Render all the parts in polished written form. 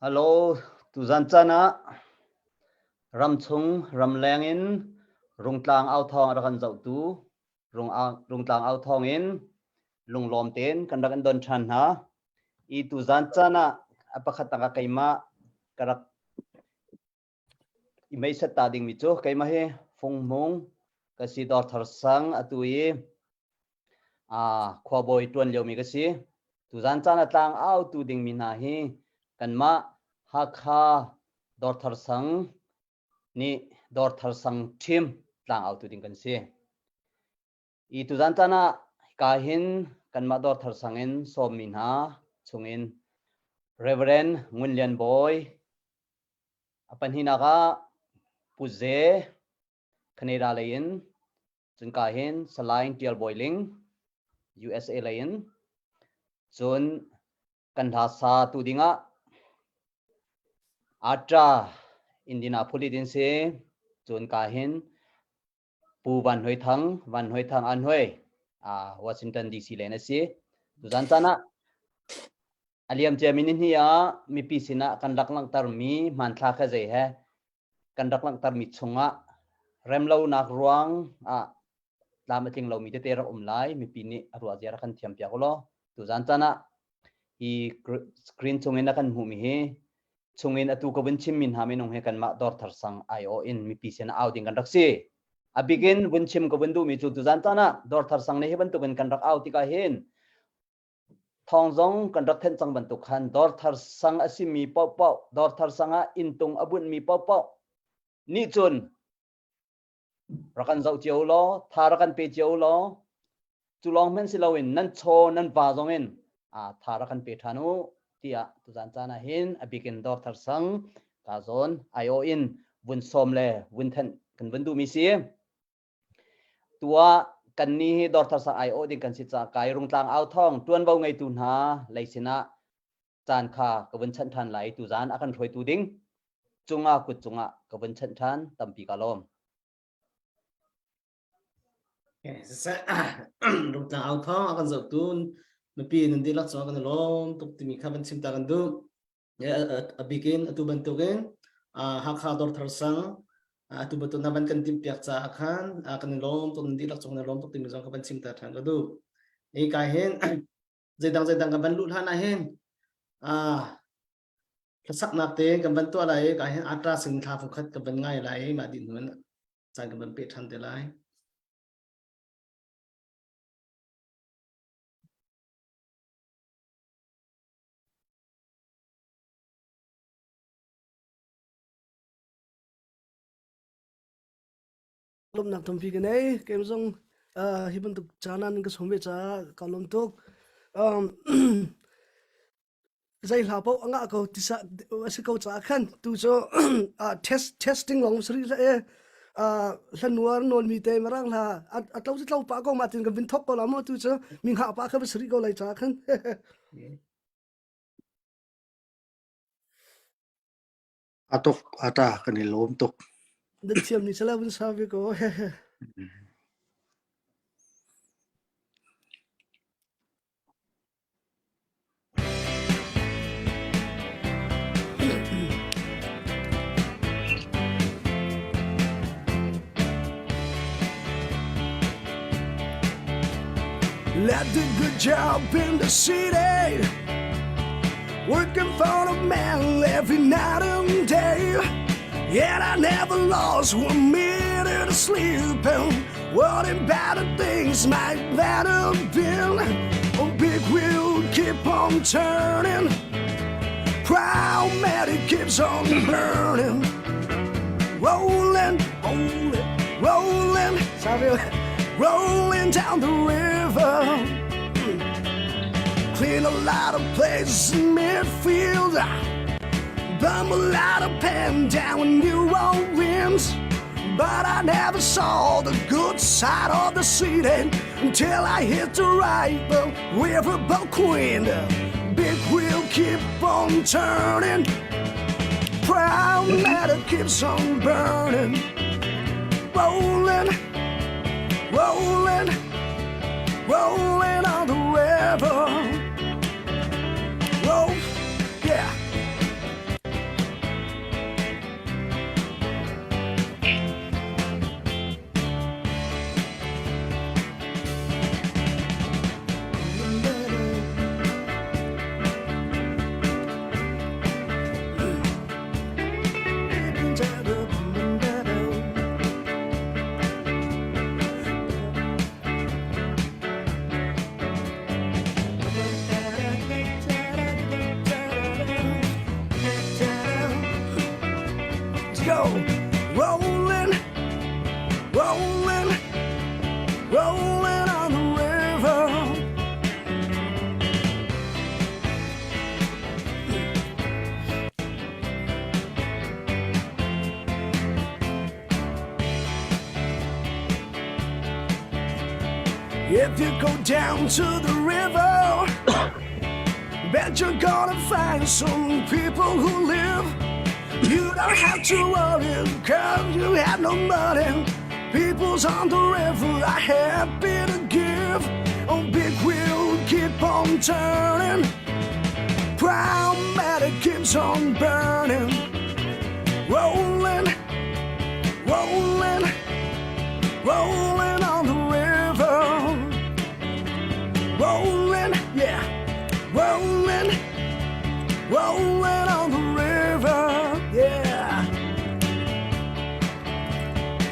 Hello, tuzan caan ah ramchung ramleng in Rungtlang authawng a rak kan zohtu Rungtlang authawng in lunglawm tein kan rak in don ṭhan hna. I tuzan caan ah a pakhat ah keimah ka rak i meisat ta dingmi cu keimah hi Fung Hmung ka si Dawrthar sang atu i khuabawi ṭuan liomi ka si. Tuzan caan a tlang autu dingmi hna hi kanmah Hakha Dawrthar sang nih Dawrthar sang ṭhim tlang autu ding kan si. I tuzan caan ah hika hin kanmah Dawrthar sang in sawmmi hna chungin Reverend Ngun Lian Bawi A pahnihnak ah Pu Ze Canada lei in cun ka hin Salai Tial Bawi Ling USA lei in cun kan hla sa tu dingah Atra Indianapolis in si cun ka hin Pu Van Hoi Thang Van Hoi Thang An Hoi Washington DC len a si tuzan caan ah A liamciami nihnih ah mipi sinah kan rak langhtermi hmanthlak he zei he kan rak langhtermi chungah remlonak ruang ah tlam a tling lomi tete rak um lai mipi nih a ruah zia rak kan thiam piak ulaw tuzan caan ah hi screen chungin a kan hmuhmi hi chungin atu ka vun chimmi hna minung hi kanmah dawrthar sang aiawh in mipi sin au ding kan rak si a bikin vun chim ka vun duhmi cu tuzan caan ah dawrthar sang nih hi bantukin kan rak au tikah hin Thawng zong kan rak thenh cang bantuk khan dawrthar sang a simi paohpaoh, dawrthar sang ah inntung a bunhmi paohpaoh nih cun rak kan zoh cio law, tha rak kan pe cio law, cu lawng hmanh si loin nan chaw nan va zong in tha rak kan pe ṭhan u tiah tuzan caan ah hin a bik in dawrthar sang ka zawn aiawh in vun sawm le vun thenh kan vun duhmi si. Tuah kannih hi dawrthar sang aiawh ding kan si caah kai Rungtlang au thawng ṭuanvo ngeitu hna lei sinah caan kha ka vun chanh ṭhan lai i tuzaan a kan hruaitu ding cungah kut cungah ka vun chanh ṭhan tampi ka lawm. Rungtlang au thawng a kan zohtu mipi nan dihlak cungah kan i lawm tuk timi kha van chim ta kan duh. A bikin atu bantukin Hakha Dawrthar sang atu bantuk na van kan timhpiak caah khan kan i lawm tuk nan dihlak cung nan lawm tuk timi zong ka van chim ta ṭhan ka duh. Hi ka hin zeidang zeidang kan van luh hlan ah hin hlasaknak te kan van tuah lai i ka hin atra sing thla fukhat ka van ngai lai i mah dih hnu in caan kan van pe ṭhan te lai. Lawmhnak tampi ka nei. Keim zong hi bantuk caan ah nan ka sawm ve caah ka lawm tuk. Um, zei hla paoh a ngah ko tisa a si ko caah khan tu cu test testing lawng sari hlah e hlanuar nawn mi te marang hla a tlo si tlo pa ko ma tin kan vin thok ko la mo tu cu mi ngah pa kha va sari ko lai caah khan A tuk a ta kan i lawm tuk. Nan thiam ni sala vun sa ve ko. Left a good job in the city, working for the man every night and day. Yet I never lost one minute of sleep and worrying about the things might better been. Oh, big wheel keep on turning, proud Mary keeps on burning, rolling, rolling, rolling, rolling down the river. Clean a lot of places in midfield. Bum a lot of pen down in New Orleans. But I never saw the good side of the city until I hit the right the riverboat queen. Big wheel keep on turning, proud metal keeps on burning, rolling, rolling, rolling on the river. Roll, yeah. Rolling on the river. If you go down to the river, bet you're gonna find some people who live. You don't have to worry, cause you have no money. People's on the river are happy to give. Oh, big wheel keep on turning. Proud matter keeps on burning. Rolling, rolling, rolling on the river. Rolling, yeah, rolling, rolling on the river, yeah.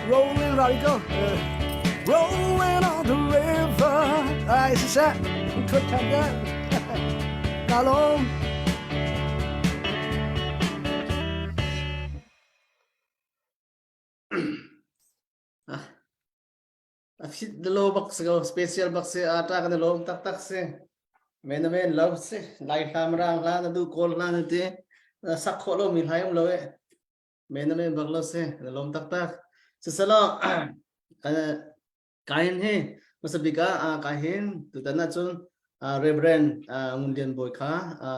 Rolling, ready go. Rolling on the river. Ai, siseh, ṭhuat ṭhan te. Ka lawm. A fit lo bak si ko special bak si ata kan lom taktak si men na men lo si lai hlam rang hla na du kawl hla na ti na sak khawh lo mi hlai um lo e men na men bak lo si na lom taktak siselo Kain hi hmasa bik ah ka hin tutan ahcun Reverend Ngun Lian Bawi kha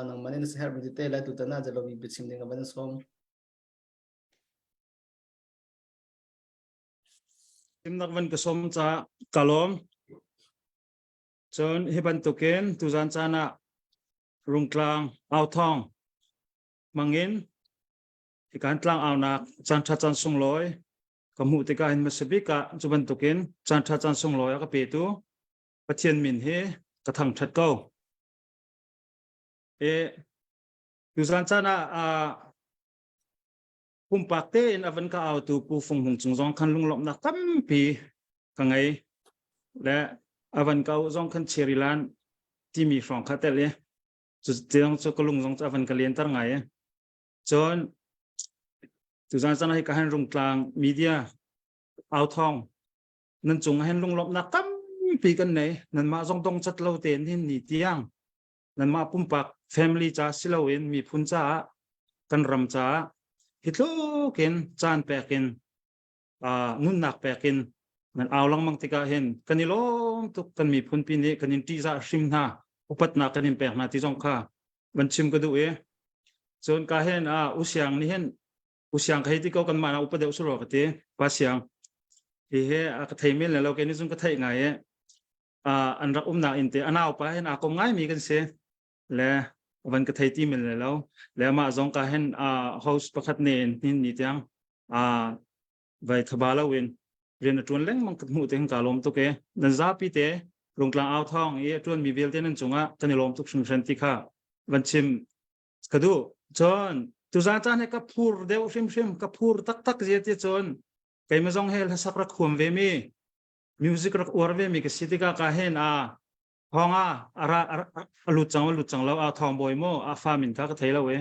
nangmah nih na siaherh mi tete le tutan ah jalomi biachim ding ka van sawm. Chimnak van ka sawm ca ka lawm. Cun hi bantukin tuzan caan ah Rungtlang authawng mangin hi kan tlang aunak caan ṭha caan sunglawi ka hmuh tikah hin hmasa bik ah cu bantukin caan ṭha caan sunglawi a ka petu Pathian min hi ka thangṭhat ko. E tuzan caan ah pumpak tein a van ka autu Pu Fung Hung cung zong khan lunglawmhnak tampi ka ngei le a van ka zong khan Cherryland timi hrawng kha tel i cu tiang cu ka lung zong cu a van ka lenter ngai i Cun tuzan caan hi ka han rungtlang media authawng nan cung hin lunglawmhnak tampi kan nei nanmah zong dong cat lo tein hin ni tiang nanmah pumpak family ca si loin miphun caah kan ram caah hi tluk in caan pek in nunnak pek in nan au lengmang tikah hin kan i lawm tuk kan miphun pi nih kan in ṭihzah hrim hna upatnak kan in pek hna ti zong kha van chim ka duh i cun ka hen a usiang nih hin usiang ka hei ti ko kan mah na upa deuh suro ka ti pa siang hi he a ka thei men le lo ke ni zung ka theih ngai e an rak umnak in te anau pa hen a kom ngai mi kan si le van ka thei ti men le lo le amah zong ka hen host pakhat ne in hin ni tiang vai thaba lo in rian a tuan lengmang ka hmuh te ka lawm tuk e nan zapi te rungtlang au thawng i a tuan mi vialte nan cungah kan i lawm tuk hringhran ti kha van chim ka duh cun tuzan caan he ka phur deuh hrimhrim ka phur taktak zia ti cun keimah zong he hlasak rak huam ve mi music rak uar ve mi ka si tikah ka hen a thawng a ara a lut cang a lut cang lo a thawng bawi mo a fa min kha ka thei lo e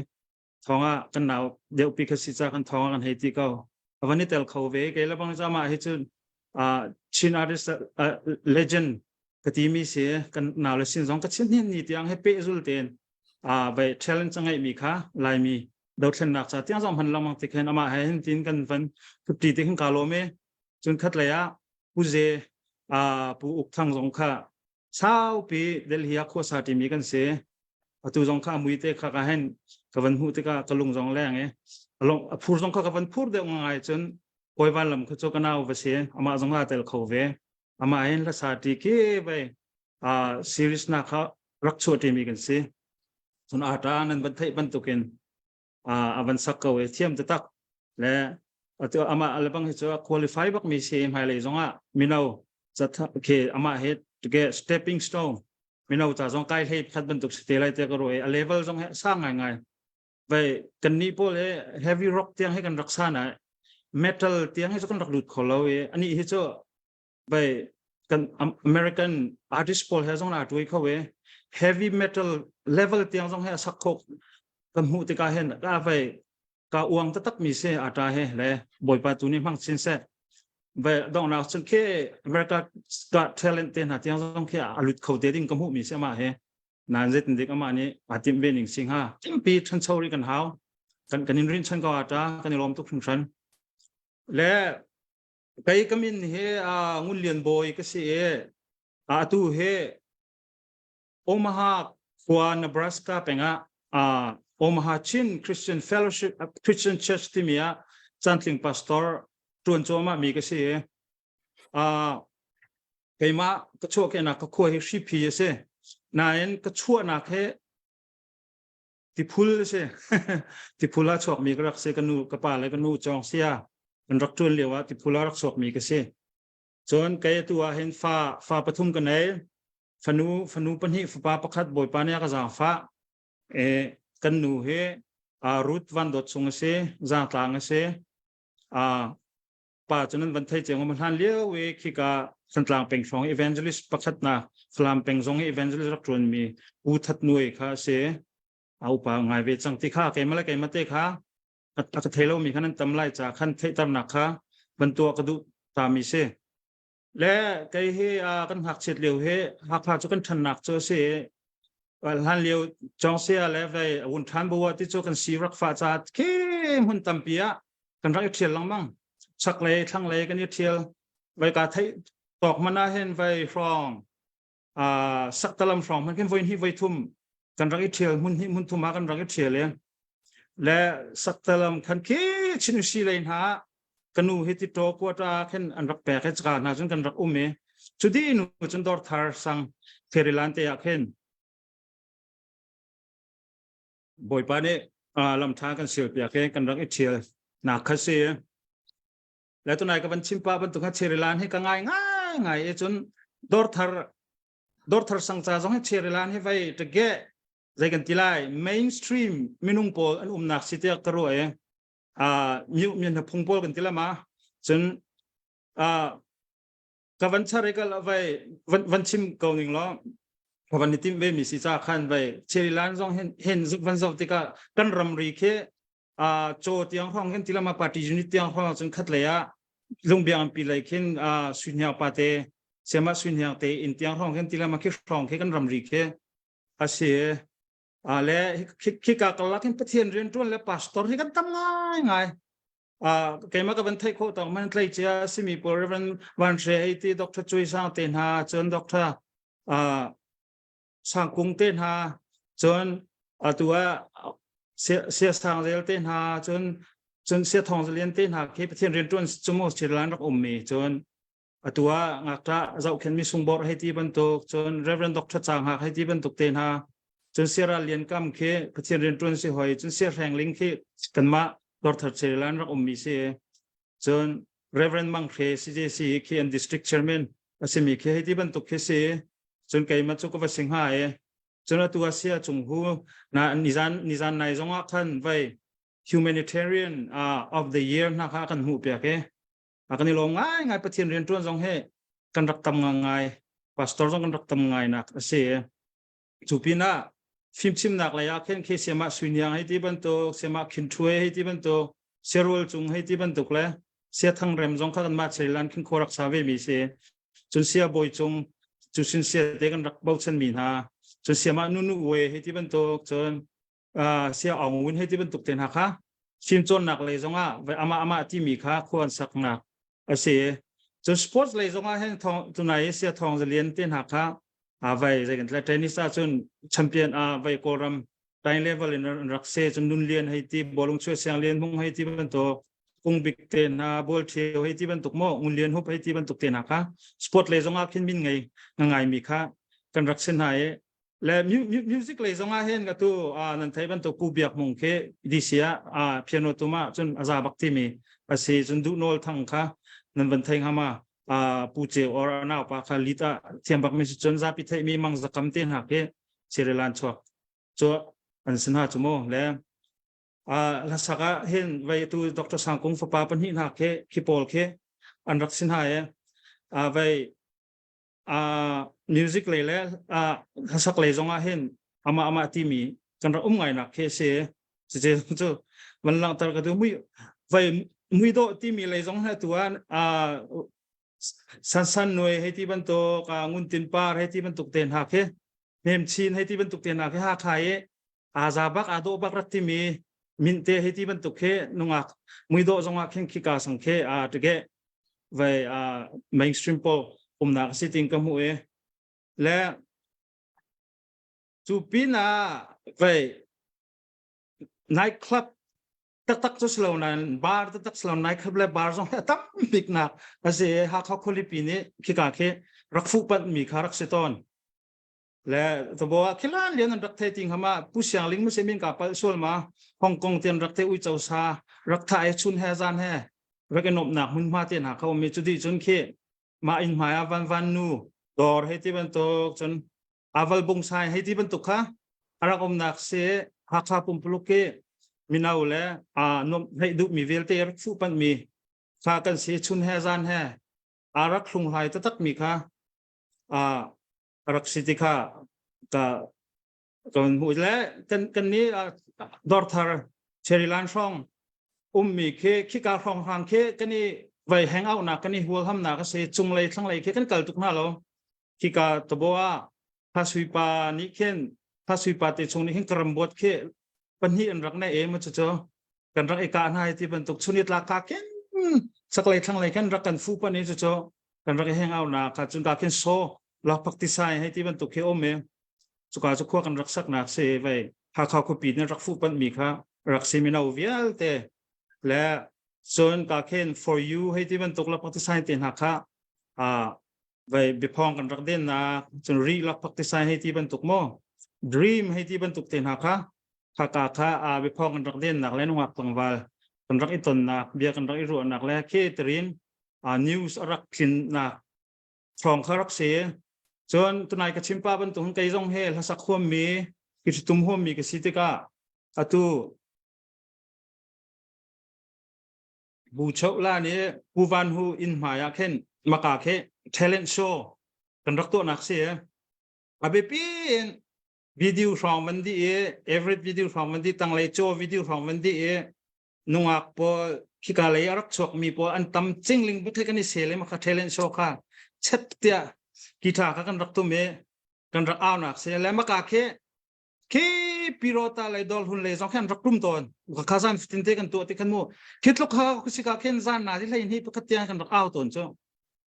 thawng ah kan nau deuhpi kha si ca kan thawng ah kan hei ti ko a van i tel kho ve kei le bang zama hi cun Chin artist legend ka ti mi si kan nau le sin zong ka chin hin ni tiang he pe zul ten a vai challenge a ngeih mi kha laimi dothlennak ca tiang zong hman lengmang ti khen ama he hin tin kan van ti ti khin ka lawm e cun khat lei ah pu ze a pu uk thang zong kha saupi Delhi ah khuasa ṭimi kan si. Atu zong kha a mui te kha ka hen ka van hmuh tikah ka lung zong leng i a phur zong kha ka van phur deuh ngai cun kawi van lam kha cu ka nau va si amah zong aa tel kho ve amah hin hlasa ṭi khi vai a series na kha rak chuah ṭimi kan si cun ata nan van theih bantukin a van sak ko i thiam taktak le atu amah lebang hi cu a qualify bak mi si hmailei zongah mino ke amah he ke stepping stone mino ca zong kai hlei khat bantuk si te lai te ka ro a level zong he sang ngai ngai vai kan ni pawl he heavy rock tiang he kan rak sa na metal tiang he kan rak lut kho lo i ani hi cu vai kan American artist pawl he zong na tuai kho e heavy metal level tiang zong he sak kho kan hmuh tikah hen ka vai ka uang taktak mi se ata he le bawipa tu nih hmang chin seh. Ve donghnak cun khi America Got Talent te hna tiang zong khi a lut kho te ding ka hmuh mi si amah he. Nain zeitin dik amah nih aa timh ve ning si hnga. Tampi ṭhancho rih kan hau. Kan kan in rin chan ko ata kan i lawm tuk hringhran. Le kei ka min hi Ngun Lian Bawi ka si i atu hi Omaha khua Nebraska pengah uh, Omaha Chin Christian Fellowship uh, Christian Church timi ah cantling pastor tuan cuahmah mi ka si. Uh, keimah ka chuahkehnak ka khua hi Hriphi a si. Nain ka chuahnak he tiphul a si. Tiphul ah chuak mi ka rak si ka nu ka pa le ka nu cawng sia kan rak tuan lio ah tiphul ah rak chuak mi ka si. Cun kei atu ah hin fa fa pathum ka nei. Fanu fanu pahnih fapa pakhat Bawipa nih a ka zaangfah. E, kan nu hi uh, Ruth Van Dawt Sung a si, Zaangtlang a si. Uh, pa cu nan van thei cio ngam hlan lio i khika Thantlang peng hrawng evangelist pakhat na Falam peng zong i evangelist rak ṭuan mi U That Nuai kha a si. A upa ngai ve cang ti kha keimah le keimah te kha a ka thei lomi kha nan tam lai ca khan theihternak kha van tuah ka duh ta mi si. Le kei hi kan ngakchiat lio hi Hakha cu kan ṭhannak cu a si i hlan lio Cawngsia le vei wun ṭhan bua ti cu kan si rak fah caah khi hmun tampi ah kan rak i ṭhial lengmang. Chaklei thlanglei kan i ṭhial. Vai ka theih tawk man ah hin vai hrawng saktalam hrawng hman khin voi hnih voi thum kan rak i ṭhial hmun hnih hmun thum ah kan rak i ṭhial i le saktalam khan khi chinusi lei hna ka nu hi ti ṭaw kuata khin an rak pek i caka hna cun kan rak um i cu dih nu cun dawr thar sang ferilan te ah khin Bawipa nih lamṭha kan sial piak i kan rak i ṭhial nak kha si. Le tunai ka van chim pa bantuk ha cherilan hi ka ngai ngai ngai i cun dawr thar dawr thar sang ca zong hi cherilan hi vai ṭage zei kan ti lai mainstream minung pawl an umnak si tiah ka ruah i myu mi hna phung pawl kan ti lama cun ka van char i ka vai van van chim ko ning law ka van i tim ve mi si ca khan vai cherilan zong hen hen van zoh tikah kan ramri khi chaw tiang hrawng khin tilama party unit tiang hrawng cun khat lei ah lungbiang pi lei khin suinyang pa te siama suinyang te in tiang hrawng khin tilama khi hrawng khi kan ramri khi a si a le khi ka kalak hin pathian rian tuan le pastor hi kan tam ngai ngai a keimah ka van theih khawh tawk man tlai chia simi pawl Reverend Van Hre hei ti Dr. Cui Sang te hna cun Dr. Sangkung te hna cun atu ah sia sang zel te hna cun cun sia thong zalian te hna khi Pathian rian tuan chumo chilan rak um mi cun atu ah ngakṭah zohkhen mi sungbor hei ti bantuk cun Reverend Dr. Chang Hak hei ti bantuk te hna cun Sierra Lian Kam khi Pathian rian tuan si hoi cun Sia Hreng Ling khi kanmah Dr. Chilan rak um mi si cun Reverend Mang Hre CJC khi an district chairman a simi khi hei ti bantuk khi si cun keimah cu ka va si hnga i cun atu ah sia cung hu na nizan nizan nai zong ah khan vai humanitarian uh, of the year hna kha kan hmuh piak i a kan i lawm ngai ngai pathian rian tuan zong he kan rak tam ngai ngai pastor zong kan rak tam ngai nak a si Cu pinah fimchimnak lei ah khin khi siamah suiniang hei ti bantuk, siamah khinṭhuai hei ti bantuk, siarual cung hei ti bantuk le sia thangrem zong kha kanmah Cherilan khin khua rak sa ve mi si. Cun sia bawi cung cu sin sia te kan rak bochan mi hna. Cun siamah nunu we hei ti bantuk, cun sia aung win hei ti bantuk te hna kha fimcawnnak lei zongah amah amah timi kha khua an saknak a si. Cun sports lei zongah hin thong tunai sia thong zalian te hna kha a vai zei kan tlai tennis ah cun champion a vai kawlram time level in an rak se cun nun lian hei ti bolung chue siang lian hmung hei ti bantuk kung bik te hna bol thio hei ti bantuk mo ngun lian hup hei ti bantuk te hna kha sport lei zongah khin min ngei ngai mi kha kan rak sin hna i le music lei zongah hin ka tu nan thei bantuk pu biak mung khi DC ah piano tuma cun aza bak ti mi asi cun duh nawl thang kha nan van thei ngama pu ceu or nau pa kha lit ah thiam bak mi si cun zapi thei mi mang zakam te hna khi Sirilan chuak cu an sin ha chu mo le hlasak ah hin vai tu Dr. Sangkung fapa pahnih hna khi khi pawl khi an rak sin ha e vai music lei le hlasak lei zong ah hin amah amah timi kan rak um ngai nak khi si cucu cu van langhter ka duh mui vai Muidawh timi lei zong he tu ah San San Nuai hei ti bantuk Ngun Tin Par hei ti bantuk te hna khi Hnem Chin hei ti bantuk te hna khi Hakha i aa za bak aa dawh bak rak timi min te hei ti bantuk khi nungak muidawh zong ah khin khika sang khi a tige vai mainstream pawl umnak a si ting ka hmuh i le cu pin ah vai night club taktak cu si lo nain bar taktak si lo night club le bar zong a tam bik nak a si Hakha khualipi nih khika khi rak fuh panh mi kha rak si tawn le tabo ah khilan lian an rak thei ting hama pu siang ling mu min ka pal sual ma Hong Kong tian rak the ui chau sa rak tha e chun he zan he rak i nomnak hmun hma te hna kha um mi cu di cun khi ma in hmai ah van van nu dor he ti bantuk cun aval bung sai hei ti bantuk kha a rak umnak si Hakha pumpuluk ki mino le a nuam hleih duh mi vialte rak fuh panh mi kha kan si chun he zan he a rak hlunghlai taktak mi kha a rak si ti kha ka kan hmuh le kan kan nih dawrthar Cherryland hrawng ummi khi khika hrawng hrang khi kan i vai hang out nak kan i hual ham nak a si cunglei thlanglei khi kan kal tuk hna lo khika tabo ah Thasui pa nih khin Thasui pa te chung nih hin karambuat khi pahnih an rak nei em cu cu kan rak i kah hna ti bantuk chunit la ka khin chaklei thlanglei khan rak kan fu pan i cu cu kan rak i hang out na kha cun ka khin so lakphak tisai hei ti bantuk khi um i cuka cu khua kan rak saknak si vei Hakha khuapi nih rak fuh panh mi kha rak si mino vialte le cun ka khin for you hei ti bantuk lakphak tisai te hna kha vei biaphawng kan rak dennak cun ri lakphak tisai hei ti bantuk maw dream hei ti bantuk te hna kha khaka kha a biaphawng kan rak dennak le nungak tlangval kan rak i tonnak bia kan rak i ruahnak le khi tirin news a rak tlinnak hrawng kha rak si. Cun tunai ka chimpa bantuk hin kei zong he hlasak huammi, tum huammi ka si tikah atu Bu Choh La nih Pu Van Hu inn hmai ah khin maka khi talent show kan rak tuahnak si. A biapi in video hrawng van di i every video hrawng van di tanglei chaw video hrawng van di i nungak pawl khika lei a rak chuakmi pawl an tam cingling but kan i sel i makha talent show kha chet tiah guitar kha kan rak tum i kan rak aunak se le maka khi khi pirota lei dol hun lei zong khan rak tum tawn kha zan fitin te kan tuah ti khan mu khi tluk kha kusika khin zan na ti hlei ni pakhat tiang kan rak au tawn chu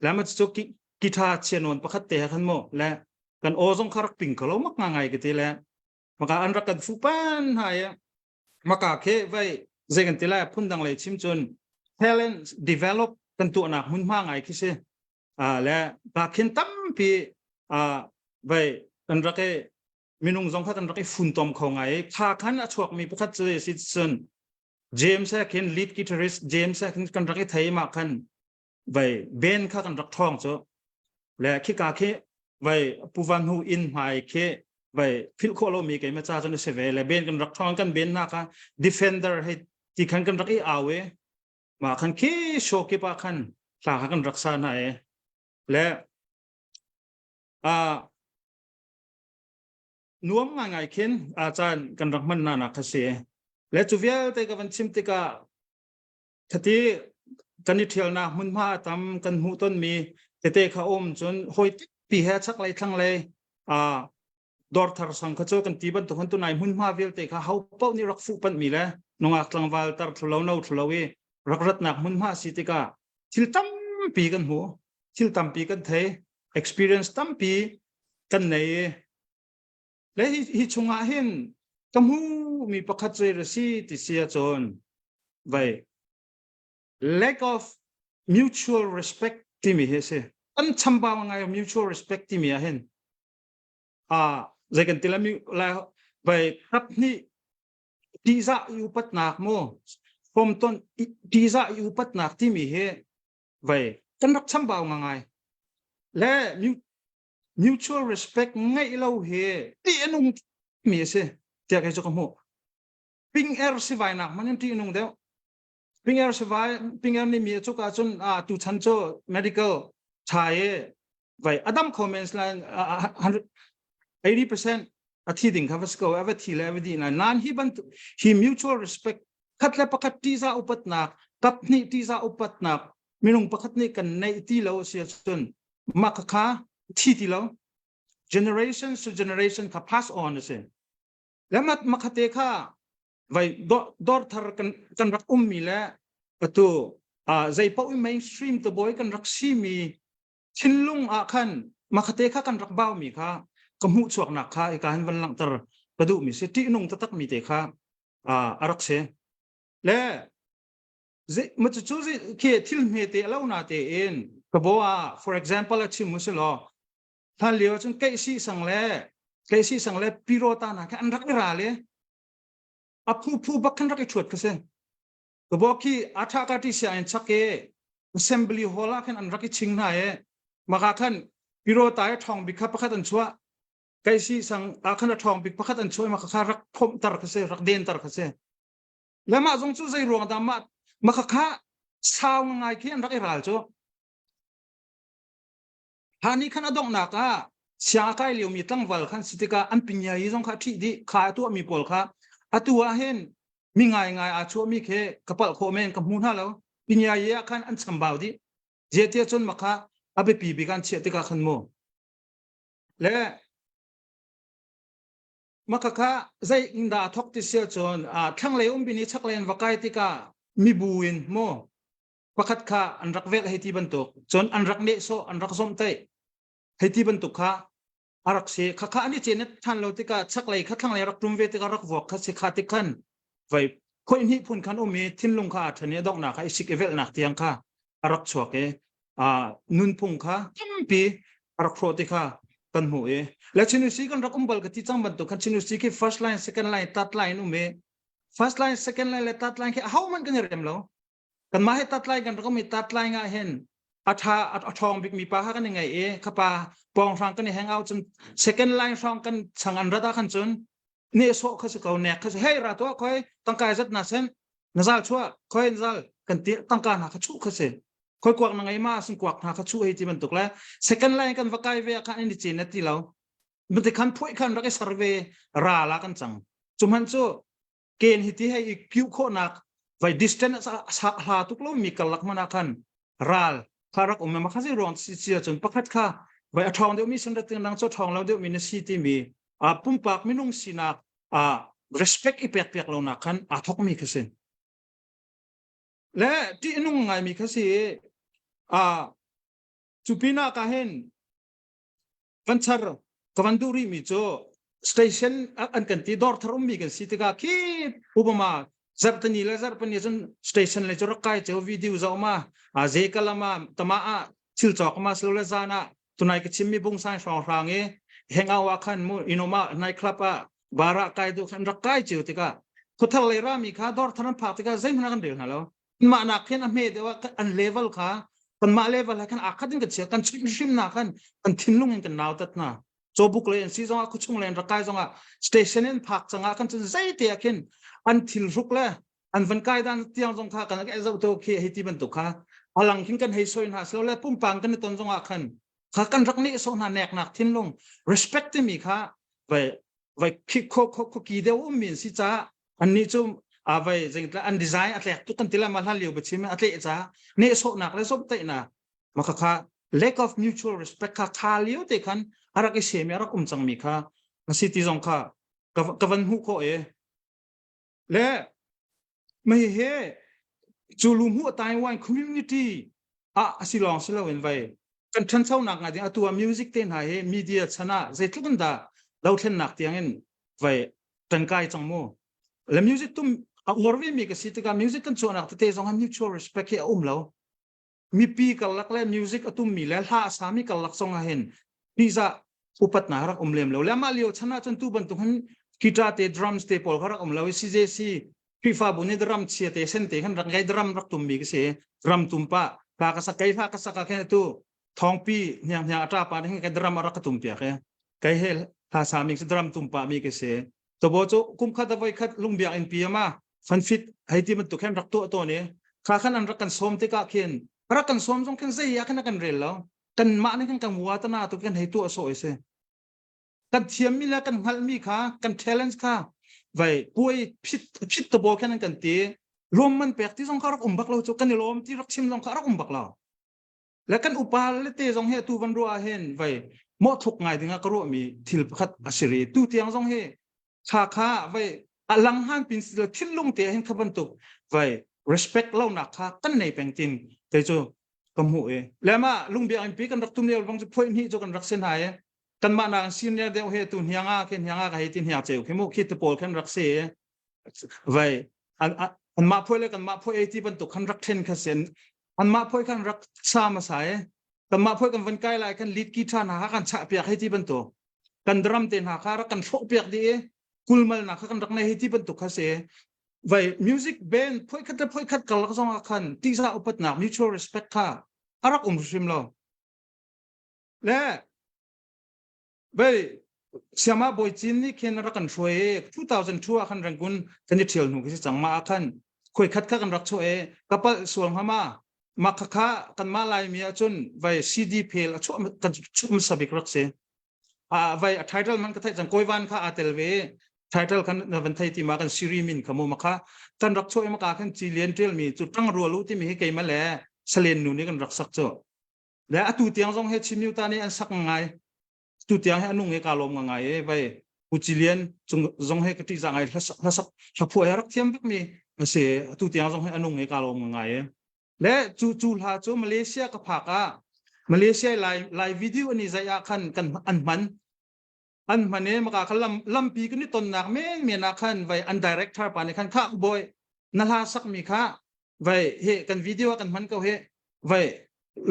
le ma chu guitar chianon pakhat te khan mu le kan aw zong kha rak ping kholo mak nga ngai ke ti le maka an rak kan fu pan hai maka khi vai zei kan ti lai phundang lei chim cun talent develop kan tuahnak hmunhma ngai khi si le ka khin tampi vai kan rak i minung zong kha kan rak i funtom kho ngai kha khan a chuakmi pakhat cu si cun James he khin lead guitarist James he khin kan rak i thei ma khan vai ben kha kan rak ṭhawng cu le khika khi vai Pu Van Hu inn hmai khi vai philh khawh lomi keimah ca cun a si ve le ben kan rak ṭhawng kan ben hna kha defender hei ti khan kan rak i au i mah khan khi show kip ah khan hla kha kan rak sa hna i le a nuam ngaingai khin a caan kan rak hman hna nak kha si le cu vialte ka van chim tikah Khati kan i ṭhialnak hmunhma a tam kan hmuh tonmi tete kha um cun hawi pi he chaklei thlanglei aa dawrthar sang kha cu kan ti bantuk han tunai hmunhma vialte kha ho paoh nih rak fuh panhmi le nungak tlangval tar thlulo no thlulo i rak ratnak hmunhma si tikah thil tampi kan hmu thil tampi kan thei experience tampi kan nei i le hi, hi chungah hin ka hmuhmi pakhat cu a si ti si ahcun vai lack of mutual respect timi hi a si kan chambau ngai mutual respect timi ah hin a zei kan ti la mi la vai kap hnih tihzah i upatnak mu fomton tihzah i upatnak timi hi vai kan rak chambau ngai le mutual respect ngeih lo hi ti a nung mi a si tiah kei cu ka hmuh ping er sivai nak man in ti nung deuh ping er sivai ping er nih mi cu ka cun a tu chan cu medical tha e vai adam comments line 80% a thi ding kha va ko ava thi le ava di na nan hi ban hi mutual respect khat le pakhat tiza upatnak Kap hnih ṭihzah upatnak minung pakhat nih kan neih ti lo a si ahcun mah kha thi ti lo. Generation to generation kha pass on a si. Le mat makhate kha vai dor thar kan kan rak ummi le atu zei paoh mainstream te boy kan rak simi thinlung ah khan makhate kha kan rak baumi kha ka hmuh chuaknak kha ika hin van langhter ka duhmi si ṭihnung taktak mi te kha a rak si le ma cu cu khi thil hme te lo na te in ka bo ah for example a chim mu si law hlan lio cun keih sang le keih sang le pirota na kha an rak i ra le a phu phu bak khan rak i thuat kha si ka bo khi a tha ka ti sia in chak e assembly hall ah khan an rak i ching hna e maka khan pirota e thong bik kha pakhat an chuah keih sang a khan a thong bik pakhat an chuah maka kha rak phomh tar kha si rak den tar kha si le mah zong cu zei ruang dah mah maka kha sau ngai khi an rak i ral cu Ha nih khan a donghnak ah siang a kai liomi tlangval khan si tikah an pinyai zong kha a ṭhih dih kha a tuahmi pawl kha atu ah hin mi ngaingai aa chuahmi khi ka palh khawh men ka hmu hna lo pinyai ah khan an chambau dih zeitiah cun makha a biapi bik an chiah tikah khan mu le maka kha zei in dah a thok ti sia cun thlanglei umbi nih chaklei an va kai tikah mibu in mu pakhat kha an rak velh hei ti bantuk cun an rak nehsawh an rak zomhtaih hei ti bantuk kha a rak si khakha an i cenet ṭhan lo tikah chaklei kha thlanglei rak ṭum ve tikah rak vuak kha si kha tik khan vai khoi hnih phun khan um i thinlung kha aa ṭhen i a donghnak kha i sik i velhnak tiang kha a rak chuak i a nunphung kha tampi a rak hrawh ti kha kan hmuh i le Chinusi kan rak um bal ka ti cang bantuk khan Chinusi khi first line second line third line um i first line second line le third line khi ahohmanh kan i rem lo Kanmah hi tatlai kan rak um i tatlai ngah hin a ṭha a ṭhawng bikmi pa kha kan i ngaih i khapa pawng hrang kan i hang out cun second line hrawng kan chang an rat ah khan cun nehsawh kha si ko nek kha si hei ra tuah khoi tangka zat na sen na zal chuah khoi na zal kan ti tangka hna kha chuh kha si khoi kuak na ngei ma sin kuak hna kha chuh hei ti bantuk le second line kan va kai ve ah khan in cin na ti lo mate khan phuai khan rak i survey ra la kan cang cu hman cu ken hi ti hei i kiu khawhnak vai distance a hla tuk lo mi karlak hmanh ah khan ral kha rak um ma kha si ruang si sia cun pakhat kha vai a ṭhawng deuh mi sin rating nang cho ṭhawng lo deuh mi na si ti mi a pumpak minung sinak a respect i pek piak lo nak khan aa thok mi kha si le ti nung ngai mi kha si a cu pinah ka hin van char ka van duh rih mi cu station an kan ti dawr thar ummi kan si tikah khi Obama zarhtani le zarhpani cun station le cu rak kai ceu video zoh ma a ze kalama tama ah thil cawk ma silo le zan ah tunai ka chimmi bungsan hrawng hrang i hangout ah khan mu inoma night club ah bar ah kai du khan rak kai ceu tikah khuthar lei rami kha dawr thar an phak tikah zeihmanh kan rel hna lo mah nak khin a hme deuh ah an level kha kanmah level he khan aa khat in kan chia kan chuih hrim na khan kan thinlung in kan nautat hna cawbuk le an si zongah khuachung le an rakai zongah station in phak cangah kan cun zeite ah khin an thil hruk le an van kai dan tiang zong kha kan zoh to khi hei ti bantuk kha alang khin kan hei soi hna silo le pumpang kan i ton zongah khan kha kan rak nih so hna neknak thinlung respect timi kha vai vai khi kho kho kho ki deuh um min si ca annih cu a vai zengtla an design a tlek tuk kan tila ma hlan lio bachim a tleh ca nehsawhnak le zomhtaihnak maka kha lack of mutual respect kha kha lio te khan arak i semi arak um cangmi kha a si ti zong kha ka van hmuh khawh e le mei he cu lu hmuh Taiwan community ah a si lawng si loin vai kan ṭhanchonak ngai ding atu ah music te hna hi media chan ah zeitluk in dah dothlennak tiang in vai kan kai cang mu le music tum a uar ve mi ka si tikah music kan chuahnak tete zong ah mutual respect hi a um lo mipi karlak le music a tummi le hla a sami karlak zong ah hin pizza upatnak rak um lem lo le mah lio chan ah cun tu bantuk hin guitar te drums te pawl kha rak um lo i CJC Khrihfabu nih drum chia te sen te khan rak ngai drum rak tummi ka si drum tum pa hla ka sak kei hla ka sak ah khin atu thawngpi hniang hniang a ṭa pa nih khin drum a rak ka tum piak e kei he hla sa mi drum tum pa mi ka si tobo cu kum khat a voi khat lungbiak in pi ama fanfit hei ti bantuk khin rak tuah tawn i kha khan an rak kan sawm tikah khin rak kan sawm zong khin zei ah khin a kan rel lo kan mah nih khan kan wa tana tu kan hei tuah sawh i si kan thiammi le kan hngalhmi kha kan challenge kha vai puai phit phit to bo khan an kan ti. Lawm man pek ti zong kha rak um bak lo cu kan i lawm ti rak chim zong kha rak um bak lo. Le kan upa le te zong hi atu van ruah ah hin vai mawh thuk ngai ding ah ka ruahmi thil pakhat a si ri. Tu tiang zong hi kha kha vai a lang han pin si lo thinlung te hin kha bantuk vai respect lo nak kha kan nei peng tin te cu ka hmuh i le ma lungbiak in pi kan rak tum lio bang cu phoi hnih cu kan rak sin hai kan mah nak senior deuh he tu hnianga khi hnianga ka hei ti hniang cheu khi mu khi te pawl khan rak si vai an an mah phoi le kan mah phoi ei ti bantuk khan rak then kha sen an mah phoi khan rak sa ma sai kan mah phoi kan van kai lai kan lead guitar hna kha kan chah piak hei ti bantuk kan drum te hna kha rak kan hrawh piak dih i kulmal na kha kan rak nei hei ti bantuk kha si vai music band phoi khat le phoi khat karlak zong ah khan tihzah upatnak mutual respect kha a rak um hrim lo le vai siama bawi cin nih khin rak kan hruai i 2002 ah khan Rangoon kan i ṭhial hnu khi si cang ma ah khan khoi khat kha kan rak chuah i ka palh sual hnga ma mah khakha kanmah Laimi ahcun vai CD phel a chuah kan chuah hmasa bik rak si. A vai a title man ka theih cang Kawivan kha aa tel ve. Title kan na van thei ti ma kan siri min kha mu ma kha kan rak chuah i maka khan ci lian ṭial mi cu ṭang rual u timi hi keimah le salen nu nih kan rak sak cu. Le atu tiang zong he Chin ta nih an sak ngai. Tu tiang he anung he ka lawm ngai e vai Pu Ci Lian cung zong he ka ṭihzah ngai hlasak hlaphuah he rak thiam bik mi a si. Atu tiang zong he anung he ka lawm ngai e. Le cu cu hla cu Malaysia ka phak ah Malaysia lai lai video an i zai ah khan kan an hman an hman e maka kha lam lampi kan i tonnak men men ah khan vai an director pa nih khan kha boy na hla sak mi kha vai he kan video ah kan hman ko he vai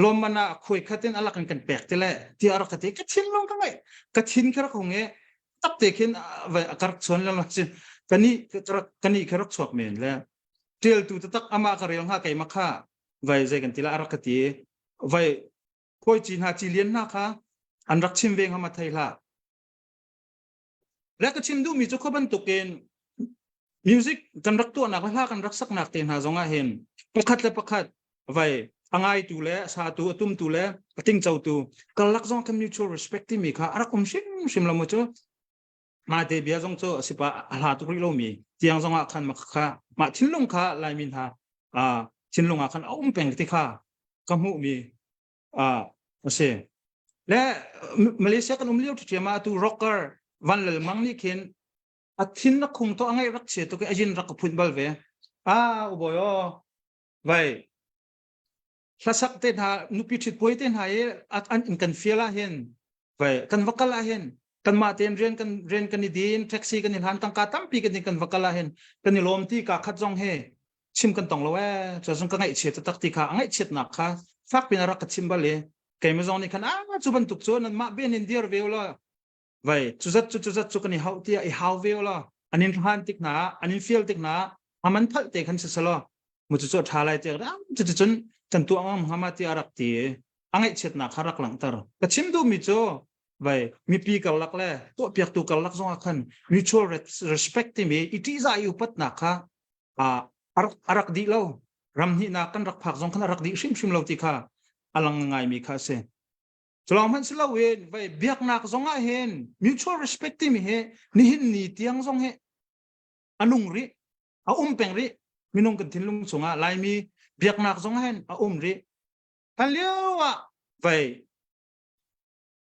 lawmman ah khuai khatin alak in kan pek te le ti a rak ka ti ka thin long ka ngai ka thin kha rak hung e tak te khin vai a karak chuan lang sin kani kani kha rak chuak men le ṭialtu taktak amah ka rel hnga keimah kha vai zei kan ti la a rak ka ti vai khawi ci hna ci lian hna kha an rak chim ve hnga ma thei hlah le ka chim duhmi cu kho bantukin music kan rak tuahnak le hla kan rak saknak te hna zong ah hin pakhat le pakhat vai a ngaitu le a satu a tumtu le a tingcotu karlak zong kan mutual respect timi kha a rak um hrimhrim lo mu cu Mah te bia zong cu a si pa a hla tuk rih lomi tiang zong ah khan mah kha mah thinlung kha Laimi hna thinlung ah khan a um peng ti kha ka hmuhmi a si. Le Malaysia kan um lio ṭhiam ah atu rocker Van Lal Mang nih khin a thin na khung to a ngaih rak chia tuk i a yin rak ka phunh bal ve. Ah ubawi aw vai hlasak te hna nupi ṭhit puai te hna i an in kan fial ah hin vai kan va kal ah hin kanmah tein rian kan rian kan i din taxi kan i hlan tangka tampi kan i kan va kal ah hin kan i lawm ti ka khat zong he chim kan tong lo ee cu zong ka ngaihchia taktak ti kha a ngaihchiatnak kha fak pin a rak ka chim bal i keimah zong nih khan ah cu bantuk cu nanmah ben in dir ve law vai cu zat cu cu zat cu kan i hauh tiah i hau ve law an in hlan tik hna an in fial tik hna aman phalh te khan si selaw mu cu cu tha lai te cu cu cun kan tuah ngam hnga ma ti a rak ti a ngaihchiatnak kha rak langhter ka chim duhmi cu vai mipi karlak le tuahpiaktu karlak zongah khan mutual respect timi i ṭihzah i upatnak kha a rak dih lo ram hnihnak kan rak phak zong khan a rak dih hrimhrim lo ti kha a lang ngaimi kha a si Culawng hmanh si loin vai biaknak zong ah hin mutual respect timi hi nihin ni tiang zong hi a nung rih a um peng rih minung kan thinlung chungah Laimi biaknak zong hin a um rih hlan lio ah vai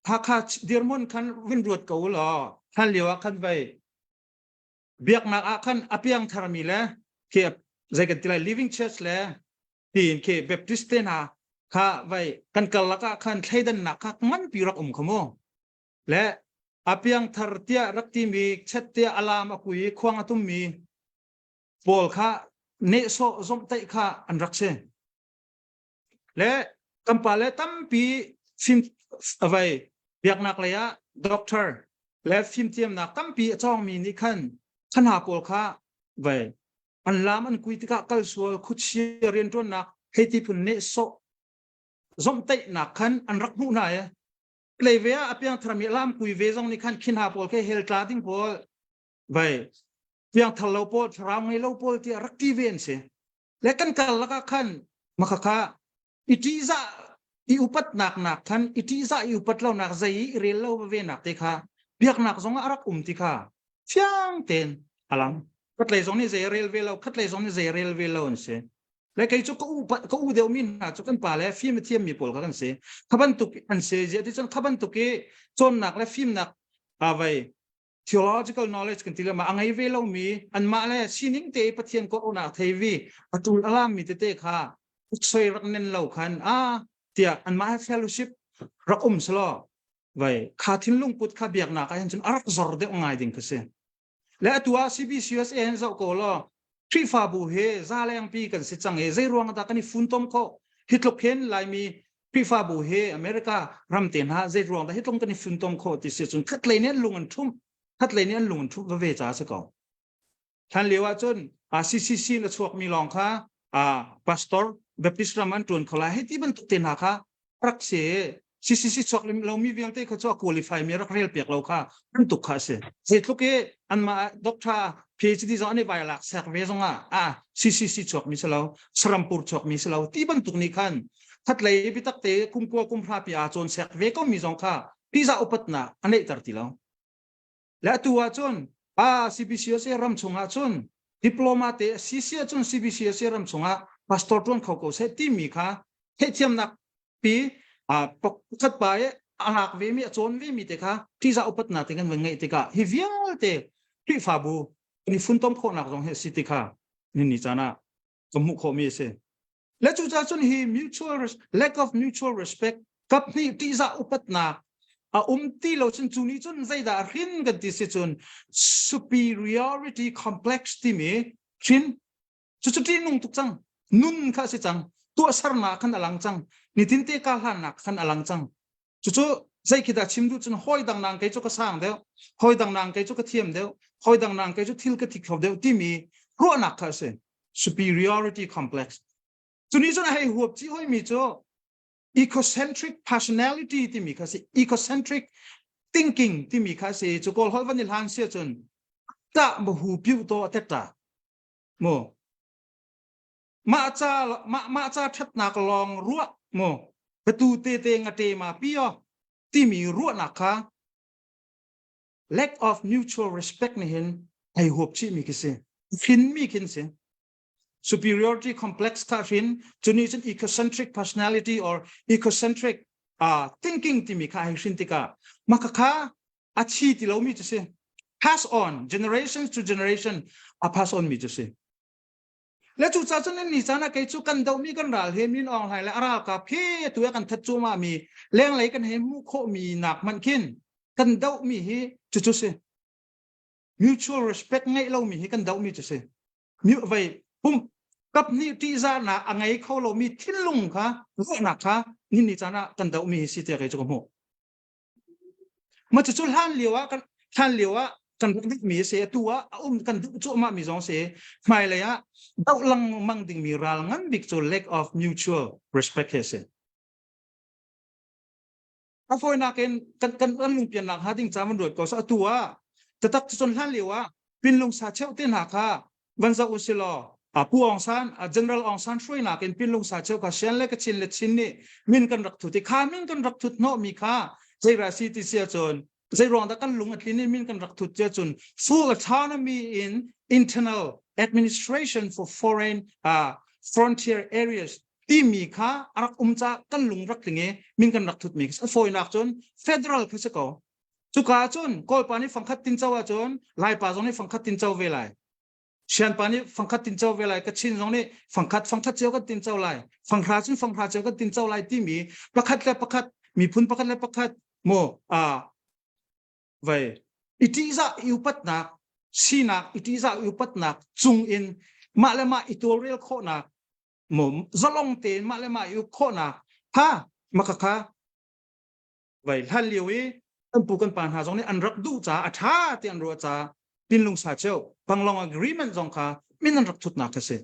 Hakha dirhmun khan vun ruat ko law hlan lio ah khan vai biaknak ah khan a piang tharmi le khi zei kan ti lai living church le tiin khi Baptist te hna kha vai kan karlak ah khan thleidannak kha nganpi rak um kha mu le a piangthar tiah rak timi chet tiah alam a kui khuang a tummi pawl kha nehsawh zomhtaih kha an rak si le kan pa le tampi fim vai biaknak lei ah doctor le fimthiamnak tampi a cawngmi nih khan khan hna pawl kha vai an lam an kui tikah kal sual khuachia rianṭuannak hei ti phun nehsawh zomhtaihnak khan an rak hmuh hna i lei ve ah a piangthar mi lam kui ve zong nih khan khin ha pawl khi hell tla ding pawl vai piangthar lo pawl thlarau ngei lo pawl tiah rak ti ve an si le kan kal lakah khan makhakha i ṭihzah i upatnak nak khan i ṭihzah i upat lonak zei i rel lo ve nak te kha biaknak zong ah a rak um ti kha fiang tein a lang. Khatlei zong nih zei rel ve lo, khatlei zong nih zei rel ve lo an si. Le kei cu ka u ka u deuh mi hna cu kan pa le fim a thiam mi pawl kha kan si. Kha bantuk an si ziah ti cun kha bantuk i cawnnak le fimnak vai theological knowledge kan ti le ma a ngei ve lo mi anmah le sining te Pathian kawhnak thei vi atul alam mi tete kha soi rak nen lo khan a tiah anmah he fellowship rak um selaw vai kha thinlung put kha biaknak ah hin cun a rak zor deuh ngai ding kha si. Le atu ah CBCUSA hin zoh ko law Khrihfabu hi zalengpi kan si cang i zei ruang dah kan i funtom khawh? Hi tluk hin Laimi Khrihfabu hi America ram te hna zei ruang dah hi tluk kan i funtom khawh ti si cun khatlei nih an lung an ṭhumh khatlei nih an lung an ṭhumh veve ca a si ko. Hlan lio ah cun CCC in a chuakmi lawng kha pastor Baptist ram an ṭuan kho lai hei ti bantuk te hna kha rak si CCC chuak lomi vialte kha cu a qualify mi rak rel piak lo kha bantuk kha a si. Zeitluk i anmah doctor PhD zong an i vai lak sek ve zong ah ah CCC chuak mi si lo Sarampur chuak mi si lo ti bantuk nih khan khatlei bitak te kum kua kum hra pi aa cawn sek ve ko mi zong kha pizza upatnak a neihter ti lo. Le atu ah cun ah CBCUSA ram chung ah cun diploma te a si si ahcun CBCUSA ram chung ah pastor tuan kho ko seh timi kha theihthiamnak pi pakhat pa i a lak ve mi a cawn ve mi te kha ṭihzah upatnak te kan van ngeih tikah hi vialte Khrihfabu kan i funtom khawhnak zong hi a si ti kha ni caan ah ka hmuh khawhmi a si. Le cucaah cun hi mutual lack of mutual respect kaphnih ṭihzah upatnak a um ti lo cun cu nih cun zeidah hrin kan ti si cun superiority complex timi hrin cucu ṭihnung tuk cang nun kha a si cang tuahsernak khan a lang cang nitin te ka hlannak khan a lang cang cucu zei khi dah chim duh cun hawi dang nang kei cu ka sang deuh hawi dang nang kei cu ka thiam deuh hawi dang nang kei cu thil ka thi kho deuh timi ruahnak kha a si superiority complex cu nih cun a hei huap chih hoi mi cu ecocentric personality timi kha si ecocentric thinking timi kha si cu kawl holh van i hlan sia cun ta ma hu piu to tetta mu mah ca mah mah ca ṭhatnak lawng ruah mu batu te te ngate ma pi o timi ruahnak kha lack of mutual respect nih hin ai huap chih mi khi si hrin mi khin si superiority complex kha hrin cuni cun egocentric personality or egocentric uh, thinking timi kha ai hrin tikah maka kha a chi ti lomi cu si pass on generations to generation a pass on mi cu si le cu ca cun ni caan ah kei cu kan dohmi kan ral he min awng hlai le a ralkap he tu kan that cuahmah mi lenglei kan he hmuh khawh mi nak hmanh khin kan dohmi hi cu cu si mutual respect ngeih lomi hi kan dohmi cu si vei pum kap nih ṭihzahnak a ngei kho lomi thinlung kha ruahnak kha ni ni caan ah kan dohmi hi si tiah kei cu ka hmuh Ma cucu hlan lio ah kan hlan lio ah kan rak duhmi a si atu ah a um kan duh cuahmah mi zong si hmailei ah doh lengmang dingmi ral ngan bik cu lack of mutual respect hi a si. A fawinak in kan kan kan lungpiannak hnga ding ca van ruat ko sa atu ah tatak cun hlan lio ah pinlung sa cheu te hna kha van zoh u si law Pu Aung San General Aung San hruainak in Pinlung sa cheu kha Shan le Kachin le Chin nih min kan rak thut i kha min kan rak thut hnawh mi kha zei ra si ti sia cun zei ruang dah kan lung a tlin in min kan rak thut cia cun full autonomy in internal administration for foreign uh, frontier areas timi kha a rak um ca kan lung rak tling i min kan rak thut mi a fawinak cun federal kha si ko cuka cun kawlpa nih fangkhat tin co ahcun laipa zong nih fangkhat tin co ve lai Sianpa nih fangkhat tin co ve lai, Kachin zong nih fangkhat fangkhat cio kan tin co lai, fanghra cun fanghra cio kan tin co lai timi pakhat le pakhat miphun pakhat le pakhat mu a vai i ṭihzah i upatnak sinak i ṭihzah i upatnak cung in mah le mah i tawlrel khawhnak mu zalong tein mah le mah i uk khawhnak kha maka kha vai hlan lio i kan pu kan pa hna zong nih an rak duh caah a ṭha ti an ruah caah pinlung sa cheu Panglong Agreement zong kha min an rak thutnak a si.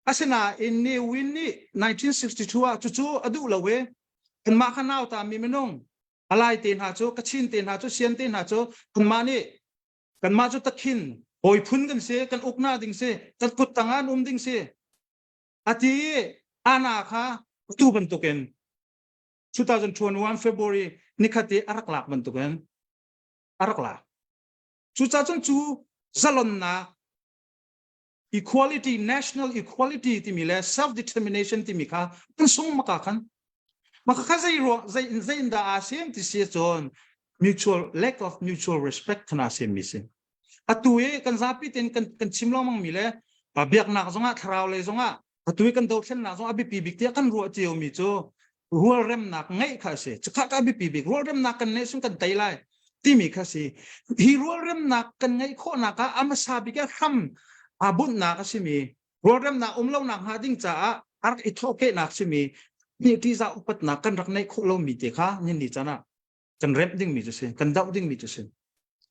Asinain Ne Win nih 1962 ah cucu a duh lo i kanmah kha nauta mi minung alai te hna cu Kachin te hna cu Sian te hna cu kanmah nih kanmah cu takhin hawi phun kan si kan ukna ding si kan kut tang ah an um ding si ati ana kha tu bantukin 2021 February nikhat i a rak lak bantukin a rak lak. Cucaah cun cu zalonnak Equality, national equality timi le self determination timi kha kan sung maka khan. Maka kha zei ruang zei in zei in dah aa sem ti si cun mutual lack of mutual respect khana sem mi si. Atu i kan zapi ten kan kan chim lengmang mi le biaknak zongah thlarau lei zongah atu i kan dothlennak zong a biapi bik tiah kan ruah cio mi cu rualremnak ngeih kha a si. Cukhah ka biapi bik rualremnak kan neih sun kan tei lai timi kha si. Hi rualremnak kan ngeih khawhnak ah a hmasa bik ah hram aa bunhnak a simi rualremnak um lonak hnga ding caah a rak i thawhkehnak simi nih ṭihzah upatnak kan rak neih khawh lomi te kha nihin ni caan ah kan remh dingmi cu si kan doh dingmi cu si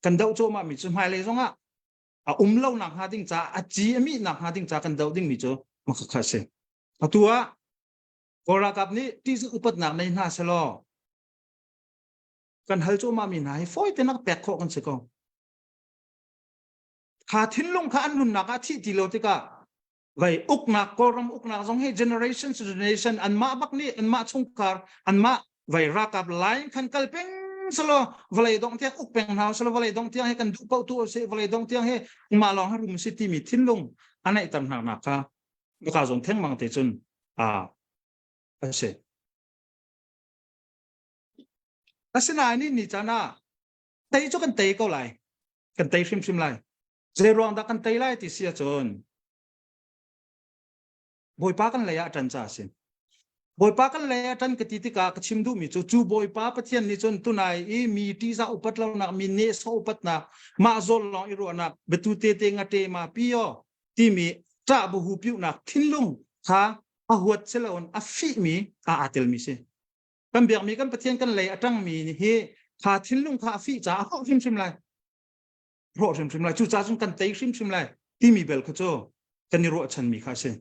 kan doh cuahmah mi cu hmailei zongah a um lonak hnga ding caah a ci a mihnak hnga ding caah kan doh dingmi cu makha si. Atu ah Kawl ralkap nih ṭihzah upatnak nei hna selaw kan hal cuahmah mi hna hi fawi tein rak pek khawh kan si ko. Kha thinlung kha an nunnak ah thih ti lo tikah vai uknak Kawlram uknak zong hi generation to generation anmah bak nih anmah chungkhar anmah vai ralkap line khan kal peng selaw vawlei dong tiang uk peng hna selaw vawlei dong tiang hi kan duh paoh tu si vawlei dong tiang hi mah lawng hi rum si timi thinlung a neihter hna nak kha ka zawn thengmang te cun a a si. Asinain ni ni caan ah tei cu kan tei ko lai. Kan tei hrimhrim lai. Zei ruang dah kan tei lai ti si ahcun Bawipa kan lei ah ṭan ca a si. Bawipa kan lei ah ṭan ka ti tikah ka chim duhmi cu cu Bawipa Pathian nih cun tunai i mi ṭihzah upat lonak, mi nehsawh upatnak, mah zawn lawng i ruahnak, biatu te te ngate ma pi aw timi ṭah buhu piuhnak thinlung kha a huat si loin a fihmi aa aa telmi si. Kan biakmi kan Pathian kan lei a ṭangmi hi kha thinlung kha a fih caah a hrawh hrimhrim lai. Hrawh hrimhrim lai. Cucaah cun kan tei hrimhrim lai timi bel kha cu kan i ruahchanmi kha a si.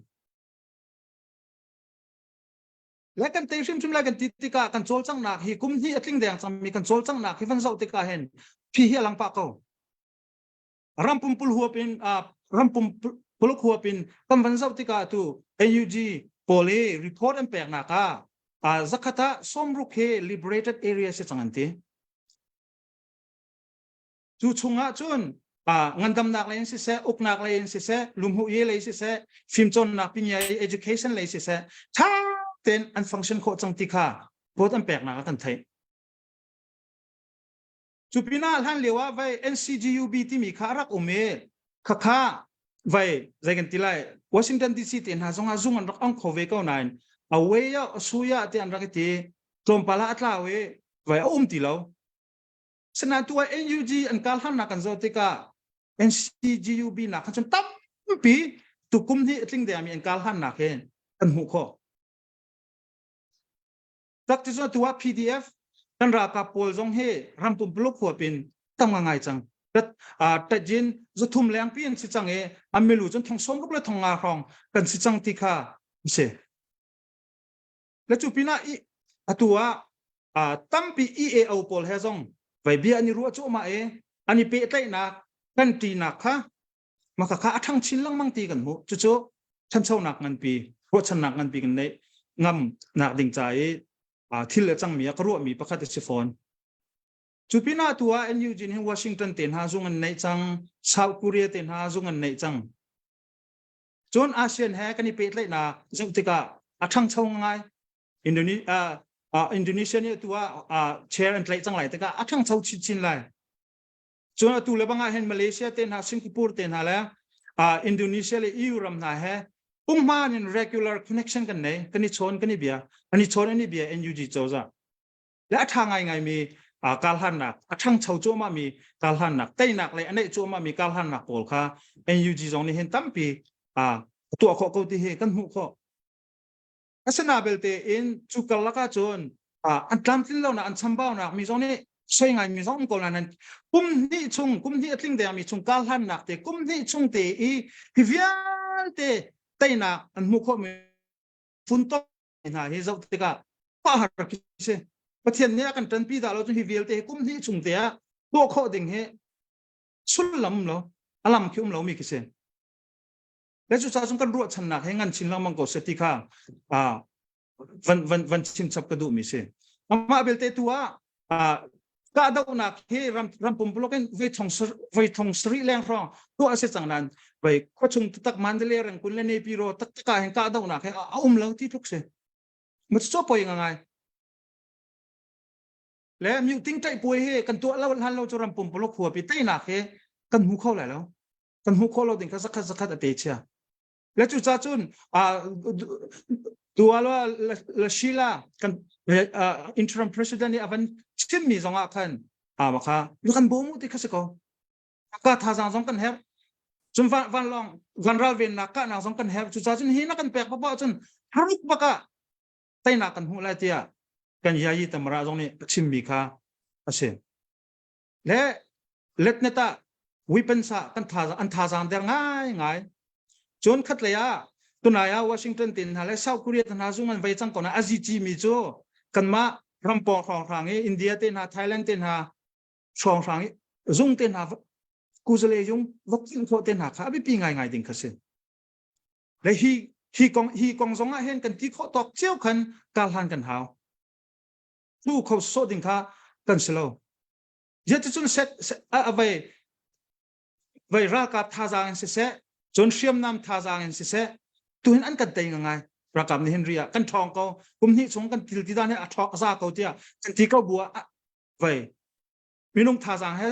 Le kan tei hrimhrim lai kan ti tikah kan cawlcanghnak hi kum hnih a tling deng cangmi kan cawlcanghnak hi van zoh tikah hin phi hi a lang pah ko. Ram pumpul huap in ram pumpuluk huap in kan van zoh tikah tu NUG pawl i report an peknak ah zakhat ah sawmruk hi liberated area si cang an ti. Cu chungah cun ngandamnak lei in siseh, uknak lei in siseh, lumhu ye lei siseh, fimcawnnak pinyai education lei siseh, tha tein an function khawh cang ti kha vote an peknak ah kan theih. Cu pinah hlan lio ah vai NCGUB timi kha a rak um i khakha vai zei kan ti lai Washington DC te hna zongah zung an rak ong kho ve ko nain a way ah suya te an rak i ti tlawmpal ah a tlau i vai a um ti lo. Sinain tu ah NUG an kal harnak kan zoh tikah NCGUB nak kha cun tampi tukum hi a tling dengmi an kal harnak hi kan hmuh khawh. Tak ti cu tu ah PDF kan ralkap pawl zong hi ram pumpuluk huap in tam ngai cang. Tajin zuthum lengpi an si cang i an milu cun thong som ruk le thong nga hrawng kan si cang ti kha si. Le cu pinah i atu ah tampi EAO pawl he zong vai bia an i ruah cuahmah i an i pehtlaihnak kan ṭinak kha maka kha a ṭhang chin lengmang ti kan hmuh. Cucu ṭhanchonak nganpi, ruahchannak nganpi kan neih ngam nak ding ca i thil le cangmi ah ka ruahmi pakhat a si fawn. Cu pinah tu ah NUG nih Washington te hna zung an neih cang, South Korea te hna zung an neih cang. Cun ASEAN he kan i pehtlaihnak zoh tikah a ṭhangcho ngai. Indonesia, Indonesia nih tu ah chair an tlaih cang lai tikah a ṭhangcho chinchin lai. Cun atu le bangah hin Malaysia te hna, Singapore te hna le Indonesia le EU ram hna he punghman in regular connection kan nei, kan i chawn, kan i bia, an i chawn an i bia NUG cozah. Le a ṭha ngaingai mi karhlannak, a ṭhangcho cuahmah mi karhlannak, teinak le a neih cuahmah mi karhlannak pawl kha NUG zong nih hin tampi tuah khawh ko ti hi kan hmuh khawh. Asina belte in cu karlak ahcun an tlamtlin lonak an chambaunak mi zong nih soi ngai mi zong um ko nain kum hnih chung kum hnih a tling deng mi chung karhlannak te kum hnih chung te i hi vialte teinak an hmuh khawh mi funtom hna hi zoh tikah har khi si Pathian nih a kan ṭanpi dah lo cun hi vialte hi kum hnih chung te ah tuah khawh ding hi sullam lo a lam khi um lo mi khi si le cu cun kan ruahchannak he ngan chin lengmang ko seh ti kha van van van chim chap ka duh mi si amah belte tu ah kahdohnak hi ram ram pumpuluk in voi thong voi thong sari leng hrawng tuah a si cang nan. Vai khuachung taktak Mandalay Rangoon le Naypyidaw taktak ah hin kahdohnak he a um lo ti tluk si. Ma cu poi ngai. Le myuting ṭaih puai hi kan tuah lo hlan lo cu ram pumpuluk huapi teinak hi kan hmu kho lai lo. Kan hmu kho lo ding kha zakhat zakhat a te chia. Le cu ca cun tualo la Sheila kan interim president nih a van chimmi zong ah khan a kha kan bawm u ti kha si ko. Ka thazaang zong kan herh. Cun vanlawng van ralvennak kahnak zong kan herh. Cucaah cun hi na kan pek paoh cun haruk bak ah teinak kan hmuh lai tiah kan Yayi Tamara zong nih a chimmi kha a si. Le letnet ah weapons ah kan thazaang an thazaang der ngai ngai. Cun khatlei ah tunai ah Washington tin hna le South Korea hna zung an vei cang ko na azici mi cu kanmah rampawng hrawnghrang i India te hna Thailand te hna hrawnghrang i zung te hna kuzale yung vok khawh te hna kha a biapi ngaingai ding kha si. Le hi hi kong hi kong zong ah hin kan ti khawh tawk cio khan kar hlan kan hau. Tu kho sawh ding kha kan si lo. Zeticun set a vai vai ralkap thazaang in siseh, cun hriamnam thazaang in siseh, tu hin an kan tei ngai. Ralkap nih hin ri ah kan ṭhawng ko, kum hnih chung kan til ti dan hi a ṭhawk a za ko tiah kan ti ko bu ah vai minung thazaang he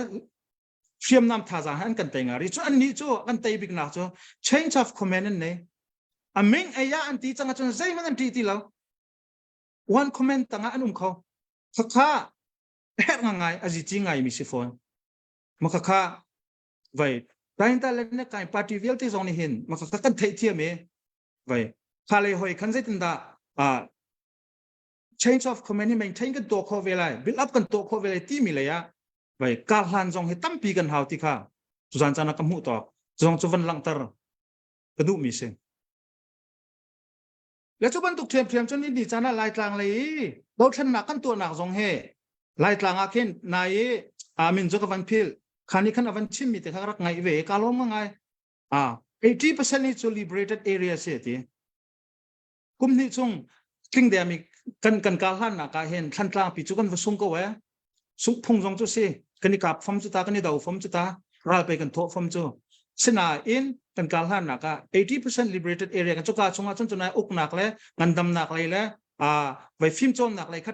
hriamnam thazaang he an kan tei ngai cu annih cu kan tei bik nak cu change of command an nei a ming ei ah an ti cang ahcun zeihmanh an ṭih ti lo one comment tangah an um kho khakha herh ngai a zici ngai mi si fawn makhakha vai tainta le ne kai party vialte zong nih hin makhakha kan theih thiam e vai kha le hoi khan zeitin dah change of command hi maintain kan tuah khawh ve lai build up kan tuah khawh ve lai timi lei ah vai kar hlan zong hi tampi kan hau ti kha tuzan caan ah ka hmuh tawk zong cu van langhter ka duh mi si le cu bantuk ṭhiamṭhiam cun ni caan ah Laitlang lei i dothlennak kan tuahnak zong he Laitlang ah khin nai i amin cu ka van phil khani khan a van chimmi te kha rak ngaih ve ka lawm ngai a 80% hi cu liberated area si ti kum hnih chung tling demi kan kan kar hlannak ah hin thlantlang pi cu kan va sung ko e sung phung zong cu si kan i kap fam cu ta kan i do fam cu ta ral pe kan thawh fam cu sinain kan kar hlannak ah 80% liberated area kan cuka chungah cun cunai uknak le ngandamnak lei le a vai fim cawnnak lei kha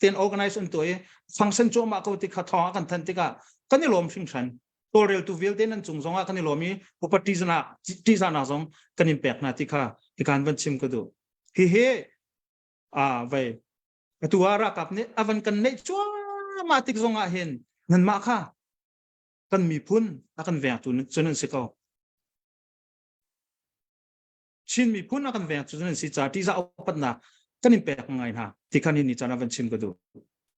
ten organize an tuah i function cuahmah ko ti kha thawng a kan thanh tikah kan i lawm hringhran tawlreltu vialte nan cung zongah kan i lawm i upa ṭihzahnak ṭihzahnak zong kan in pek hna ti kha hikan van chim ka duh hihi a vei atu ah ralkap nih a van kan neih cuahmah tik zongah hin nanmah kha kan miphun a kan vengtu cu nan si ko Chin miphun a kan veng cu nan si ca ṭihzah upatnak kan in pek ngai hna ti khan ni caan ah van chim ka duh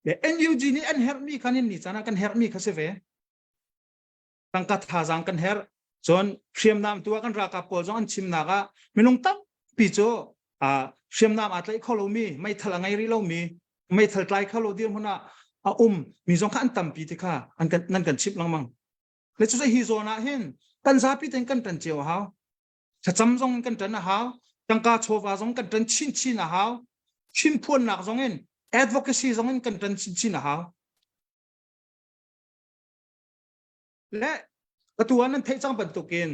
le NUG nih an herhmi khan ni caan ah kan herhmi kha si ve tangka thazaang kan herh cun hriamnam tu ah kan ralkap pawl zong an chimnak ah minung tampi cu hriamnam aa tlaih kho lomi meithal a ngei rih lomi meithal tlai kho lo dirhmun ah a um mi zong kha an tampi ti kha an kan nan kan chimh lengmang le cu hi zawn ah hin kan zapi ten kan ṭan cio a hau thlacam zong kan ṭan a hau tangka chawva zong kan ṭan chinchin a hau chimphuannak zong in advocacy zong in kan ṭan chinchin a hau le atu ah nan theih cang bantukin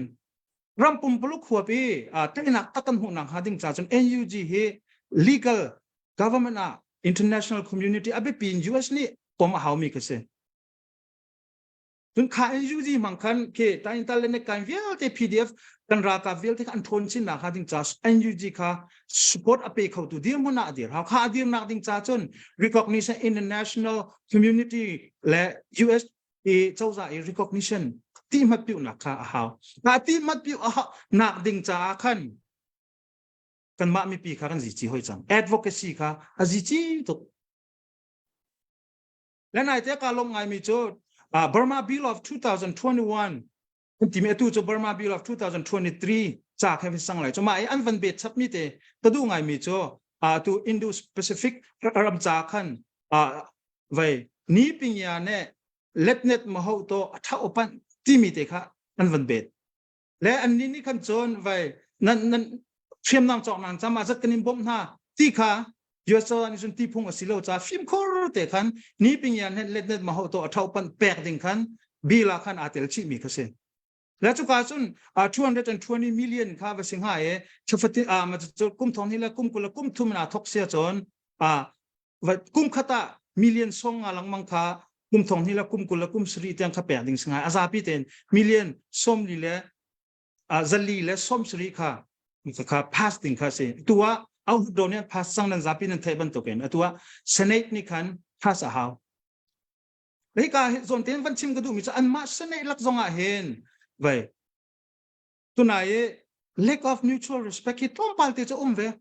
ram pumpuluk huap i teinak tak kan hmuhnak hnga ding ca cun NUG hi legal government ah international community a biapi in US nih pom a haumi ka si Cun kha NUG hmang khan khi taintal le nekkai vialte PDF kan ralkap vialte kha an ṭhawn chin nak hnga ding ca NUG kha support a pe khotu dirhmun ah a dir hau. Kha a dirnak ding ca cun recognition international community le US i cozah i recognition ti hmat piuhnak kha a hau. Kha ti hmat piuh nak ding caah khan kanmah mipi kha kan zici hoi cang. Advocacy kha a zici tuk. Le nai te ka lawm ngaimi cu Burma Bill of 2021 kan timi atu cu Burma Bill of 2023 ca khe sang lai cu mah i an van bet chapmi te ka duh ngaimi cu tu Indo Pacific ram ca khan vai ni pingya ne letnet maho to a tha opan timi te kha an van bet le annih nih khan cun vai nan nan hriamnam cawk nang cam ah zat kan in bawmh hna ti kha US nih cun ti phung a si lo ca fimkhur te khan ni ping yan hen let net ma ho to a thau pan pek ding khan bila khan aa tel chih mi kha si. Le cuka cun 220 million kha va si hnga i chufati a ma cu kum thong hi le kum kul le kum thum na thok sia cun a kum khat ah million song nga langmang kha kum thong hi le kum kul le kum sari tiang kha pek ding singai a zapi ten million som li le zali le som sari kha kha pass ding kha si tua au do ne pass sang nan zapi nan thei bantukin atua senate ni khan pass a hau Hika zawn tein van chim ka duhmi cu anmah senate lak zong ah hin vai tunai i lack of mutual respect hi tlawmpal te cu um ve.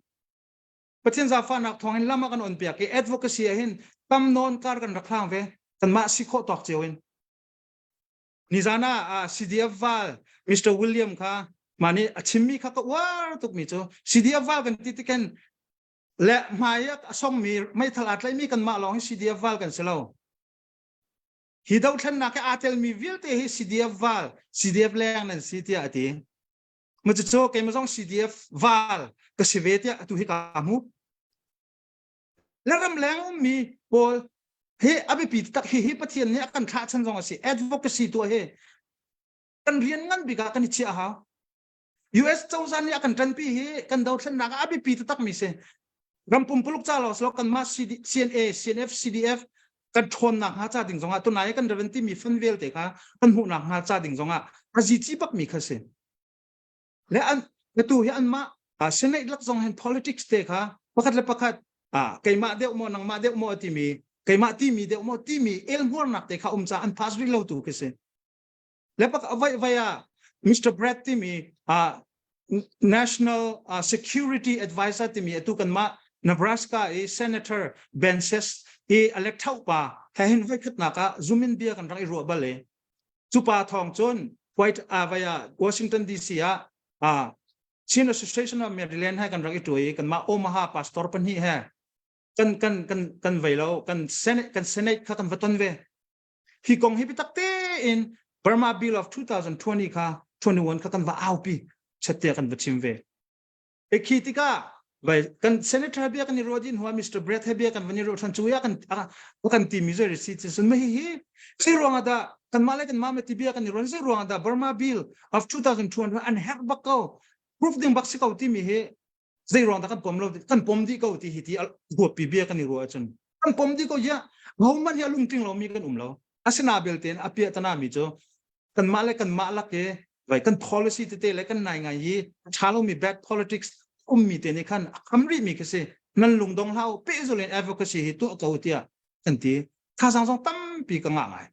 Pathian zaangfahnak thawng in lam a kan on piak i advocacy ah hin tam nawn kar kan rak hlang ve kanmah si khawh tawk cio in. Nizan ah CDF val Mr. William kha mah nih a chimmi kha ka uar tukmi cu CDF val kan ti tiken le hmai a songmi meithal aa tlaihmi kanmah lawng hi CDF val kan si lo. Hi dothlennak i aa telmi vialte hi CDF val, CDF leng nan si tiah a ti. Ma cucu keimah zong CDF val ka si ve tiah atu hi ka hmu. Le ram leng ummi pawl hi a biapi tak hi hi Pathian nih a kan thlah chan zong a si. Advocacy tuah hi kan rian ngan bik ah kan i chiah a hau. US cozah nih a kan ṭanpi hi kan dothlennak ah a biapi taktakmi si. Ram pumpuluk ca lawng silo kanmah CNA, CNF, CDF kan ṭhawnnak hnga ca ding zongah tunai kan revan timi fund vialte kha kan hmuhnak hnga ca ding zongah a zici bakmi kha si. Le an atu hi anmah Senate lak zong hin politics te kha pakhat le pakhat keimah deuh maw nangmah deuh maw timi keimah timi deuh maw timi elhmuarnak te kha um ca an pass rih lo tu khi si. Le pak vai vai ah Mr. Brad timi uh, National uh, Security Advisor timi atu kan mah Nebraska i Senator Ben Sasse i elect thau pa he hin voi khatnak ah zumin bia kan rak i ruah bal e cu pa thong cun White uh, via Washington DC ah uh, Chin Association of Maryland he kan rak i tuai kan mah Omaha pastor pahnih he kan kan kan kan vei lo kan Senate kan Senate kha kan va ton ve Hi kong hi biatak tein Burma Bill of 2020 kha 21 kha kan va aupi chattia kan va chim ve. E khi tikah vai kan senator bia kan i ruah din hua Mr. Brett he bia kan van i ruah than chu ya kan kan ti mi zoi si chi sun ma hi hi sei ruang da kan ma le kan ma ma ti bia kan i ruan sei ruang da Burma Bill of 2021 an herh bak ko proof ding bak si ko ti mi hi zei ruang dah kan pom lo kan pom dih ko ti hi ti huappi bia kan i ruah ahcun kan pom dih ko ya hohmanh hi a lungtling lomi kan um lo asina belte a piah tana mi cu kanmah le kanmah lak i vai kan policy tete le kan nai ngai hi tha lomi bad politics ummi te nih khan a kham rih mi khi si nan lungdong hlau pehzul in advocacy hi tuah ko tiah kan ti thazang zong tampi ka ngah ngai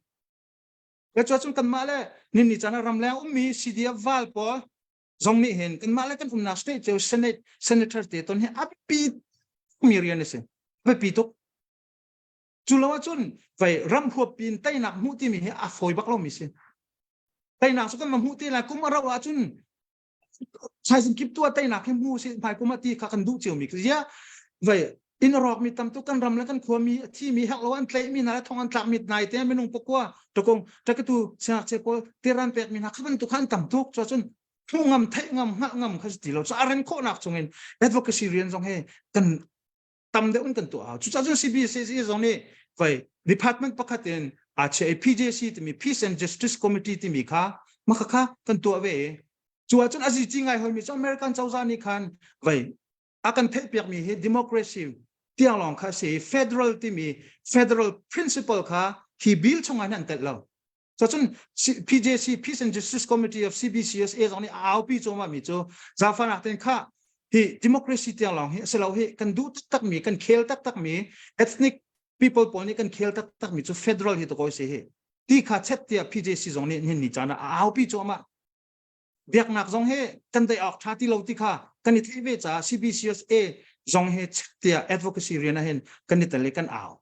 le cun kanmah le ninni caan ah ramleng ummi CDF val pawl zong nih hin kanmah le kan umnak state cio senate senator te ton hi a biapi mi rian a si biapi tuk cu lo ahcun vai ram huap pin teinak hmuh timi hi a fawi bak lomi si teinak cu kan ma hmuh te lai kum a rauh ahcun thaizing kip tu teinak hi hmu si hmai kum ah ti kha kan duh cio mi zia vai in rawk mi tam tuk kan ram le kan khua mi a thi mi hek lo an tlaih mi hna le thong an tlak mi nai te minung pakua takong takatu siangngakchia pawl tiran pek mi hna kha bantuk kha an tam tuk cho cun thu ngam theih ngam hngalh ngam kha ti lo so a ren khawhnak chungin advocacy rian zong he kan tam deuh in kan tuah hau cucaah cun CBCC zong nih vai department pakhat in a che PJC timi Peace and Justice Committee timi kha maka kha kan tuah ve cu ahcun azi ci ngai hoi mi cu American cozah nih khan vai a kan theihpiakmi hi democracy tiang lawng kha si federal timi federal principle kha hi bill chungah hin an telh lo so cun PJC Peace and Justice Committee of CBCSA zong nih a aupi cuahmah mi cu zafanak ten kha hi democracy tiang lawng hi a si lo hi kan duh taktak mi kan khel taktak mi ethnic people pawl nih kan khel taktak mi cu federal hi to koi si hi ti kha chet tiah PJC zong nih hin ni caan ah a aupi cuahmah biaknak zong hi kan deih awk ṭha ti lo ti kha kan i theih ve caah CBCUSA zong hi tiah advocacy rian ah hin kan i tel i kan au.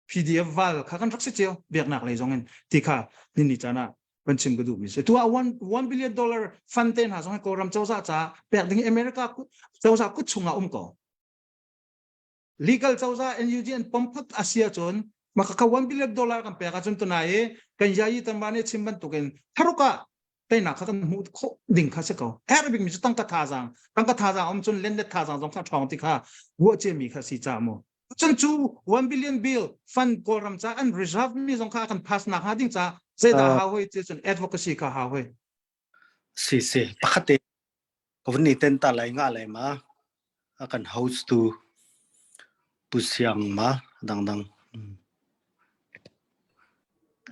PDF val kha kan rak si cio biaknak lei zong in ti kha nini caan ah kan chim ka duhmi si. Tu ah 1 billion dollar fund te hna zong hi Kawlram cozah ca pek ding America cozah kut chungah um ko. Legal cozah NUG an pom phot a si ahcun maka ka 1 billion dollar kan pek ahcun tunai i kan yayi tanva nih chim bantukin tharuk ah teinak kha kan hmuh khawh ding kha si ko. Herh bikmi cu tangka thazaang tangka thazaang um cun lenlet thazaang zong kha ṭhawng ti kha ruah ciami kha si ca mu. Cun cu 1 billion bill fund Kawlram ca an reserve mi zong kha kan pass nak hnga ding ca. Zeidah hau hoi ti cun advocacy kha hau hoi. Si si pakhat te ka vun ni ten ta lai nga lai ma a kan host tu Pu Siang ma dangdang.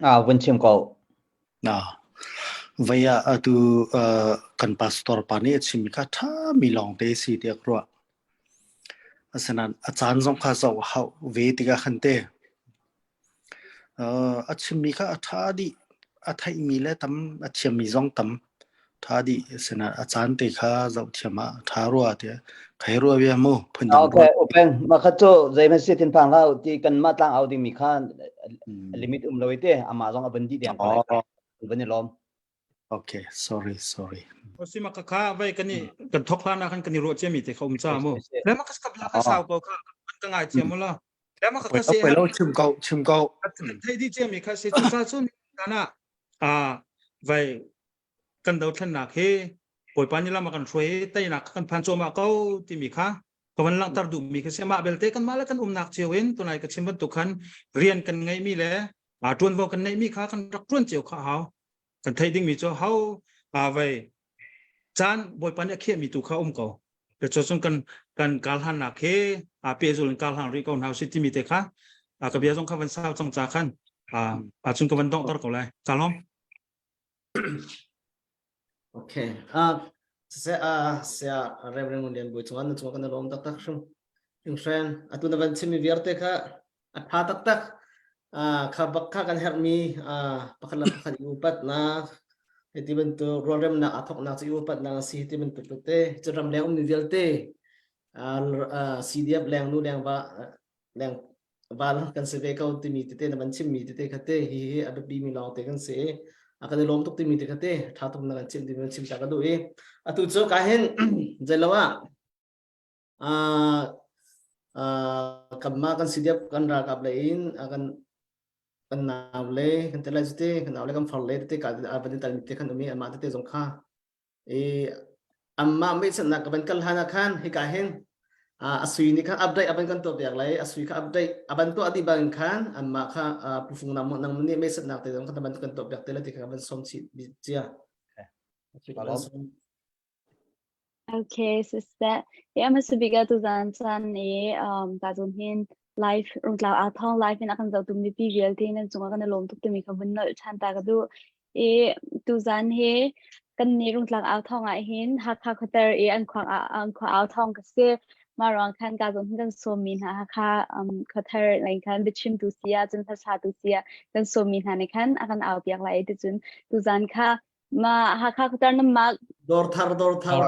Ah vun chim ko. Na vei ah atu kan pastor pa nih a chimmi kha ṭhami lawngte si tiah ka ruah. Asinain a caan zong kha zoh a hauh ve tikah khan te a chimmi kha a ṭha dih. A theihmi le tam a thiammi zong tam ṭha dih. Asinain a caan te kha zoh thiam ah a ṭha rua tiah ka hei ruah bia mu phundang Okay, open. Mah kha cu zeihmanh si thinphang hlah u ti kanmah tlang au dingmi kha limit um lo i te amah zong a van dih deng ko lai. Van i lawm. Okay, sorry, sorry. Si ma ka kha vai kan i kan thok hlan ah khan kan i ruah ciami te kha um cha mu. Le ma ka ka bla ka sau ko kha kan ka ngai cia mu la. Le ma ka ka se Poi lo chim ko, chim ko. Thei di ciami kha se chu sa chun kana a vai kan dothlennak hi Bawipa nih lam a kan hruai i teinak kan phan cuahmah ko timi kha ka van langhter duhmi kha si. Mah belte kanmah le kan umnak cio in tunai ka chim bantuk khan rian kan ngeihmi le ṭuanvo kan neihmi kha kan rak ṭuan cio kha a hau. Kan theih dingmi cu hau vei caan Bawipa nih a khiahmi tu kha um ko. Cucun kan kan karhlannak hi pehzul in karhlang rih ko hna usih timi te kha ka bia zong kha van sau cang ca khan cun ka van donghter ko lai. Ka lawm. Okay. Ah, se a sia Reverend Ngun Lian Bawi cungah na cungah kan i lawm taktak hrim. Hringhren atu na van chimmi vialte kha a tha taktak. Ah, kha bak kha kan herhmi ah pakhat le pakhat i upatnak hiti bantuk rualremnak aa thawknak cu i upatnak a si hiti bantuk tete cu ramleng ummi vialte ah CDF leng nu leng va leng val kan si ve ko timi tete na van chimmi tete kha te hi hi a biapi mi lawng te kan si i a kan i lawm tuk timi te kha te tha tuk na kan chim timi chim ta ka duh i atu cu ka hin zeilo ah kanmah kan si deuh kan ralkap lei in kan kan nau le kan te lai cu te kan nau le kan far le tete ka van i tal mi te khan um i amah tete zong kha i anmah meihsannak ka van kal hlan ah khan hika hin a sui nih khan update a van kan tuah piak lai a sui kha update a van tuah dih bang khan anmah kha pufung nang nang nih meihsannak te zong khan van kan tuah piak te lai ti kha van som chih cia. Okay, sister. Ya masubika tu zan chan e um ta zun hin live rungtlau a thong live in akan zoh tu mipi vialte nan cungah kan i lawm tuk timi kha vun nolh than ta ka duh. I tuzan hi kan nih Rungtlang au thawng ah hin Hakha khuater i an khua an khua au thawng ka si. Mah ruang khan ka zong hin kan sawmmi hna Hakha um, khuathar lei khan biachimtu si ah cun hlasa si ah kan sawmmi hna nih khan a kan au piak lai ti cun tuzan kha ma Hakha khuater nan mah Dawrthar dawrthar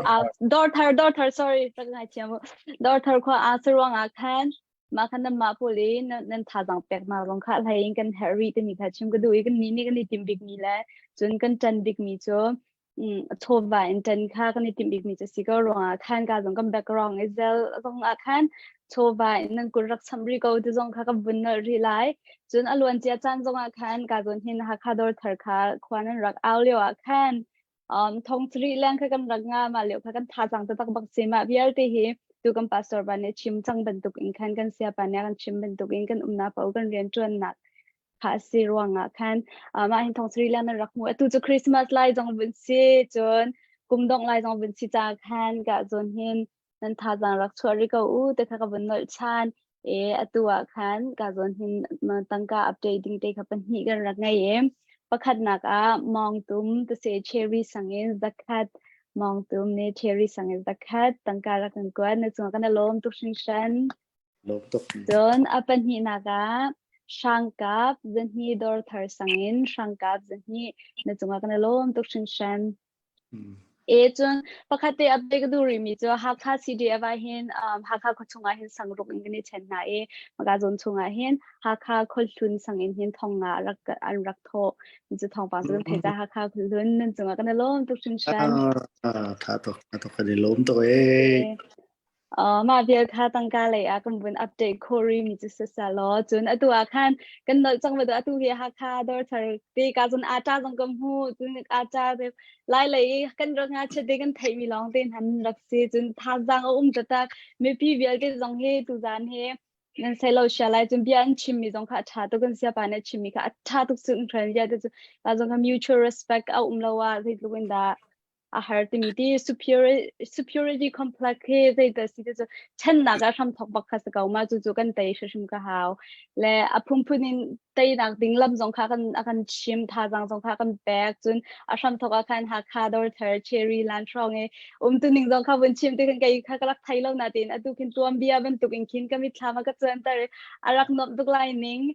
dawrthar dawrthar sorry rak ngai thiam u dawrthar khua aa saruang ah khan Mah kha nanmah pawl i nan thazaang peknak zong kha hlei in kan herh rih timi kha chim ka duh i kan nih nih kan i timh bikmi le cun kan ṭan bikmi cu chawva in ṭan kha kan i timh bikmi cu si ko ruangah khan ka zong kan background i zel zong ah khan chawva in nan kut rak chamh rih ko ti zong kha ka vun nolh rih lai. Cun a luancia caan zong ah khan ka zawn hin Hakha Dawrthar kha khua nan rak au lio ah khan thong sarih leng kha kan rak nga mah lio kha kan thazaang taktak bak si mah vialte hi tu kan pastor pa nih chim cang bantuk in khan kan sia pa nih kan chim bantuk in kan umnak paoh kan rian ṭuannak kha a si ruangah khan mah hin thong sarih leng nan rak hmu atu cu Christmas lai zong vun si cun kum dongh lai zong vun si ca khan ka zawn hin nan thazaang rak chuah rih ko u te kha ka vun nolh ṭhan e atu ah khan ka zawn hin tangka update ding te kha pahnih kan rak ngei e pakhatnak ah mawngtum te se cherry sangin zakhat mawngtum ne cherry sangin zakhat tangka rak kan kuat na cungah kan lawm tuk hringhran Lawm tuk. Cun a pahnihnak ah Hrangkap zahnih dawr thar sangin Hrangkap zahnih na cungah kan lawm tuk hringhran. E cun pakhat te update ka duh rihmi cu Hakha CDF ah hin um, Hakha khuachung ah hin sangruk in kan i ṭhen hna i maka zawn chung ah hin Hakha khuahlun sang in hin thong nga rak an rak thawh. Cu thawngpang cu kan theih ca Hakha khuahlun nan cungah kan i lawm tuk hringhran. Ah, tha tuk, tha tuk kan i lawm tuk ee. Mah vial kha tangka lei ah kan vun update khawh rihmi cu siseh law cun atu ah khan kan nolh cang bantuk atu hi Hakha Dawrthar te ka cun ata zong kan hmu cun ata te lai lei i kan rak ngakchia te kan theihmi lawng te hna rak si cun thazaang a um taktak mipi vialte zong hi tuzaan hi. Nan sei lo sia lai cun bia an chimmi zong kha a ṭha tuk, kan siapa nih a chimmi kha a ṭha tuk cu hran vialte cu ta zong kha mutual respect a um lo ah zeitluk in dah a har timi ti superiority complex hi zeidah si ti cu ṭhennak ah hram thok bak kha si ko ma cu cu kan tei hrimhrim ka hau le a phunphun in teinak ding lam zong kha kan a kan chim thazang zong kha kan pek. Cun a hram thok ah khan Hakha Dawrthar Cherry Lan hrawng i um tu ning zong kha vun chim ti khan kei kha ka rak thei lo na tin atu khin tuam bia bantuk in khin ka mitthlam a ka cuanter a rak nuam tuk lai ning,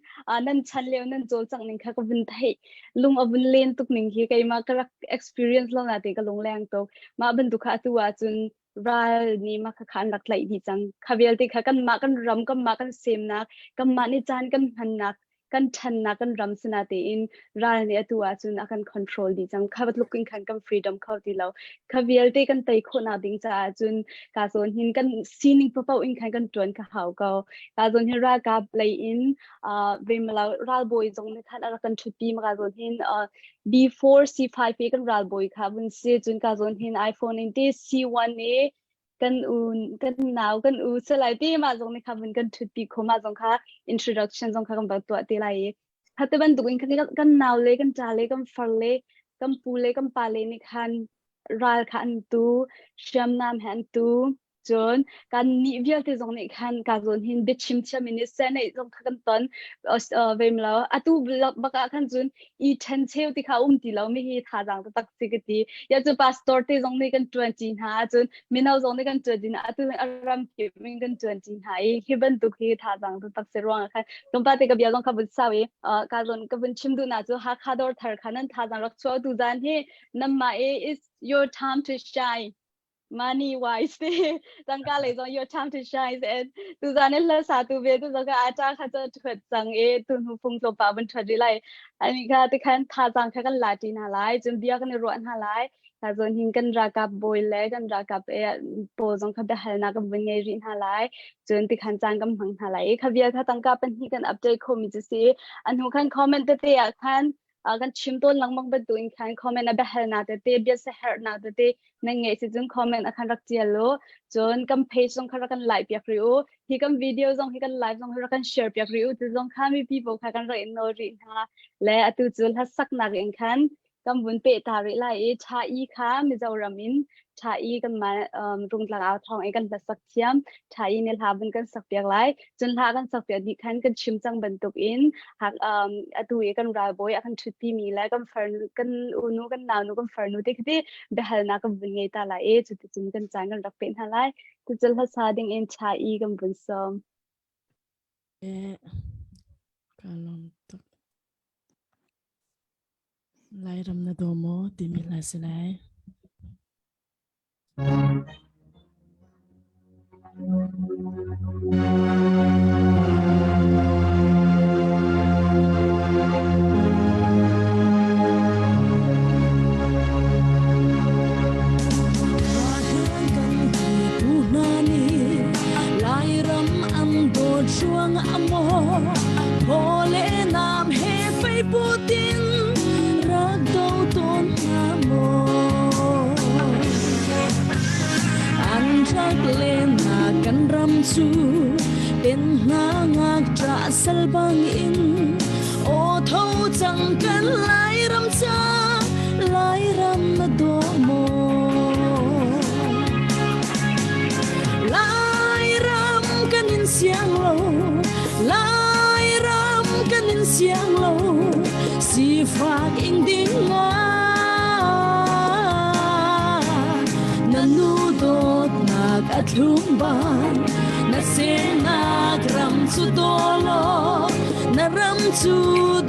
nan chan leo nan cawl cang ning kha ka vun theih lung a vun len tuk ning hi keimah ka rak experience lo na ti ka lung leng tuk. Mah bantuk kha atu ah cun ral nih mah kha an rak tlaih dih cang. Kha vialte kha kanmah kan ram, kanmah kan semnak, kanmah nih caan kan hmannak, kan ṭhannak kan ram sina tein ral nih atu ahcun a kan control dih cang. Kha tluk in khan kan freedom kho ti lo. Kha vialte kan tei khawhnak ding caah cun ka zawn hin kan sining paoh in khan kan ṭuan ka hau ko. Ka zawn hin ralkap lei in vemalo ralbawi zong nih khan a rak kan ṭhutpi ma ka zawn hin B4 C5 i kan ralbawi kha vun si. Cun ka zawn hin iPhone in ti C1 i kan u kan nau kan u salai ti mah zong nih kha vun kan ṭhutpi kho, mah zong kha introduction zong kha kan va tuah te lai i kha te bantuk in kan nau le kan ṭa le kan far le kan pu le kan pa le nih khan ral kha an tu, hriamnam he an tu. Cun kan nih vialte zong nih khan ka zawn hin biachim thiam in senate zong kha kan ton vem lo. Atu bak ah khan cun i ṭhen cheu ti kha um ti lo mi hi thazaang taktak si ka ti ya. Cu pastor te zong nih kan ṭuan ṭi hna, cun mino zong nih kan ṭuan ṭi hna, atu a ram kip in kan ṭuan ṭi hna i hi bantuk hi thazaang taktak si ruang ah khan tlawmpal te ka bia zong kha vun sau i ka zawn ka vun chim duh na cu Hakha dawr thar kha nan thazaang rak chuah tu zan hi namma i is your time to shine money wise te, tangka lei zong your time to shine. And tu zan in hla sa tu ve tu zong ka ata kha cha thuat cang e tu hnu phung tlo pa bun thuat ri lai ani kha te khan tha chang kha kan la ti na lai, cun bia kan i ruah hna lai. Ka zon hin kan rakap boy le kan rakap e po zong kha biahal na kan vun ngei rih hna lai, cun ti khan caan kan hmang hna lai. Kha bia kha tangka pahnih kan update kho mi chu si anu khan comment te te ah khan kan chim tawn lengmang bantukin khan comment a biahalnak tete, bia siaherhnak tete nan ngeih si cun comment a khan rak tial u. Cun kan page zong kha rak kan like piak rih u. Hi kan video zong, hi kan live zong hi rak kan share piak rih u. Tu zong kha mipi pawl kha kan rak in nawl rih hna le atu cu hlasaknak in khan kan vun peh ta rih lai i Tha i kha Mizoram in Tha i kan mah Rungtlang au thawng i kan hlasak thiam Tha i nih hla vun kan sak piak lai. Cun hla kan sak piak dih khan kan chim cang bantuk in atu i kan ralbawi a kan ṭhutpi mi le kan farnu, kan unu, kan naunu, kan farnu te khiti biahalnak kan vun ngei ta lai i cuticun kan caan kan rak peh hna lai. Cucul hlasa ding in Tha i kan vun sawm. Eh, ka lawm tuk. Lairam na daw maw timi hla si lai. Lairam an dawt ruang a maw Thaw le nam he fei putin rak do tawn hna maw An rak len na kan ram cu pen hna ngak ṭah sal bang in aw tho cang kan Lairam ca Lairam na daw maw Lairam kan in siang lo, Lairam kan in siang lo, sifak ing ding ah na nu dawtnak a thlum ban, na semnak ram cu daw law, na ram cu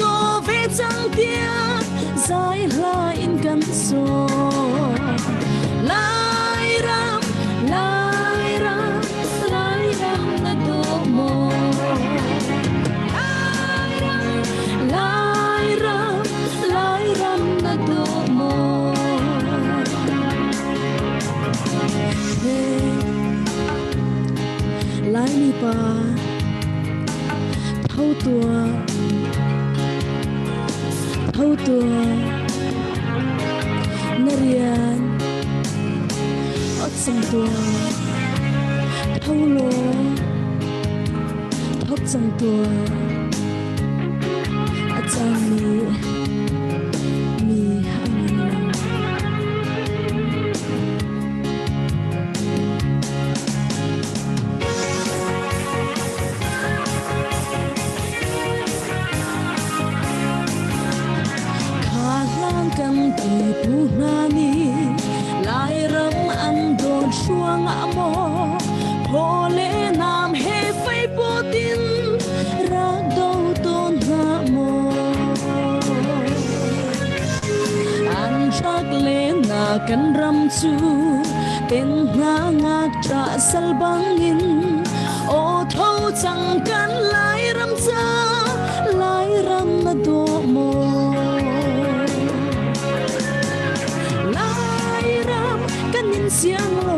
daw ve cang tiah zai hla in kan sawm. Lairam, Lairam, Lairam na daw maw? Lairam, Lairam, Lairam na daw maw? Hey, Laimi pa, tho tuah, tho tuah, na rian ot cang tuah, tho law, tho. cang tuah. A cangmi mi a ngan lo. Kha hlang kan pipu hna nih Lairam an dawt ruangah maw phaw le nam he fei pawt in rak do tawn hna maw an rak len na kan ram cu pen hna ngakṭah sal bangin aw tho cang kan Lairam ca Lairam na daw maw Lairam kan in siang lo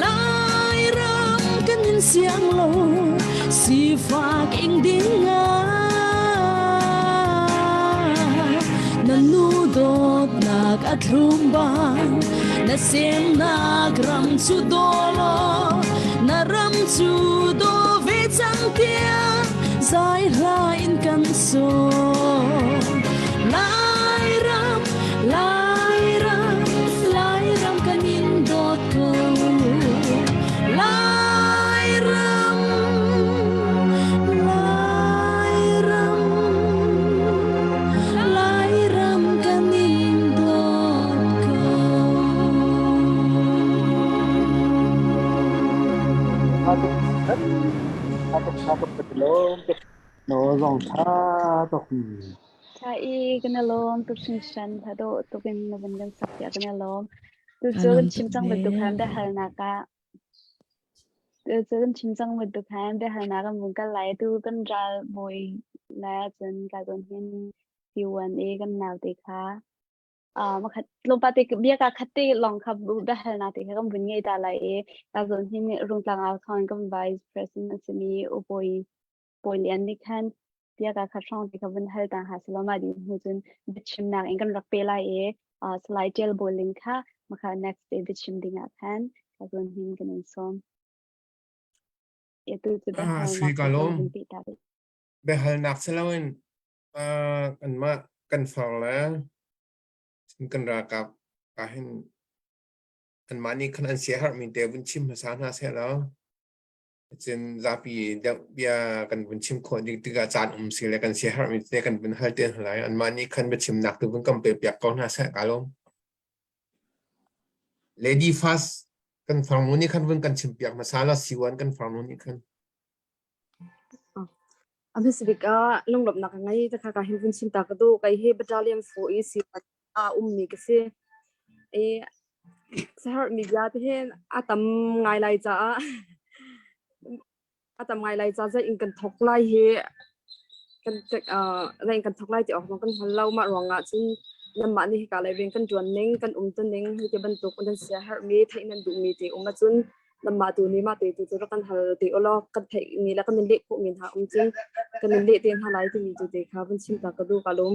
Lairam kan in siang lo sifak ing ding ah na nu dawtnak a thlum bang na semnak ram cu daw law na ram cu daw ve cang tiah zai hla in kan sawm Lairam Lairam Lairam kan in dawt ko Lairam Lairam Lairam kan in dawt ko. Zong tha tuk. Tha i kan i lawm tuk hringhran tha dawh tuk in na van kan sak tiah kan i lawm. Tucu kan chim cang bantuk khan biahalnak ah Tucu kan chim cang bantuk khan biahalnak kan vung kal lai. Tu kan ral bawi le cun ka zawn hin C1A kan naute kha makhat tlawmpal te bia ka khat te lawng kha biahalnak te kha kan vun ngei ta lai i ka zawn hin Rungtlang ah khan kan vice president a simi U Bawi Bawi Lian nih khan bia ka khat hrawng te kha vun hal ta ha selaw mah dih hnu cun biachimnak in kan rak pe lai i Salai Tial Bawi Ling kha makha next day biachim ding ah khan ka zawn hin kan in sawm. Atu cu Ah, biahalnak sui te ka kan lawm. vun peh ta rih. Biahalnak si loin kanmah kan far le kan ralkap ahhin anmah nih khan an siaherhmi te vun chim hmasa hna seh law cun zapi deuh bia kan vun chim khawh ding tikah caan um si le kan siaherhmi te kan vun hal te hna lai. Anmah nih khan biachimnak tu vun kan pekpiak ko hna seh ka lawm. Lady first kan farnu nih khan vun kan chimpiak hmasa la siwan kan farnu nih khan. A hmasabik ah lunglawmhnak ka ngei ta kha ka hin vun chim ta ka duh. Kei hi battalion 4 i si a ummi ka si. I saherhmi bia te hin a tam ngai lai caah a tam ngai lai ca zei in kan thok lai hi kan zei in kan thok lai ti awk zong kan hngal lo. Mah ruangah cun nanmah nih hika lei rian kan ṭuan ning, kan um ning hi ti bantuk nan siaherhmi, theih nan duhmi ti um ahcun nanmah tu nih mah te tu cu rak kan hal te ulaw kan theih mi le kan in leh khawh mi hna um cun kan in leh te hna lai timi tu te kha vun chim ta ka duh ka lawm.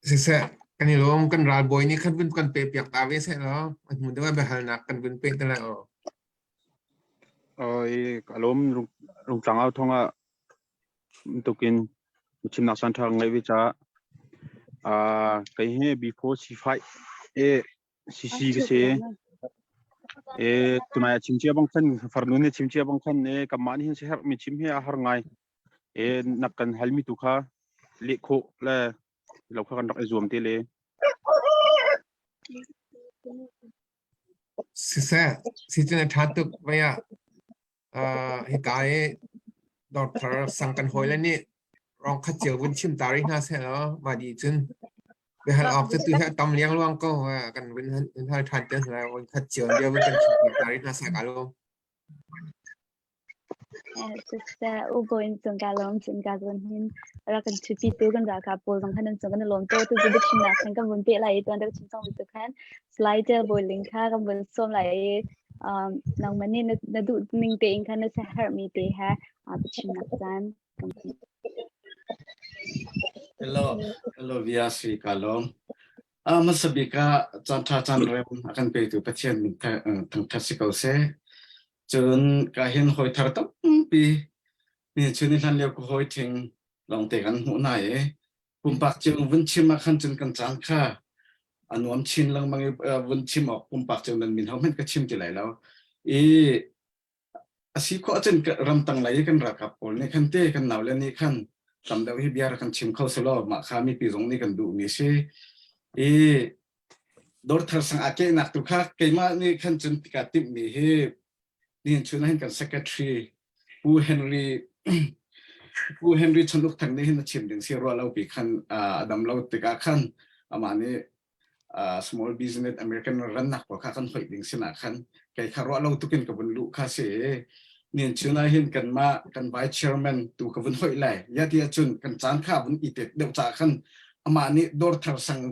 Siseh, kan i lawm kan ralbawi nih khan vun kan pe piak ta ve seh law a hnu deuh ah biahalnak kan vun pe te lai aw. Oi, ka lawm rungtlang au thong ah tukin chimnak caan ṭha ngai ve ca ah kei hi B4 C5 e CC ka si. E tunai a chim cia bang khan farnu nih chim cia bang khan e kanmah nih hin siaherh mi chim hi a har ngai. E nak kan hal mi tu kha leh khawh le lo kha kan rak i zuam te le. Siseh, si cun a ṭha tuk vai ah hika i dawrthar sang kan hawile nih rong khat cio vun chim ta rih hna seh law mah dih cun biahal awk cu tu hi a tam liangluang ko kan vun hal ṭhan te hna lai vun khat cio bia vun kan chim ta rih hna seh ka lawm. Siseh, u Bawi cung ka lawm cun ka zawn hin rak kan ṭhupi tu kan ralkap pawl zong khan an cung kan i lawm to tu cu biachimnak khan kan vun peh lai i tuan deuh chim cang tu khan Slider Bawi Ling kha kan vun sawm lai i um, nangmah nih na, na duh ning tein khan na herhmi te he uh, biachimnak caan kan Hello, hello via sui ka lawm. A hmasa bik ah caan ṭha caan rem a kan petu Pathian min thangṭhat si ko seh. Cun ka hin hawi thar tampi ni chun i hlan lio ka hawi ṭhing lawngte kan hmuh hna i pumpak cio vun chim ah khan cun kan caan kha a nuam chin lengmang i vun chim awk pumpak cio nan min ho hmanh ka chim ti lai lo. I a si khawh ahcun ramtang lei i kan ralkap pawl nih khan te kan naule nih khan tam deuh hi bia rak kan chim kho selaw mah kha mipi zong nih kan duhmi a si. I dawrthar sang aa kehnak tu kha keimah nih khan cun tika timhmi hi nihin chun ah hin kan secretary Pu Henry Pu Henry Chan Uk Thang nih hin a chim ding si ruah lo pi khan a dam lo tikah khan amah nih uh, small business American rannak pawl kha kan hoih ding sinah khan kei kha ruah lo tukin ka vun luh kha si nian chun ah hin kanmah kan vice chairman tu ka vun hoih lai ya ti ahcun kan caan kha vun i tet deuh ca khan amah nih dawr thar sang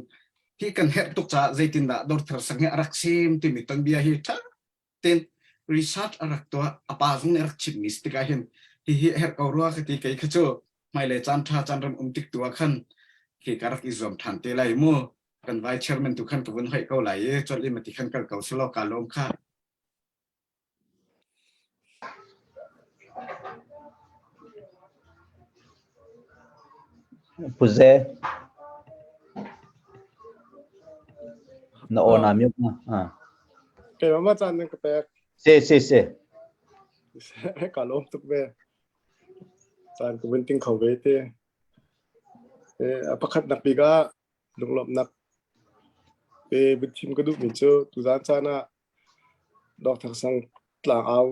hi kan herh tuk caah zeitindah dawr thar sang hi a rak sim timi tonbia hi ṭha tein research a rak tuah a pa zong nih a rak chimmi si tikah hin hihi a herh ko rua ka ti kei kha cu hmailei caan ṭha caan ram um tik tu ah khan khi ka rak i zuam ṭhan te lai mu kan vice chairman tu khan ka vun hoih ko lai i cawlh i mati khan kal ko selaw ka lawm kha Pu Ze, na aw naa mute na. Ah. Keimah ma caan nan ka pek. Si si si. Ka lawm tuk ve. Caan ka vun ting kho ve te. Eh, a pakhat nak bik ah lunglawmhnak te vun chim ka duhmi cu tuzaan caan ah Dr. Sang tlangau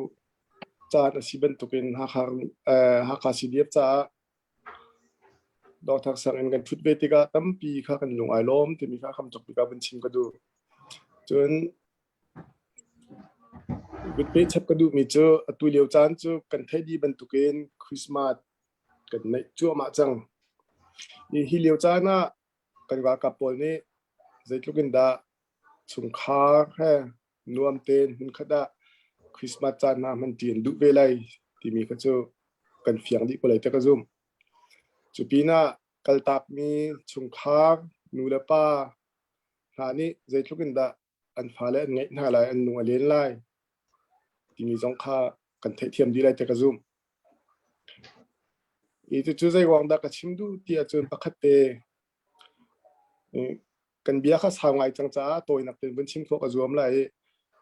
caan a si bantukin Hakha, eh, Hakha CDF caah Dr. Sang in kan ṭhut ve tikah tampi kha kan lung ai lawm timi kha kham cawk bik ah vun chim ka duh. Cun vun chap ka duhmi cu atu lio caan cu kan theih dih bantukin Christmas kan neih cuahmah cang. Hi hi lio caan ah kan ralkap pawl nih zeitluk in dah chungkhar he nuam tein hmunkhat ah Christmas caan hna hmanṭi an duh ve lai timi kha cu kan fiang dih ko lai tiah ka zumh. Cu pinah kaltakmi chungkhar nu le pa hna nih zeitluk in dah an fale an ngeih hna lai, an lung a len lai timi zong kha kan theihthiam dih lai tiah ka zumh. Hi cucu zei ruang dah ka chim duh ti ahcun pakhat te kan bia kha sau ngai cang caah tawinak tein vun chim khawh ka zuam lai i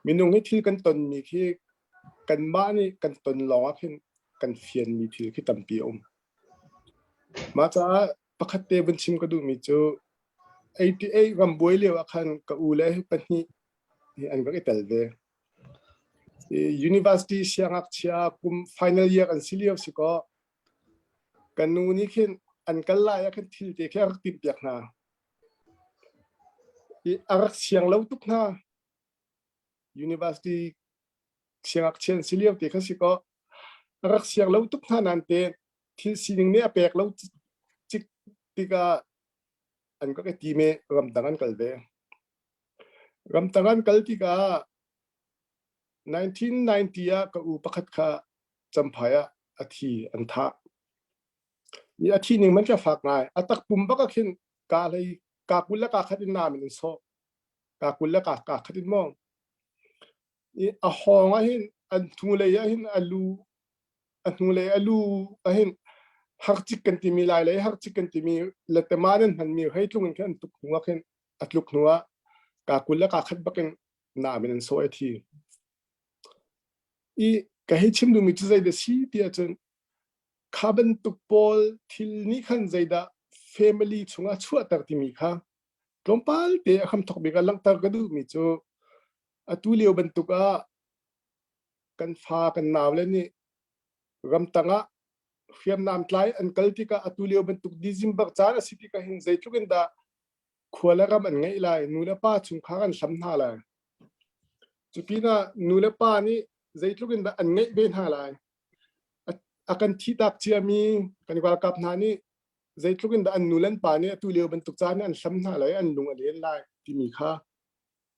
minung hi thil kan tonmi khi kanmah nih kan ton lawng ah khin kan fianmi thil khi tampi a um. Mah caah pakhat te vun chim ka duhmi cu 88 rambuai lio ah khan ka u le pahnih hi an rak i tel ve. University siangngakchia kum final year an si lio si kaw kan nu nih khin an kal lai ah khin thil te khi a rak timhpiak hna. I a rak siang lo tuk hna. University siangngakchia an si lio te kha si kaw a rak siang lo tuk hna nain te thil sining nih a pek lo cik tikah an ka ti me ramdang an kal ve. Ramtang an kal tikah 1990 ah ka u pakhat kha Champhai ah a thi an thah. I a thi ning man ka fak ngai. A takpum bak ah khin ka hlei ka kul le ka khat in nam in an sawh. Ka kul le ka ka khat in mong. I a hawng ah hin an hnulei ah hin a lu a hnulei a lu ah hin harcik kan timi lai lei harcik kan timi letema nan hmanmi hei tlung in khin an tuk hnu ah khin a tluk hnu ah ka kul le ka khat bakin nam in an sawh i thi. I ka hei chim duhmi cu zeidah si ti ahcun kha bantuk pawl thil nih khan zeidah family chungah chuahter timi kha tlawmpal te a hramthok bik ah langhter ka duhmi cu atu lio bantuk ah kan fa kan nau le nih ramtang ah hriamnam tlai an kal tikah atu lio bantuk December caan a si tikah hin zeitluk in dah khua le ram an ngeih lai nu le pa chungkhar an hlam hna lai cu pinah nu le pa nih zeitluk in dah an ngeih ve hna lai a kan thihtak ciami kan ralkap hna nih zeitluk in dah an nu le an pa nih atu lio bantuk caan an hlam hna lai an lung a len lai timi kha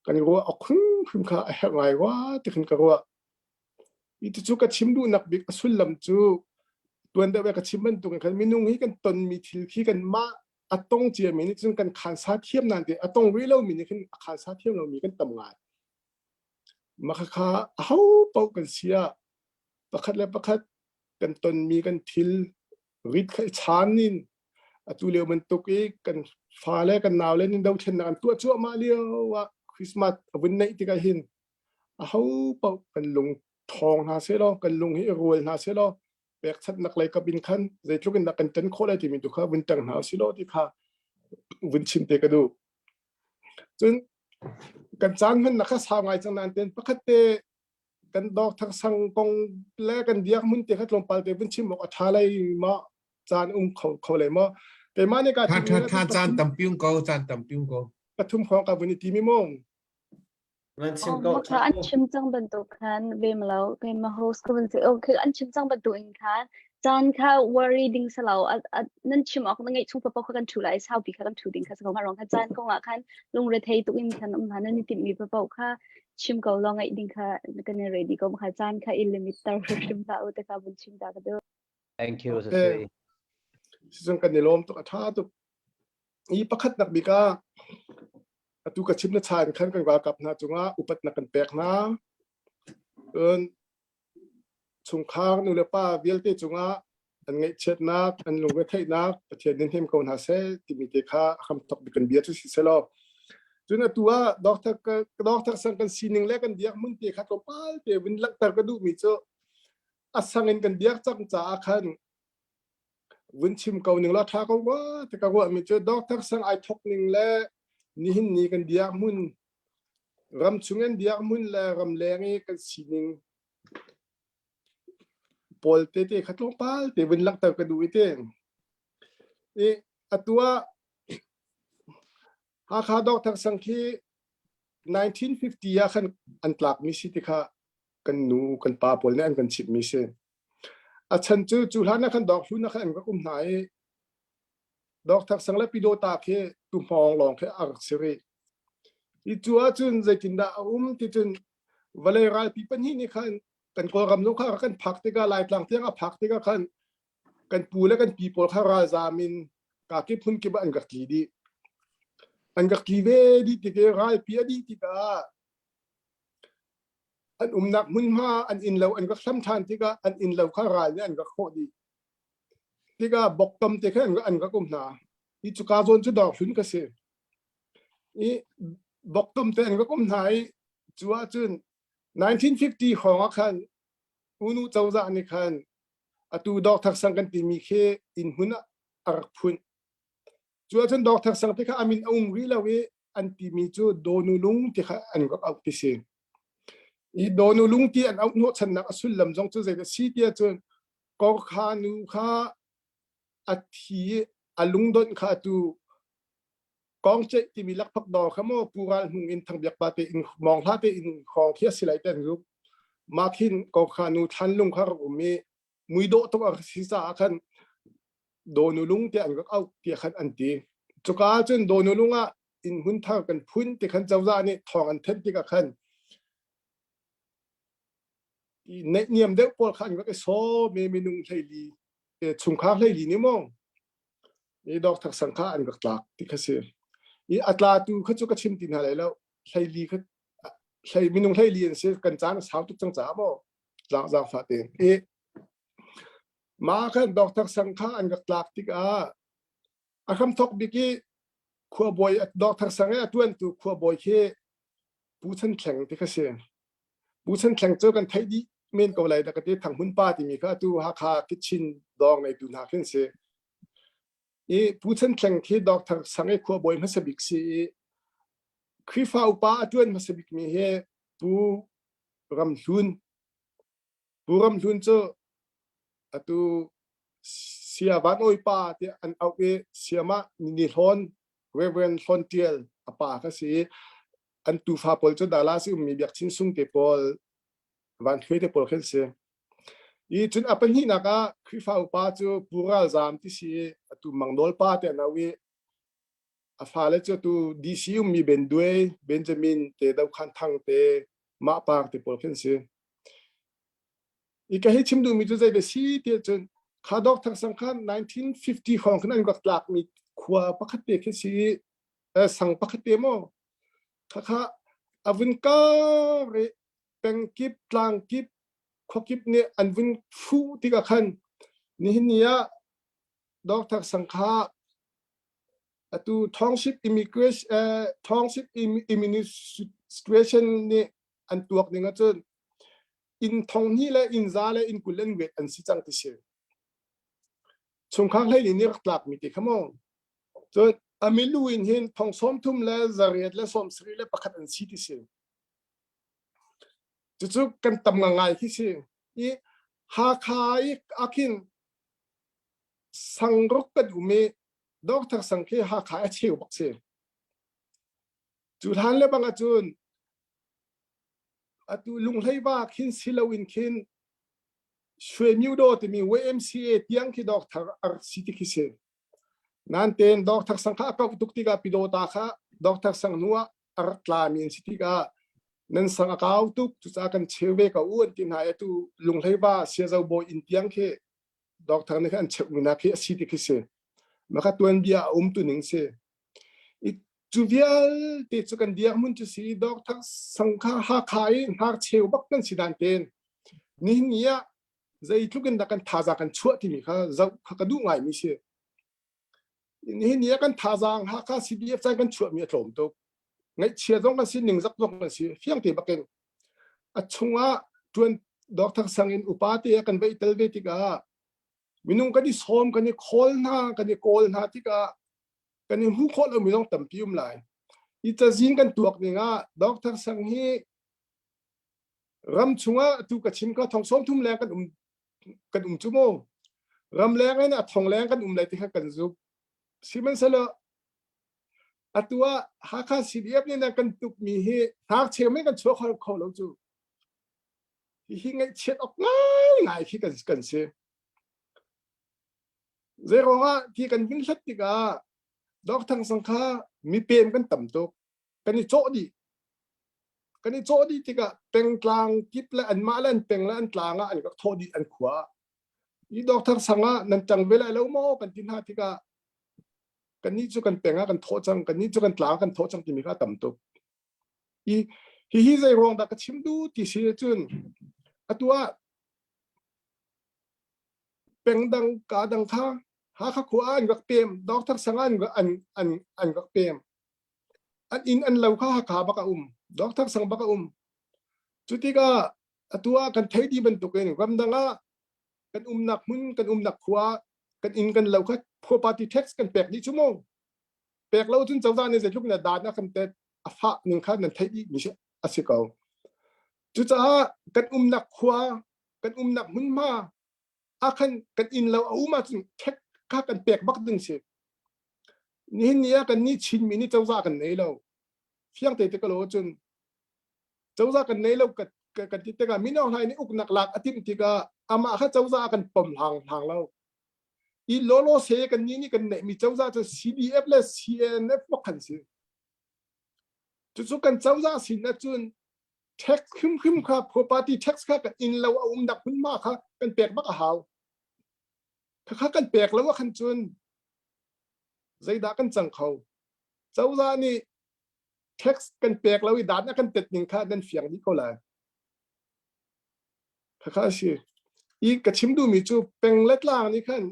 kan ruah awk hrimhrim kha a herh ngai rua ti khin ka ruah Hi cu ka chim duhnak bik a sullam cu tuan deuh ka chim bantuk in khan minung hi kan tonmi thil khi kanmah a tong ciami nih cun kan khansa thiam nain te a tong rih lomi nih khin a khansa thiam lomi kan tam ngai. Mah khakha aho paoh kan si ah pakhat le pakhat kan tonmi kan thil rit kha i chaan in atu lio bantuk i kan fale kan naule nih dothlennak an tuah cuahmah lio ah Christmas a vun neih tikah hin aho paoh kan lung ṭhawng hna sehlaw kan lung hi i rual hna sehlaw pekchanhnak lei kap in khan zeitluk in dah kan ṭan khawh lai timi tu kha vun ṭang hna usilaw ti kha vun chim te ka duh. Cun kan caan hmannak kha sau ngai cang nain ten pakhat te kan dawk thang kong le kan biak mun te kha tlawmpal te vun chim awk a ṭha lai ma caan um kho kho lai maw keimah nih ka Tha tha tha caan tampi um ko caan tampi um ko pathum khong ka vun i ti mi mong Nan chim ko. Kha an chim cang bantuk khan vem lo keimah host ka van si okay an chim cang bantuk in khan caan kha worry ding salo nan chim awk na ngeih chung papo kha kan thu lai saupi kha kan thu ding kha sa ko ma rong kha caan kong ah khan lungre thei tuk in khan um hna nan i timh mi papo kha chim ko lo ngaih ding kha kan i ready ko kha caan kha i limit tar hrim hlah u te kha vun chim ta ka du Thank you Sasui. Sizung kan i lawm tuk a tha tuk. I pakhat nak bik ah atu ka chim na chan khan kan ralkap hna cungah upatnak kan pek hna. Cun chungkhar nu le pa vialte cungah an ngaihchiatnak, an lungretheihnak Pathian nih hnem ko hna seh timi te kha a hramthok bik kan bia cu si selaw. Cun atu ah doctor doctor sang kan sining le kan biak hmun te kha tlawmpal te vun langhter ka duhmi cu a sang in kan biak cang caah khan vun chim ko ning la tha ko rua ti ka ruah mi cu doctor sang ai thok ning le nihin ni kan biak hmun ram chung in biak hmun le ram leng i kan sining pawl te te kha tlawmpal te vun langhter ka duh i te i atu ah Hakha Doctor Sang khi 1950 ah khan an tlak mi si ti kha kan nu kan pa pawl nih an kan chimh mi si. A chan cu cu hlan ah khan dawk hlun ah khan an rak um hna i Doctor Sang le Pidawta khi tuhmawng lawng khi a rak si rih. I cu ahcun zeitindah a um ti cun vawlei ralpi pahnih nih khan kan Kawlram zong kha kan phak tikah Laitlang tiang a phak tikah khan kan pu le kan pi pawl kha ralzaam in kakip phun kip ah an rak tli dih. An rak tli ve dih tik i ralpi a dih tikah an umnak hmunhma an innlo an rak hlam ṭhan tikah an innlo kha ral nih an rak hrawh dih. Tikah boktom te kha an rak um hna. Hi cuka zawn cu dawr hlun ka si. I boktom te an rak um hna i cu ahcun 1950 hrawng ah khan unu cozah nih khan atu Doctor Sang kan timi khi inn hmun ah a rak phunh. Cu ahcun Doctor Sang te kha a min a um rih lo i an timi cu Dawnu Lung ti kha an rak auh ti si. I Dawnu Lung ti an auh hnawhchannak a sullam zong cu zeidah si ti ahcun Korkha nu kha a thi i a lungdonh kha atu Kongceih timi lakphak dawr kha maw Pu Ral Hmung in Thangbiak pa te in Mawng Hla te in hrawng khi a si lai te an rup. Mah khin Korkha nu thlanlung kha rak um i muidawh tuk a si caah khan Dawnu lung tiah an rak auh tiah khan an ti. Cuka ah cun Dawnu lung ah inn hmun thar kan phun ti khan cozah nih thawng an thenh tikah khan neihniam deuh pawl kha an rak i sawm i minung hleili chungkhar hleili nih maw i doctor sang kha an rak tlak ti kha si. I a tlatu kha cu ka chim ti hna lai lo. Hleili kha hlei minung hleili an si kan caan a sau tuk cang caah maw tlak zaangfah tein. I Mah khan Doctor Sang kha an rak tlak tikah a hramthawk bik i khuabawi Doctor Sang i a ṭuantu khuabawi khi Pu Chan Thleng ti kha si. Pu Chan Thleng cu kan theih dih men ko lai dah ka ti Thanghmun pa timi kha atu Hakha Kichin dawr ngeitu hna khi an si. I Pu Chan Thleng khi Doctor Sang i khuabawi hmasa bik si i Khrihfa upa a ṭuan hmasa bikmi hi Pu Ram Hlun Pu Ram Hlun cu atu Sia Van Awi pa tiah an auh i Siamah Ni Hlawn Reverend Hlawn Ṭial a pa kha si i an tufa pawl cu Dallas i ummi Biak Chin Sung te pawl Van Thluai te pawl khi an si. I cun a pahnihnak ah Khrihfa upa cu Pu Ral Zam ti si i atu Mang Nawl pa tiah an auh i a fale cu atu DC ummi Ben Duai, Benjamin te Do Khan Thang te Mah Par te pawl khi an si. I ka hei chim duhmi cu zei si ti ahcun kha Doctor Sang kha 1950 hrawng khan an rak tlakmi khua pakhat te khi si i sang pakhat te maw khakha a vun kar i. pengkip tlangkip khuakip nih an vun fuh tikah khan nihin ni ah Dr. Sangkha atu Township Immigration uh, Township Administration nih an tuak ning ahcun inn thong hnih le inn za le inn 20 an wet an si cang ti si. Chungkhar hlei nih rak tlak mi ti kha mu. Cun a milu in hin thong 30 le zariat le 71 le pakhat an si ti si. Cucu kan tam ngai khi si. I Hakha i akhin sangruk kan um i Doctor Sang khi Hakha a cheu bak si. Cu hlan le bang ahcun atu lunghlei khin si loin khin Shwe timi YMCA tiang khi doctor ar si ti khi si. Nan ten doctor sang kha a kau tuk tikah pidota kha doctor sang hnu ah a rak tlami an si tikah nan sang a kau tuk cucaah kan cheu ve ko u an ti hna i atu lunghlei va siazo bawi inn tiang khi doctor nih khan an cheuhmi hna khi a si ti khi si. Maka tuanbia a um tu ning si. I cu vialte cu kan dirhmun cu si doctor sang kha Hakha i hnar cheu bak kan si dan ten nihin ni ah zeitluk in dah kan thazaang kan chuah timi kha zoh kha ka duh ngaimi si. Nihin ni ah kan thazaang Hakha CDF caan kan chuahmi a tlawm tuk. Ngaihchia zong kan si, ningzak zong kan si, fiang te bakin. A chungah tuan Doctor Sang in upa te kan vai tel ve tikah minung kan i sawm kan i khawl hna kan i kawl hna tikah kan i hmuh khawh lomi zong tampi um lai. I cazin kan tuak ning ah Doctor Sang hi ram chungah tu ka chim ka thong 30 leng kan um kan um cu mu ram leng in a thong leng kan um lai ti kha kan zuk sihmanhsehlaw atu ah Hakha CDF nih nan kan tuk mi hi ngakchia men kan chuah kho kho lo cu hihi ngaihchiat awk ngai ngai khi kan kan si zei ruangah ti kan vun hlat tikah Dr. Thang Sang kha mipem kan tam tuk kan i cawh dih kan i cawh dih tikah pengtlang kip le anmah le an peng le an tlang ah an rak thawh dih an khua i doctor sang ah nan ṭang ve lai lo maw kan ti hna tikah kannih cu kan peng ah kan thawh cang kannih cu kan tlang kan thawh cang timi kha a tam tuk i hihi zei ruang dah ka chim duh ti si cun atu ah peng dang ka dang kha Hakha khua ah an rak pem doctor sang ah an an an an rak pem an inn an lo kha Hakha bak a um doctor sang bak a um cu tikah atu ah kan thei dih bantukin ramdang ah kan umnak hmun kan umnak khua kan inn kan lo kha property tax kan pek dih cu mu pek lo cun cozah nih zeitluk na dan a kan tet a fah ning kha nan theih dih mi a si ko cucaah kan umnak khua kan umnak hmunhma ah khan kan inn lo a um ahcun tax kha kan pek bak ding si nihin ni ah kan nih Chinmi nih cozah kan nei lo fiang te te ka lo cun cozah kan nei lo kan kan ti tikah Min Aung Hlaing nih uknak lak a timh tikah amah kha cozah kan pom hlang hlang lo i lolo se kan nih nih kan neihmi cozah cu CDF le CNF bak kan si cucu kan cozah sin ahcun tax hrimhrim kha property tax kha kan inn lo a umnak hmunhma kha kan pek bak a hau khakha kan pek lo ah khan cun zeidah kan cang kho cozah nih tax kan pek lo i dan a kan tet ning kha nan fiang dih ko lai khakha a si i ka chim duhmi cu peng le tlang nih khan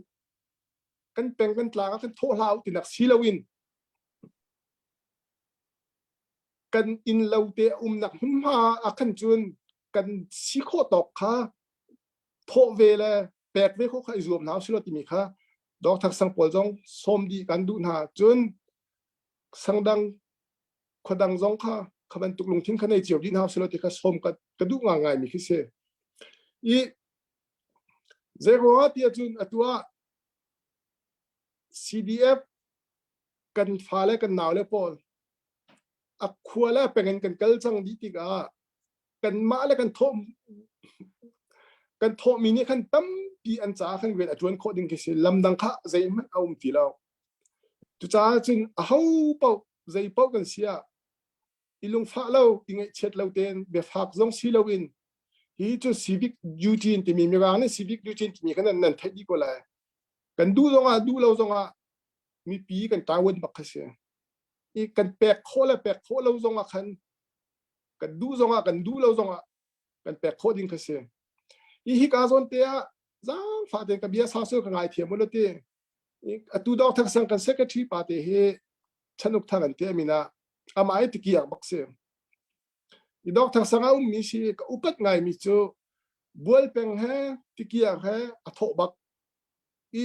kan peng kan tlang ah kan thawh hlah u tinak si loin kan inn lo te a umnak hmunhma ah khan cun kan si khawh tawk kha thawh ve le pek ve khawh kha i zuam hna usih timi kha Doctor Sang pawl zong sawm dih kan duh hna cun sangdang khuadang zong kha kha bantuk lungthin kha nei cio dih hna usih ti kha sawm ka, ka duh ngai ngai mi khi si i zei ruangah ti ahcun atu ah CDF kan fale kan naule pawl a khua le peng in kan kal cang dih tikah kanmah le kan thawh kan thawhmi nih khan tampi an caah khan rian a ṭuan khawh ding khi si lam dang kha zeihmanh a um ti lo cucaah cun aho paoh zei paoh kan si ah i lungfah lo i ngaihchiat lo tein biafak zong si loin hi cu civic duty in timi mirang nih civic duty in timi kha nan nan theih dih ko lai kan duh zongah duh lo zongah mipi kan ṭawan bak kha si i kan pek khawh le pek khawh lo zongah khan kan duh zongah kan duh lo zongah. Kan pek khawh ding kha si. Hi hi ka zawn te ah zaangfah tein ka bia sau sul ka ngai thiam u ti. Atu dawk thak sang kan secretary pa te hi Chanuk Thang an ti amin ah amah hi tikiak bak si. I dawk thak sang a ummi si ka upat ngaimi cu Bualpeng he tikiak he a thawh bak. I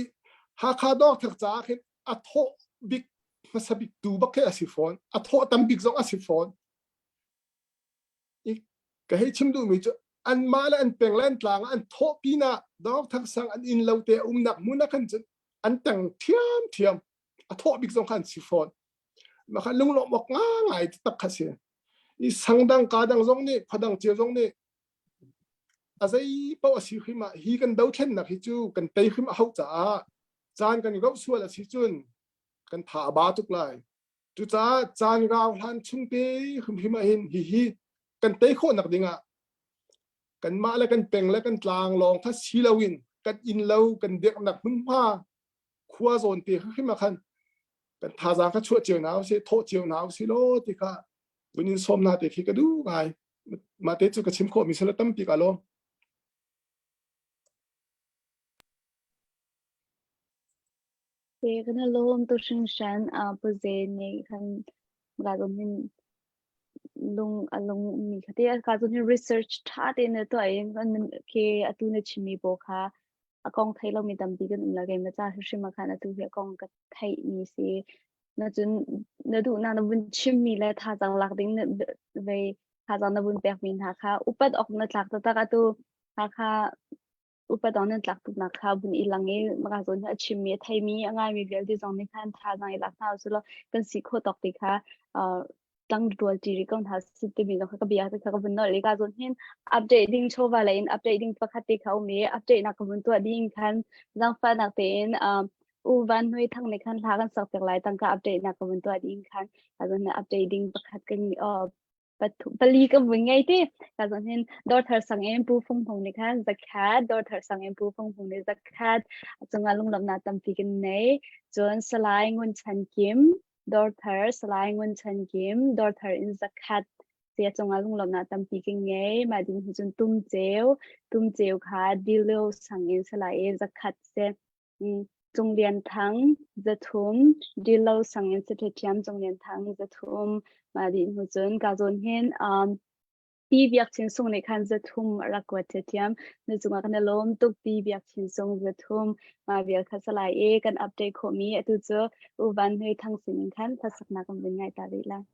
Hakha dawk thak caah khin a thawh bik hmasa bik tu bak khi a si fawn. A thawh tam bik zong a si fawn. I ka hei chim duhmi cu anmah le an peng le an tlang ah an thawh pinah dawk thak sang an inn lo te a umnak hmun ah khan cun an teng ṭhiamṭhiam. A thawh bik zong kha an si fawn. Mah kha lunglawmh awk ngai taktak kha si. I sang dang ka dang zong nih khua dang cio zong nih a zei paoh a si hrim ah hi kan dothlennak hi cu kan tei hrim a hauh caah caan kan roh sual a si cun kan tha a ba tuk lai. Cucaah caan rau hlan chung te hrimhrim ah hin hihi kan tei khawhnak ding ah kanmah le kan peng le kan tlang lawng kha si loin kan inn lo kan biaknak hmunhma khua zawn te hrim ah khan kan thazaang kha chuah cio hna usih thawh cio hna usih law ti kha vun in sawm hna te khi ka duh ngai mah te cu ka chim khawh mi sala tampi ka lawm. Te kan lawm tu hringhran a pu ze nih khan ga zon hin lung a lung mi kha te ka zon hin research tha te na to in kan ke atu na chimi bo kha a kong thei lo mi tampi kan um la ke ma cha hrim ma khan atu hi a kong ka thei mi si na cun na duh na na vun chim mi le thazaang lak ding na vei thazaang na vun pek mi hna kha upat ok na tlak taktak atu kha upa dang nan tlak tuknak kha vun i lang i maka zawn hi a chimmi a theimi a ngaimi vialte zong nih khan thazaang i lak hna usih law kan si khawh tawk ti kha tang rual ṭi rih ko hna si timi zong kha ka bia te kha ka vun nolh i ka zawn hin update ding chawva lei in update ding pakhat te kha um i update nak ka vun tuah ding khan zaangfahnak tein u van hnui thang nih khan hla kan sak piak lai tangka update nak ka vun tuah ding khan ka zawn update ding pakhat kan pali ka vun ngei ti ka zon hin dawr thar sang in pu fung hung nih khan zakhat dawr thar sang in pu fung hung nih zakhat cungah lunglawmhnak tampi kan nei cun salai ngun chan kim dawr thar salai ngun chan kim dawr thar in zakhat sia cungah lunglawmhnak tampi kan ngei mah ding hi cun tum ceu tum ceu kha dilo sang in salai e zakhat se Cung Lian Thang, Zathum, Dilo sangin Secretary Cung Lian Thang, Zathum, mah dih hnu cun ka zawn hin um, Pi Biak Chin Sung nih khan Zathum a rak kuat thiam. Na cungah kan i lawm tuk Pi Biak Chin Sung Zathum mah vial kha salai e kan update khawhmi atu cu U Van Hnui Thang sin in khan hlasaknak kan vun ngai ta rih lai.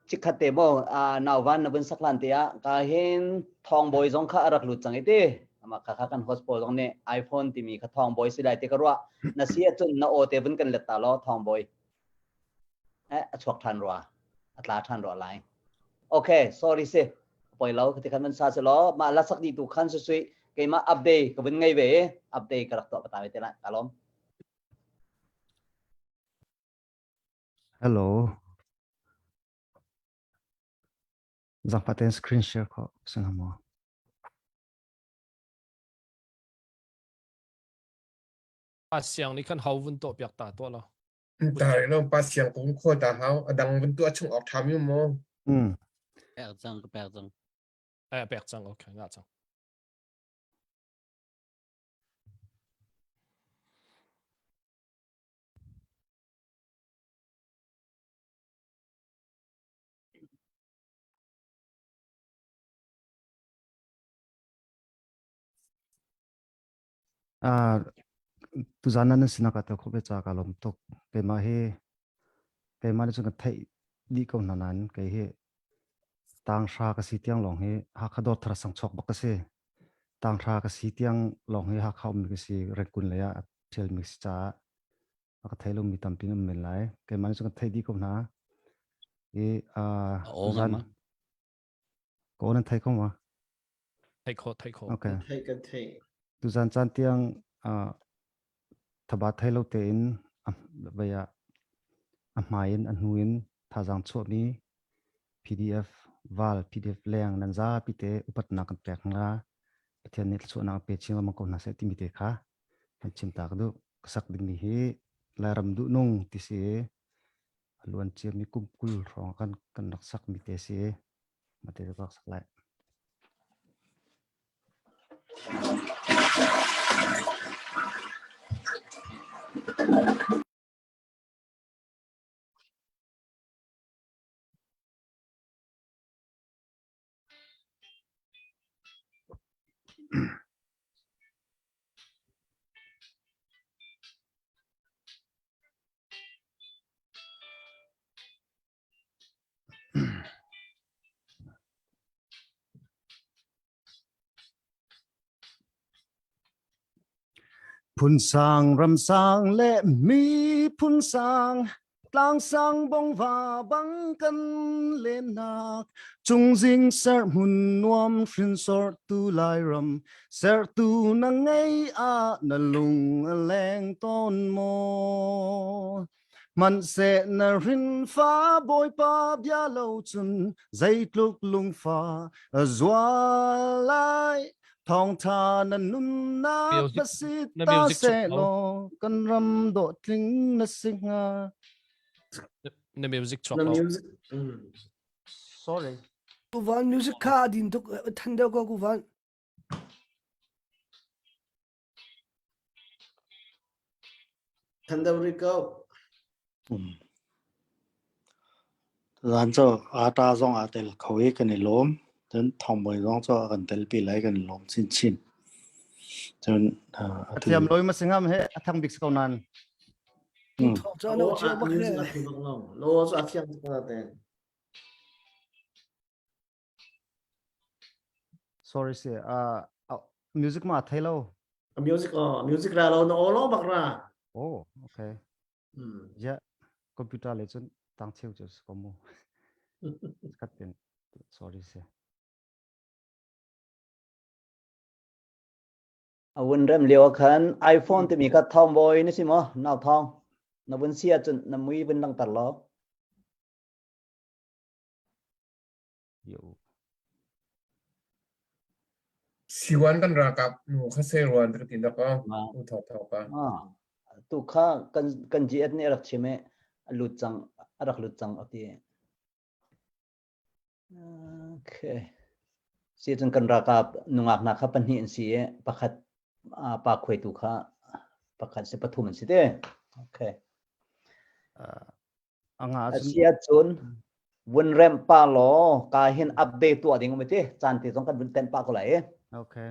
Chikkhat te maw nauvan na vun sak hlan te ah ka hin thawngbawi zong kha a rak lut cang i ti amah kha kha kan host pawl zong nih iPhone timi kha thawngbawi si lai ti ka ruah na si ahcun na aw te vun kan let ta law thawngbawi eh a chuak ṭhan rua a tla ṭhan rua lai okay sorry si poi lo ti khan man sa se law mah la sak di tu khan su sui keimah update ka vun ngei ve update ka rak tuah pata ve te la ka lawm Hello. Zangfah tein screen share khawh si hnga maw? Pa siang nih khan hau vun tuah piak ta tuah lo. Ta rih lo pa siang kong khawl ta hau a dang vun tuah chung awk ṭha mi maw? Mm. Pek cang ka pek cang. Eh pek cang okay nga cang. Ah, tuzan nan sinak ah tel khawh ve ca ka lawm tuk. Keimah hi keimah nih cun ka theih dih ko hna nain kei hi tanghra ka si tiang lawng hi Hakha Dawrthar sang chuak bak ka si. Tanghra ka si tiang lawng hi Hakha ummi ka si. Rengkun lei ah a ṭhialmi ka si caah a ka thei lomi tampi an um men lai. Keimah nih cun ka theih dih ko hna. I uh, tuzan ka aw nan thei ko ma? Thei kho, thei kho. Okay. Thei kan thei. Tuzan caan tiang uh, thaba thei lo tein vei ah a hmai in a hnu in thazaang chuahmi PDF val PDF leng nan zapi te upatnak kan pek hna. Pathian nih thluachuahnak pe chin lengmang ko hna seh timi te kha kan chim ta ka duh. Ka sak dingmi hi Lairam duhnung ti si. A luan ciami kum 20 hrawng kan kan rak sakmi te si. Mate ka rak sak lai. Phunsang ramsang le miphun sang tlangsang bongva bang kan lennak cungzing serhmun nuam hrinsor tu Lairam sertu na ngei ah na lung a leng tawn maw Hmanhseh na hrinfa Bawipa bia lo cun zeitluk lungfa a zual lai. Thawngṭha na nunnak Music- va si na ta music seh chuak lo. law kan ram dawhtling na si hnga. Na music chuak Na lo. music. Mm. Sorry. Kuvan music kha a din tuk than deuh ko kuvan. Than deuh rih ko. Zan cu ata zong aa tel kho i kan i lawm. Cun Thawngbawi zong cu a kan telpi lai kan i lawm chinchin. Cun a thiam loi ma singam he a thang bik si ko nan. Lo a music a thiam bak lo. Lo cu a thiam tuk na ten. Sorry si. Uh, music ma thei lo. Music oh, music ra lo na lo bak ra. Oh, okay. Hmm. Yeah, computer le cun tang cheu chu ko mu. Kat tin. Sorry si. A vun rem lio khan iPhone timi kha thawng bawi na si maw? Nau thawng. Na vun si ahcun na mui vun langhter law. Yo. Siwan kan ralkap nu kha se ruan ka ti dak a u thok thok pa. Ah, tu kha kan kan GS nih a rak chim i a lut cang a rak lut cang a ti. Okay. Si cun kan ralkap nungak hna kha pahnih an si i pakhat pa khuaitu kha pakhat si pathum an si te. Okay. Uh, anga A si ahcun vun remh pa law ka hin update tuah ding um ti caan te zong kan vun tenh pah ko lai i. Okay.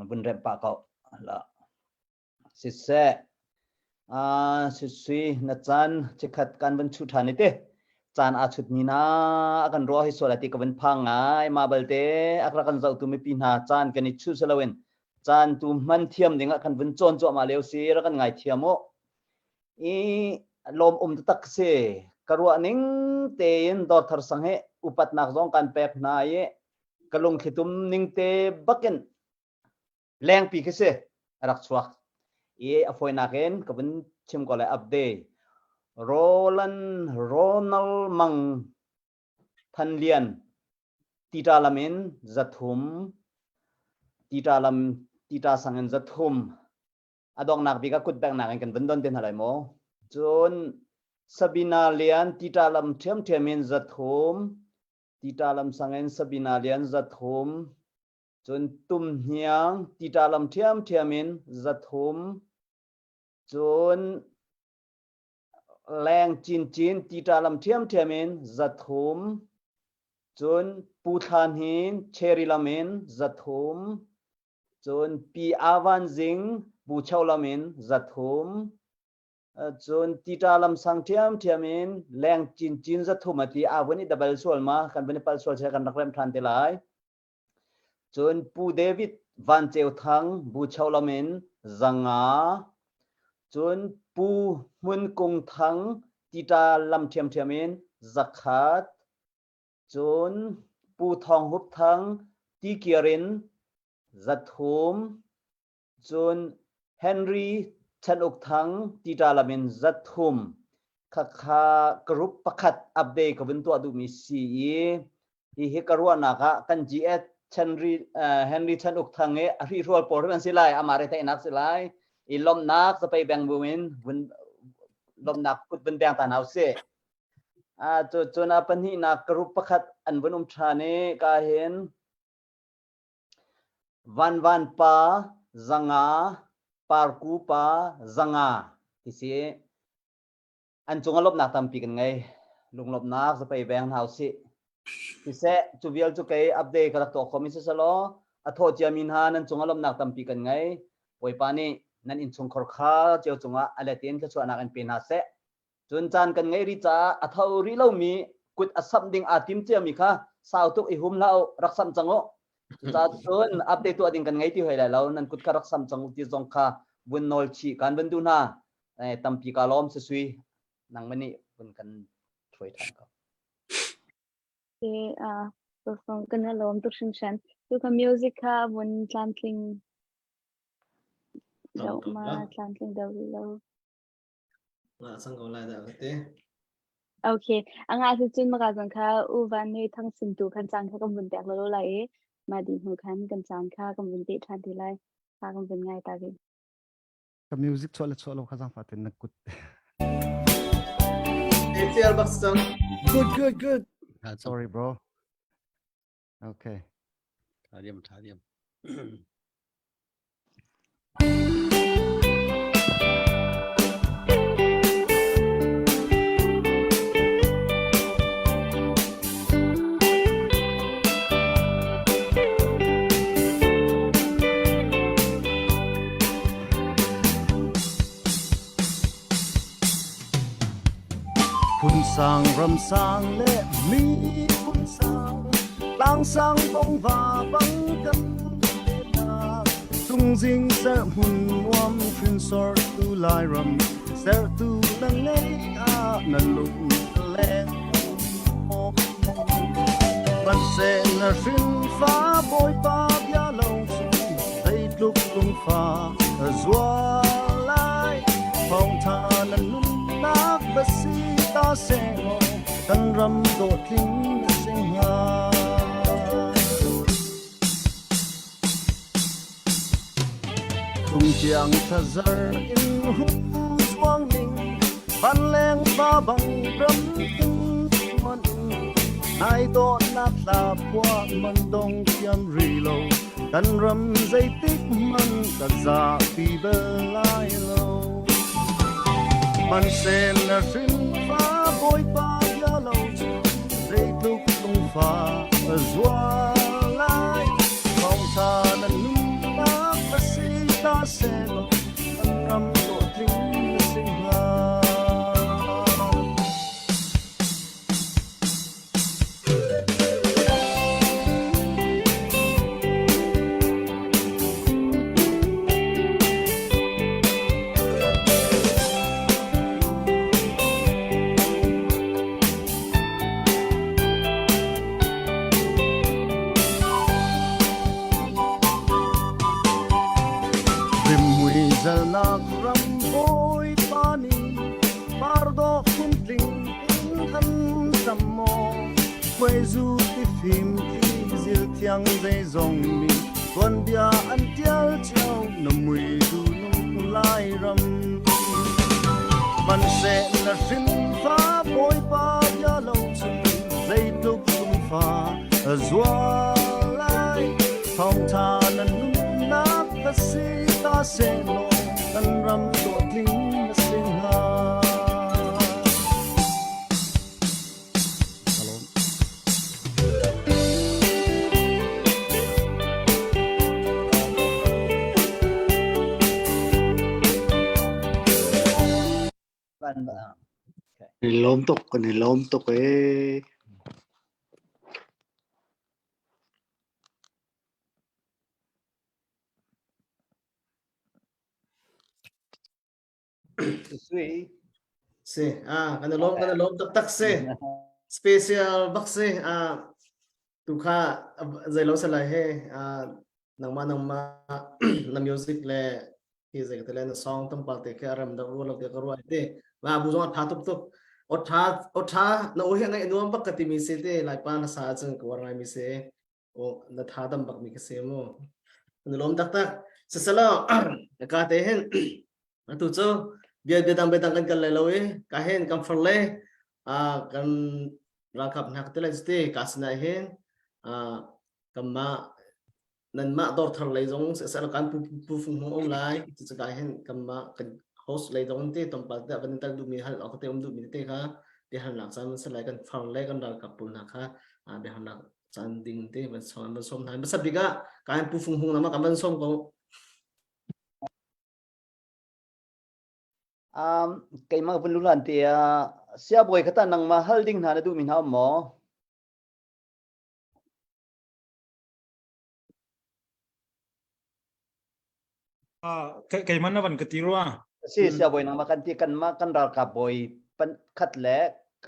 Vun remh pah ko. La. Siseh ah sisui na caan chikhat kan vun chu ṭhan i te caan aa chut mi na a kan ruah hi sual ati ka vun phang ngai ma balte a rak kan zohtu mipi hna caan kan i chu siloin caan tu hman thiam ding ah kan vun cawn cuahmah lio si rak kan ngai thiam u i lawm um taktak si ka ruah ning tein dawrthar sang he upatnak zong kan pek hna i ka lungthlitum ning te bakin lengpi khi si a rak chuak i a fawinak in ka vun chim ko lai update Roland Ronald Mang Than Lian Tita lam in zathum Tita lam Tita sang in zathum a donghnak bik ah kut benghnak in kan vun don te hna lai maw cun Sabina Lian Tita lam ṭhiamṭhiam in zathum Tita lam sang in Sabina Lian zathum cun Tum Hniang Tita lam ṭhiamṭhiam in zathum cun Leng Cincin Tita lam ṭhiamṭhiam in zathum cun Pu Thla Hnin Cherry lam in zathum cun Pi Avan Zing Bucho lam in 300 cun Tita lam sang ṭhiamṭhiam in leng cincin 300 a ti a vun i dabal sual ma kan vun i pal sual che kan rak rem ṭhan te lai cun Pu David Van Ceu Thang Bucho lam in 500 cun Pu Hmun Kung Thang Tita lam ṭhiamṭhiam in 100 Cun Pu Thawng Hup Thang tikir in 300, cun Henry Chan Uk Thang tita lam in 300 khakha group pakhat update ka vun tuah duhmi si i hihi ka ruahnak ah kan GS Henry uh, Henry Chan Uk Thang i a hrihrual pawl hrim an si lai amah retheihnak si lai i lawmhnak zapei beng bu in vun lawmhnak kut vun beng ta hna usih. Ah cu cun a pahnihnak group pakhat an vun um ṭhan i ka hin Van Van pa zanga Parku pa zanga ti si. An cung ah lawmhnak tampi kan ngei. Lunglawmhnak zapei veng hna usih. Siseh, cu vial cu kei update ka rak tuah khomi siselaw a thawh ciami hna nan cung ah lawmhnak tampi kan ngei. Bawipa nih nan innchungkhar kha cio cungah a let in thluachuahnak in pe hna seh. Cun caan kan ngeih rih caah a tho rih lomi kut a samh ding aa tim ciami kha sau tuk i hum hlah u, rak samh cang u. Cucaah cun update tuah ding kan ngei ti hoi lai lo. Nan kut kha rak samh cang u ti zong kha vun nawl chih kan vun duh hna. Eh, tampi ka lawm si sui. Nangmah nih vun kan hruai ṭhan ko. Ke a uh, kan lawm tuk hringhran. Tu ka music kha vun tlamtling deuh ma tlamtling deuh rih lo. Nga sang ko lai dah ka ti. Okay, a nga si cun maka zong kha u van nui thang sin tu khan caan kha kan vun pek lo lai i ma di hnu khan kan caan kha kan vun peh ṭhan ti lai. Kha kan vun ngai ta rih. Ka music chuah le chuah lo kha zangfah ten na kut. ACL bak cang. Good, good, good. Sorry bro. Okay. Tha diam, tha diam. Phun sang ram sang le miphun sang tlang sang bong va bang kan Tungzing ser hmun nuam hrinsor tu Lairam sertu na ngei a na lung leng Hmanhseh na hrinfa Bawipa bia lo cu zeitluk lungfa zual lai thawngtha na nunnak va si ta seh kan ram dawtling na si hnga. Tungtiang thazar in hu zuang ning van leng va bang ram tung man nai dawt na thla phua man dong thiam ri lo kan ram zeitik man ka za pi bel lai lo man sen na hrin fa bawipa bia lo cu zeitluk lungfa zual lai thawngtha na nunnak a si ta seh kan ram hlawhtling na si hnga. Rimhmui zalnak ram bawipa nih pardaw phuntling in an tam maw khuaizu tifim tizil thiang zeizong nih tuanbia an tial cio na mui du nung Lairam Hmanhseh na hrinfa Bawipa bia lo cun zeitluk lungfa zual lai thawngtha na nunnak ka si ta sehlaw kan ram dawtling na si hnga. Lawm tuk kan i lawm tuk ee. Sui. Si, ah, kan i lawm, kan i lawm taktak si. Special bak si. Ah, tu kha zeilo salai he, ah, nangmah nangmah na music le hi zei ka le na song tampak te khi a rem deuh rua lo te ka ruah te. Ma bu zong a tha tuk tuk. O tha o tha na o hi ngai nuam bak ka timi si te lai pa na sa cun ka war ngai mi si. O na tha dam bak mi ka si mu. Na lawm taktak. Sasalo ka te hin atu cu bia bia dang bia dang kan kal lai lo i ka hen kan far le. Kan ralkap hna ka ti lai te ka sinah hin kanmah nanmah dawrthar lei zong siseh kan pu pu fung hung um lai cucaah hin kanmah kan host lei zong te tlawmpal te van tal duhmi hal awk te um duhmi te kha biahalnak caan van si lai kan far le kan ralkap pawl hna kha biahalnak caan ding te van sawm van sawm hna hmasa bik ah kan pu fung hung nama kan van sawm ko Um, keimah vun lulan te ah siabawi kha ta nangmah hal ding hna na duhmi hna um maw? Keimah na van ka ti rua. Si siabawi nangmah kan ti kanmah kan ralkap bawi pan khat le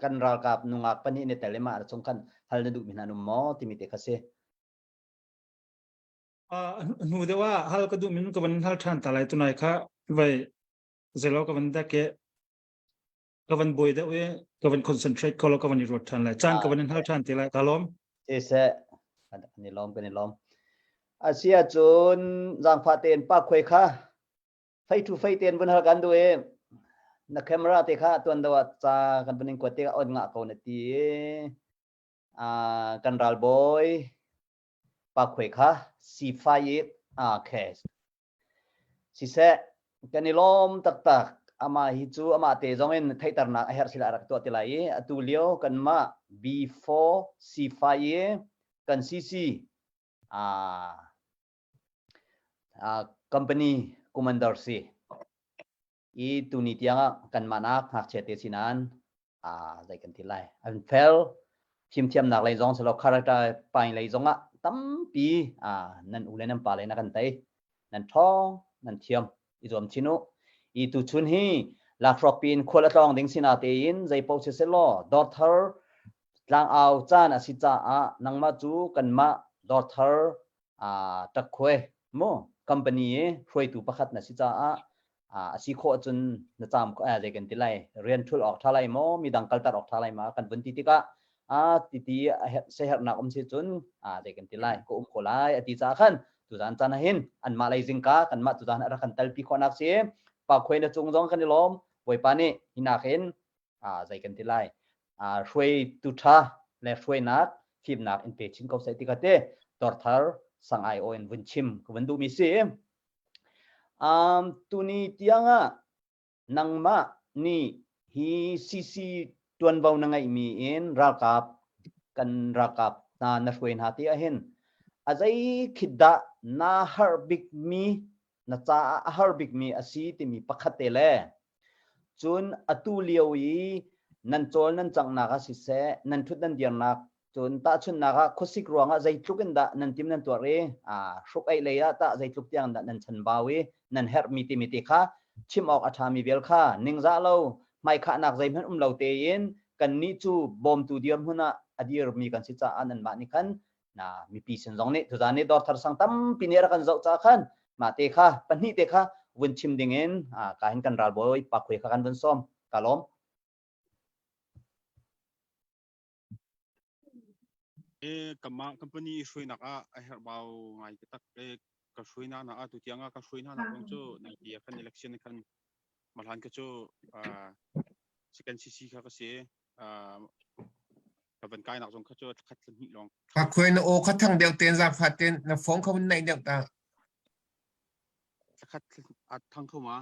kan ralkap nungak pahnih ne tel i mah chung khan hal na duhmi hna an um maw timi te kha si. Hnu deuh ah hal ka duh min ka van hal ṭhan ta lai tunai kha vai zelo ka van dek i ka van buai deuh i ka van concentrate ko lo ka van i ruat ṭhan lai caan ka van in hal ṭhan te lai ka lawm. Siseh kan i lawm kan i lawm. Asia cun zaangfah tein pa khuai kha fei thu fei tein vun hal kan duh i na camera te kha tuan do ah ca kan vun in kuat te on ngah ko na ti i kan ralbawi pa khuai kha sifai i okay Siseh, kan i lawm taktak. Amah hi cu amah te zong in theihternak a herh sila a rak tuah ti lai i atu lio kanmah B4 C5 i kan CC uh, uh, company commander si. I tuni tiang ah kanmah nak ngakchia te si nain ah zei kan ti lai an fel fimthiamnak lei zong silo character pain lei zong ah tampi ah nan u le nan pa le na kan tei nan ṭhawng nan thiam i zuam chin u i tu chun hi lakhrawk pin khual a tlawng ding sina tein zei paoh si selaw dawrthar tlangau caan a si caah nangmah cu kanmah dawrthar ṭakkhuai mu company i hruaitu pakhat na si caah a si khawh cun na caam zei kan ti lai rian ṭhul awk ṭha lai maw midang kalter awk ṭha lai ma kan vun ti tikah a titi sehernak um si cun a zei kan ti lai ka um ko lai a ti caah khan tuzan caan ah hin anmah lei zingka kanmah tuzan a rak kan talpi khawhnak si pa khuai na cung zong kan i lawm bawipa nih hinak in zei kan ti lai hruaitu ṭha le hruainak fimnak in pe chin ko seh ti ka te torthar sang ai o in vun chim ka vun duhmi si um tuni tiangah nangmah nih hi CC tuanvo na ngeihmi in ralkap kan ralkap hna na hruai hna ti ahhin a zei khit dah na har bikmi na caah a har bikmi a si timi pakhat te le Cun atu lio i nan cawl nan canghnak ah siseh, nan ṭhut nan dirnak, cun tahchunhnak ah khuasik ruangah zeitluk in dah nan tim nan tuar i hruk-aih lei ah tah zeitluk tiang dah nan chanbau i nan herhmi timi te kha chim awk a ṭhami vial kha ningzah lo, hmaikhahnak zeihmanh um lo tein kannih cu bawmtu dirhmun ah a dirmi kan si caah nanmah nih khan na mipi sin zong nih tuzaan nih dawr thar sang tampi nih rak kan zoh ca khan mah te kha pahnih te kha vun chim ding in ka hin kan ralbawi pa khui kha kan vun sawm ka lawm E kama company hruainak ah a herh bau ngai ka tak e ka hruaina na a tu tiang ah ka hruaina na kong cu nai ti khan election khan mahlan ka cu second CC kha ka si ka van kai nak zong kha cu khat hnih lawng Ka khuai na aw kha thang deuh ten zaangfah ten na phone kha hun naih deuh ta. Khat a thang kho ma?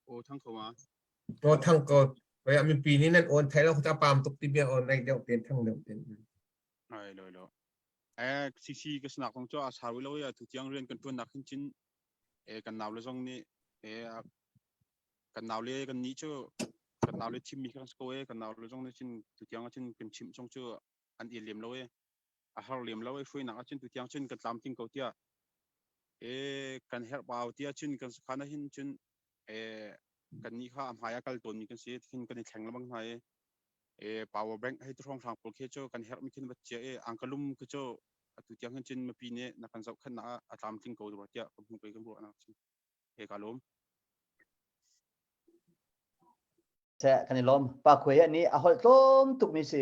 Aw thang kho ma? Aw thang ko. Oi a mipi nih nan awn thai lo kha pam tuk ti bia aw naih deuh ten thang deuh ten. Ai lo lo. Eh CC ka sanak kong cu a saru lo ya tu tiang rian kan tuan nak hin chin eh kan nau le zong nih eh kan nau le kan nih cu kan nau le thimmi kha kan si ko e kan nau le zong nih cun tutiang ah cun kan chimh chung cu an i lem lo e a har lem lo e hruainak ah cun tutiang cun kan tlamtling ko tiah e kan herh pau tiah cun kan sakhan ah hin cun e kan nih kha a hmai a kal tawnmi kan si khin kan i thleng lengmang hna e e power bank hei tu hrawng hrang pawl khi cu kan herh mi khin va chia e angkalum khi cu atu tiang hin cun mipi nih na kan zohkhenhnak ah a tlamtling ko rua tiah ka hmu kei kan ruahnak cun he ka lawm. Seh kan i lawm. Pa Khuai nih a holh tlawm tukmi si.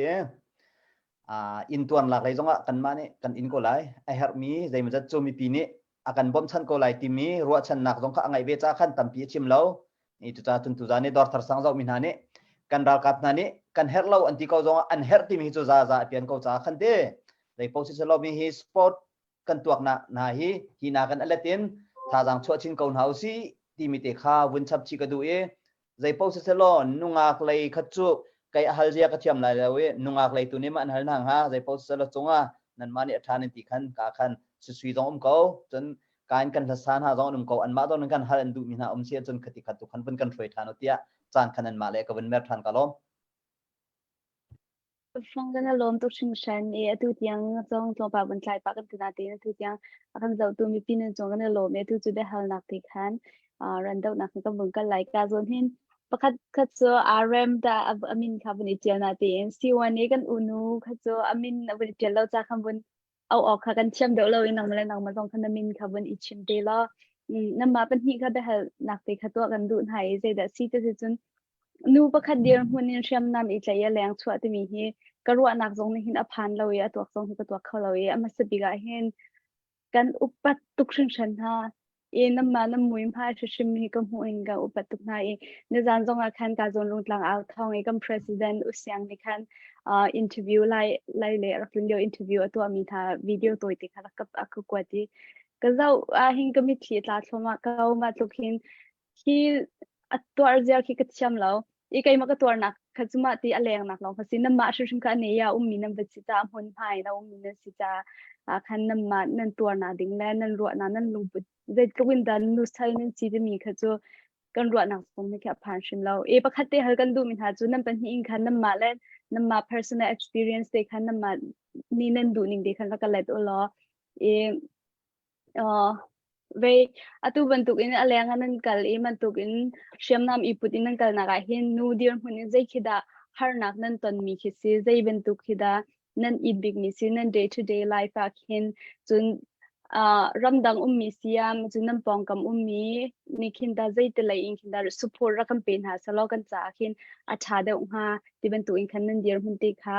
Uh, inn tuan lak lei zongah kanmah nih kan in ko lai. A herhmi zeimawzat cu mipi nih a kan bawmhchanh ko lai timi ruahchannak zong kha a ngeih ve ca khan tampi a chim lo. I cucaah cun tuzaan i dawrthar sang zohmi hna nih kan ralkap hna nih kan herh lo an ti ko zongah an herh timi hi cu za za a pian ko caah khan te zei paoh si lo mi hi sport kan tuak na hna hi hi na kan alet in thazaang chuah chin ko hna usih timi te kha vun chap chih ka duh i zei paoh si selaw nungak lei khat cu kei a hal zia ka thiam lai lo i nungak lei tu nih mah an hal hna hnga zei paoh si selaw cungah nanmah nih a ṭha nan ti khan ka khan susui zong um ko cun ka in kan hlasa hna zong an um ko anmah zong nan kan hal an duhmi hna um si ahcun khati khat tu khan vun kan hruai ṭhan u tiah caan khan anmah le ka vun mer ṭhan ka lawm. Fang kan lawm tuk hringhran i atu tiang zong tlawmpal vun tlai pah kan ti natein atu tiang a kan zohtu mipi nan cung kan i lawm i atu cu biahalnak ti khan ran dohnak kan vun kal lai. Ka zawn hin pakhat khat cu RM dah a min kha vun i ṭial natein C1 i kan unu kha cu a min a vun i ṭial lo ca khan vun au awk kha kan thiam deuh lo i nangmah le nangmah zong kha na min kha vun i chim te law nanmah pahnih kha biahalnak te kha tuah kan duh hna i zeidah si ti cun nu pakhat dirhmun in hriamnam i tlaih i leng chuah timi hi ka ruahnak zong nih hin a phan lo i a tuak zong hi ka tuak kho lo i a hmasa bik ah hin kan upat tuk hringhran hna i nanmah nan mui hmai hrimhrim hi ka hmuh in ka upat tuk hna i nizan zong ah khan ka zawn rungtlang au thawng i kan president Usiang nih khan uh, interview lai lai le rak tlun lio interview a tuahmi hna video tawi te kha rak ka ka kuat i ka zoh ah hin ka mitthli tla thluahmah ko mah tluk hin khi a tuar ziar khi ka thiam lo i keimah ka tuarnak kha cu mah ti a lengnak lawng kha si nanmah hrimhrim kha ane ya ummi nan va si ca hmun hmai na ummi nan si ca ah khan nanmah nan tuarnak ding le nan ruahnak nan lungput zeitluk in dah nusal nan si timi kha cu kan ruahnak zong nih khi a phan hrim lo e pakhat te hal kan duhmi hna cu nan pahnih in khan nanmah le nanmah personal experience te khan nanmah nih nan duh ning te khan rak ka let u law i Uh, vei atu bantuk in a leng ah nan kal i bantuk in hriamnam i put in nan kalnak ah hin nu dirhmun in zei khi dah harnak nan tonmi khi si zei bantuk khi dah nan it bikmi si nan day to day life ah khin cun uh, ramdang ummi siam cun nan pawngkam ummi nih khin dah zei te lei in khin dah support rak kan pe hna selaw kan caah khin a ṭha deuh hnga ti bantuk in khan nan dirhmun te kha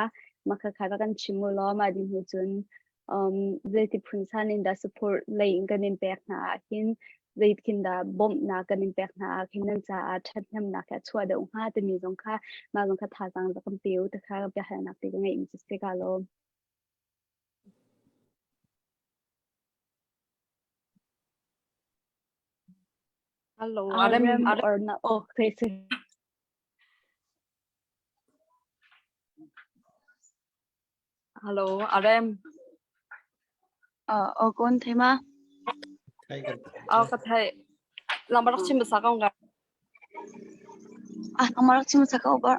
makha kha rak kan chim u law mah din hnu cun um, zeiti phun san in dah support lei in kan in pek hna ah hin zeitin dah bawmhnak kan in pek hna ah khin nan caah ṭhathnemnak a chuah deuh hnga timi zong kha mah zong kha thazaang za kan pe u te kha biahalnak te ka ngeih mi cu si ka lawm. Hello, Arem, Arem Arem. or na oh sorry, sorry. Hello, Arem. Uh, oh, kon thei ma? Thai kan Aw ka thei. Lang barak chim sa ko nga. Ah, ang marak chim sa ko ba?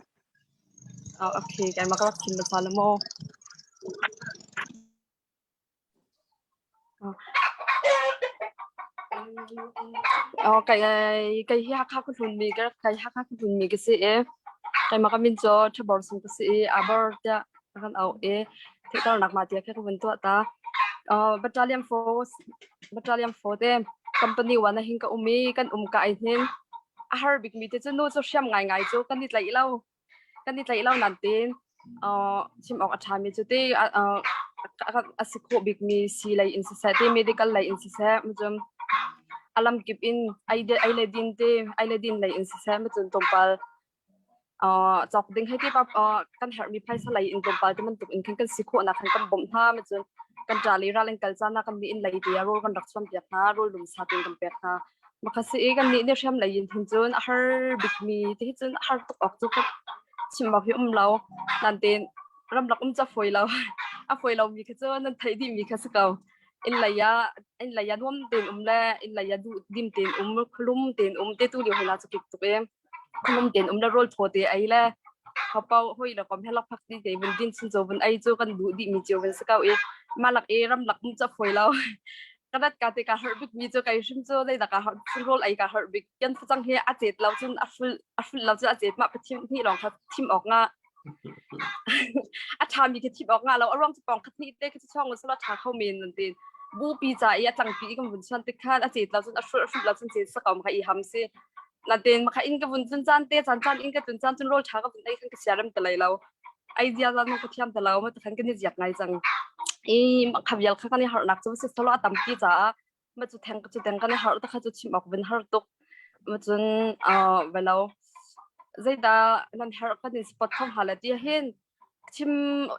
Aw okay, kai makarak chim sa le mo. Aw kai kai hi Hakha ka hlun mi ka kai Hakha ka hlun mi ka si i keimah ka min cu Thabor Sung ka si i Aber tiah kan auh i theihternak mah tiah kha ka vun tuah ta. Uh, Battalion Force Battalion 4 te company wan ah hin ka um i kan um ka ai hnin a har bik mi te cu nu cu hriam ngai ngai cu kan i tlaih lo kan i tlaih lo nan tin uh, chim awk a ṭhami cu ti uh, a si khawh bikmi si lei in siseh ti medical lei in siseh macun a lamkip in ei ei le din te ei le din lei in siseh macun tlawmpal uh, cawk ding hei ti pa uh, kan herhmi phaisa lei in tlawmpal ti bantuk in khan kan si khawhnak khan kan bawmh hna macun kan ṭa le ral in kal caan ah kan nih in lei te ah rawl kan rak chuan piak hna rawl lum sa tein kan pek hna Maka si i kan nih nih hriam lei in hin cun a har bikmi ti hi cun a har tuk awk cu ka chim awk hi um lo. Nain ramlak um cu a fawi lo. A fawi lomi kha cu nan theih dihmi kha si ko. Inn lei ah inn lei ah nuam tein um le inn lei ah duh dim tein um, khualum tein um te tu lio hna cu kik tuk i khualum tein um le rawl thaw te ei le hopau hoi le kom he lakphak ti te vun din chuncaw vun ei cu kan duh dihmi cio vun si ko i mah lak i ramlak um cu a fawi lo. Ka dat ka te ka harh bik mi cu kei hrim cu zeidah ka harh cun rawl ei ka harh bik kan facang hi a cet lo cun a ful a ful lo cun a cet mah pathian hnih lawng kha thim awk nga a ṭha mi khi thim awk nga lo a ruang cu pawng khat hnih te khi cu chong sala ṭha kho men nan tin bupi ca i a tlangpi i kan vun chuan tik khan a cet lo cun a ful a ful lo cun cet sakau ma kha i ham si natin ma kha inn ka vun cun caan te caan caan inn ka tun caan cun rawl ṭha ka vun ei khan ka siarem te lai lo ai zia zan ka thiam te lo ma khan kan i ziak ngai cang i kha vial kha kan i harnak cu si solo a tampi caah ma cu theng cu teng kan i har ta kha cu chim awk vin har tuk. Cun uh velo zeidah nan herh kan in support kho hnga le ti hin chim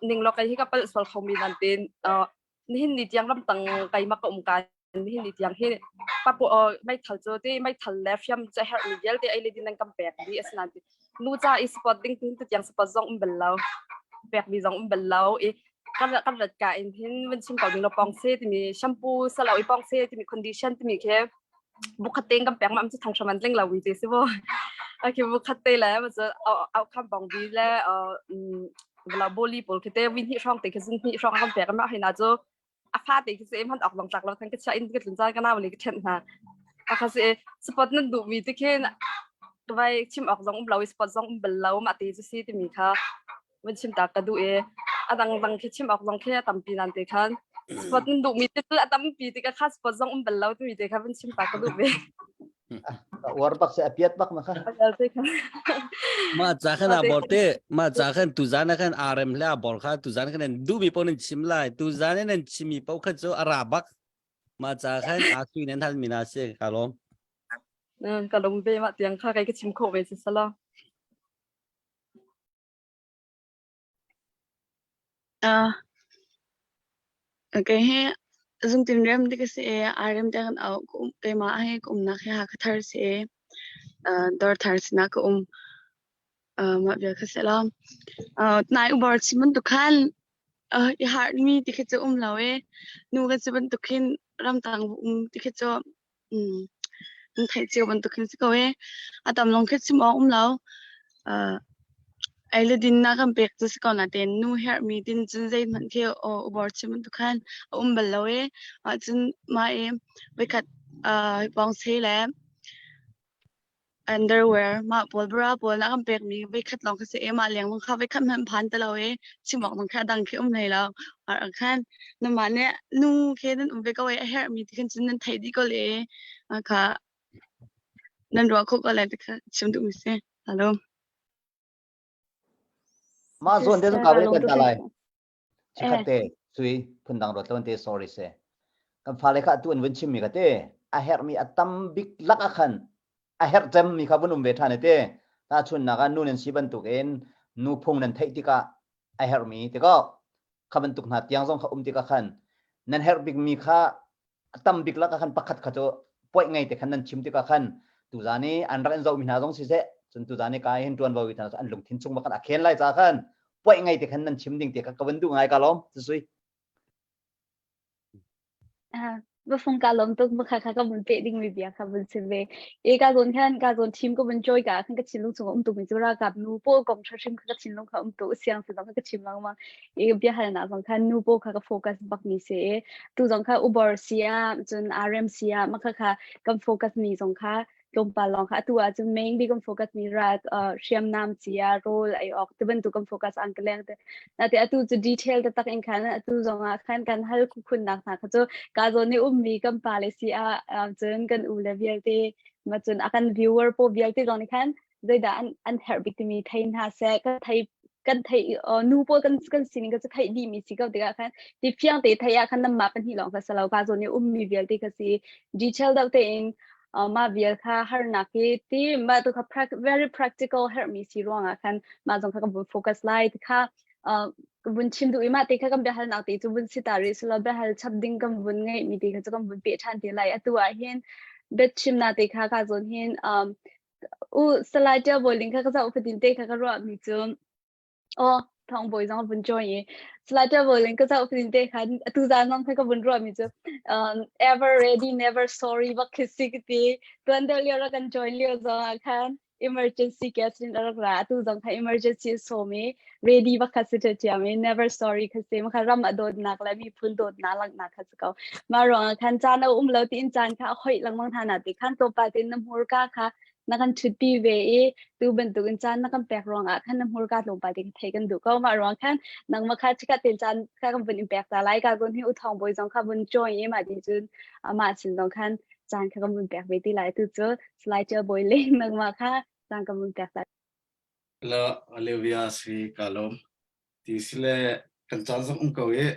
ning lo kai hi ka palh sual kho mi nan tin uh nihin ni tiang ramtang keimah ka um ka nihin ni tiang hi papu meithal cu ti meithal le hriam cu herh mi vialte ei le din nan kan pek dih asinain nu ca i support ding tin tiang support zong um bal lo pek mi zong um bal lo i kan kan rat ka in hin van chim ko ding lo pong se timi shampoo salo i pong se timi condition timi khe bukhat te kan pek ma am chu thang hram an tling lo wi te si bo okay bukhat te le ma chu au kham bong bi le vla boli pol khi te win hi hrong te khi zun hi hrong kan pek ma hina chu a fa te khi se man ok long tlak lo than ka cha in ka tlun caan ka naw le ka then hna a kha se support nan duh mi te khin vai chim ok zong um lo support zong um bal lo ma te chu si ti mi kha van chim ta ka duh e a dang dang khi chim ok zong khi a tampi nan te khan support nan duh mi te a tampi ti ka kha support zong um bal lo ti mi te kha van chim ta ka duh ve Uar bak se a piat bak ma kha. Ma cha khan a bor te ma cha khan tu zan khan RM le a bor kha tu zan khan du mi pon chim lai tu zan nan chimi pau kha chu ara bak ma cha khan a sui nan hal mina se ka lom ka lom ve ma tiang kha kai ka chim kho ve se sala Uh, okay hi zungtin rem ti ka si i aa rem te kan auh ka um keimah hi ka umnak hi Hakha thar si i uh, dawr thar sinah ka um. Uh, mah bia kha si lo. Uh, nai ubor chim bantuk khan uh, i harmi ti khi cu um lo i nu kan si bantuk khin ramtang um ti khi cu Um, nan theih cio bantuk khin si ko ee. A tam lawng khi chim awk um lo. Uh, ei le din na kan pek cu si ko natein nu herhmi din cun zeihmanh khi ubor chim bantuk khan a um bal lo ee. Ahcun mah i voikhat uh, pawngse le Underwear mah pawl bra pawl na kan pekmi voikhat lawng kha si i mah lengmang kha voikhat hmanh phan ti lo i chim awk dang kha a dang khi um hlei lo. Ar khan namah nih nu khi nan um ve ko i a herhmi ti khan cun nan theih dih ko le kha nan ruah khawh ko lai ti kha chim duhmi si. Hello. Mah zawn te zong ka kan ta lai. Chikhat te sui phundang ruat lo te sorry se. Kan fale kha tu an vun chimmi ka te a herhmi a tam bik lak ah khan a herh cemmi kha vun um ve ṭhan te. Ta chunnak ah nu nan si bantuk in nu phung nan theih tikah a herhmi tiko kha bantuk hna tiang zong kha um tikah khan nan herh bikmi kha a tam bik lak ah khan pakhat kha cu point ngei te khan nan chim tikah khan tuzan i an rak in zohmi hna zong siseh cun tuzan i ka hin ṭuanvo i hna an lungthin chung bak an a khen lai ca khan point ngei te khan nan chim ding te kha ka van duh ngai ka lawm sui Bafung ka lawm tuk baka kha ka vun pe ding mi bia kha vun sim ve. E ka zon khan ka zon team ka vun joy ka khan ka thinlung chung um tuk mi chu ra kap nu po kong tha hrim kha ka thinlung kha um tu siang si zong kha ka chim lang ma. I biahalnak zong kha nu pawl kha ka focus bak mi si i tu zong kha Uber si ah cun RM si ah mah kha kan focus mi zong kha tlawmpal lawng kha atu ah cun mainly kan focus mi ra uh, hriamnam si ah rawl ei awk ti bantuk kan focus ang ka leng te nate atu cu detail taktak in khan atu zong ah khan kan hal khun nak hna kha cu ka zawn i ummi kan pa le si ah cun kan u le vialte ma cun a kan viewer po vialte zong nih khan zeidah an an herh bik timi thei hna seh kan thei kan thei uh, nu pawl kan kan sining ka cu theih dih mi si ko tikah khan ti fiang te thei ah khan nan mah pahnih lawng kha salo ka zawn i ummi vialte kha si detail deuh tein uh, mah vial kha harnak hi ti mah tu kha very practical herhmi si ruangah khan mah zong kha kan vun focus lai ti kha uh, vun chim duh i mah te kha kan biahalnak te cu vun si ta rih silo biahal chap ding kan vun ngeih mi te kha cu kan vun pe ṭhan te lai atu ah hin biachimnak te kha ka zawn hin um, U Salai Ṭial Bawi Ling kha ka zoh fatin te kha ka ruahmi cu aw Thawng Bawi zong a vun join i Salai Ṭial Bawi Ling ka zoh fatin te khan atu zan zong kha ka vun ruahmi cu um, ever ready never sorry bak khi si ka ti tuan deuh lio rak kan join lio zong ah khan emergency guest in a rak ra atu zong kha emergency sawm i ready bak kha si ṭhiam i never sorry kha si makha ram a dawtnak le miphun dawtnak langhnak kha si ko mah ruangah khan caan a um lo tiin caan kha a hoih lengmang hna na ti khan tlawmpal tein na hmurka kha na kan ṭhutpi ve i tu bantukin caan na kan pek ruangah khan na hmurka tlawmpal te thei kan duh ko mah ruang khan nangmah kha chikat tein caan kha kan vun in pek ta lai ka gun hi u thawng bawi zong kha vun join i mah ti cun amah sin zong khan caan kha kan vun pek ve ti lai tu cu Salai Ṭial Bawi Ling nangmah kha caan kan vun pek ta La Olivia si ka lawm. Ti si le kan caan zong um ko i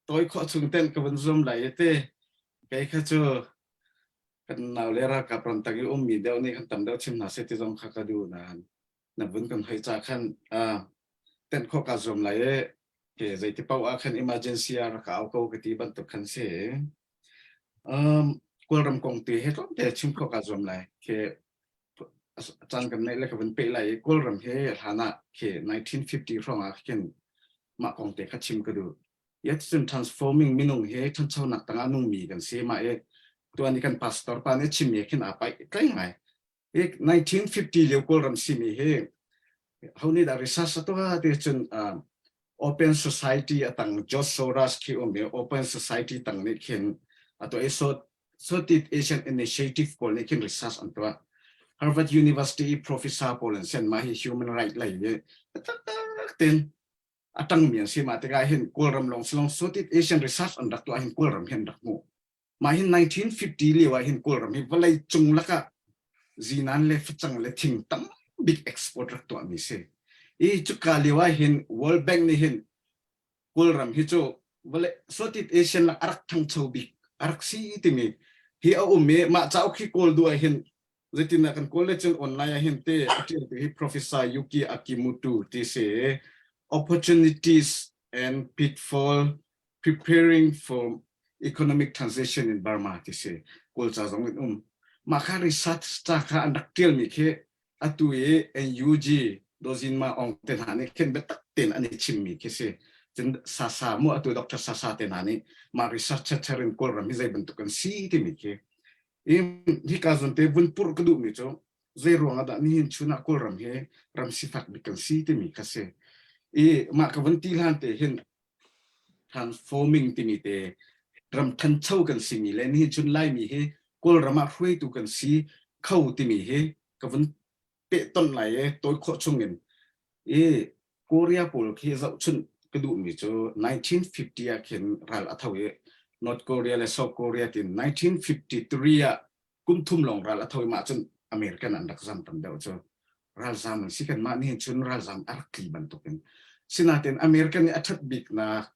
tawi khawh chung ten ka vun zum lai i te kei kha cu. Kan nau le ralkap ramtang i ummi deuh nih kan tam deuh chim hna seh ti zong kha ka duh nain na vun kan hoi ca khan tenh khawh kaa zuam lai i ke zeiti paoh ah khan emergency ah rak au ko ka ti bantuk khan si. Um, Kawlram kong te he tlawmte chim khawh kaa zuam lai. Ke caan kan neih le ka vun peh lai i Kawlram he hlan ah ke 1950 hrawng ah khin mah kong te kha chim ka duh. Yet cun transforming minung he ṭhanchonak tangah nungmi kan si mah i tuan i kan pastor pa nih chimmi khin aa paih tlai ngai. I 1950 lio Kawlram simi hi ho nih dah research a tuah ti cun open society atang George Soros khi um i open society tang nih khin atu i Southeast Asian Initiative pawl nih khin research an tuah. Harvard University i professor pawl an sen mah hi human right lei i taktak ten a tangmi an si mah tikah hin Kawlram lawng silong Southeast Asian research an rak tuah hin Kawlram hi an rak hmuh. Mah hin 1950 lio ah hin Kawlram hi vawlei cung lakah zinan le facang le thing tam bik export rak tuahmi si. I cuka lio ah hin World Bank nih hin Kawlram hi cu vawlei Southeast Asian lak a rak thangcho bik a rak si timi hi a um i mah cauk hi kawl duh ah hin zeitindah kan kawl le cun online ah hin te a ṭialtu hi Professor Yuki Akimoto ti si Opportunities and Pitfall Preparing for Economic Transition in Burma ti si Kawlca zong in um mah kha research ca kha an rak ṭialmi khi atu i NUG Dozin Ma Aung te hna nih khin biatak tein an i chimmi khi si cun Sasa mu atu Dr. Sasa te hna nih mah research cher in Kawlram hi zei bantuk an si timi khi i hika zawn te vun purh ka duhmi cu zei ruang ah dah nihin chun ah Kawlram hi ram sifak bik kan si timi kha si i mah ka vun ti hlan te hin transforming timi te ram thancho kan simi le nihin chun Laimi hi Kawlram ah hruaitu kan si kho timi hi ka vun pehtonh lai i tawi khawh chung in i Korea pawl khi zohchunh ka duhmi cu 1950 ah khin ral a tho i North Korea le South Korea tin 1953 ah kum thum lawng ral a tho i mah cun American an rak zam tam deuh cu ralzam an si kan mah nih cun ralzam a rak tli bantukin sinain American nih a ṭhat biknak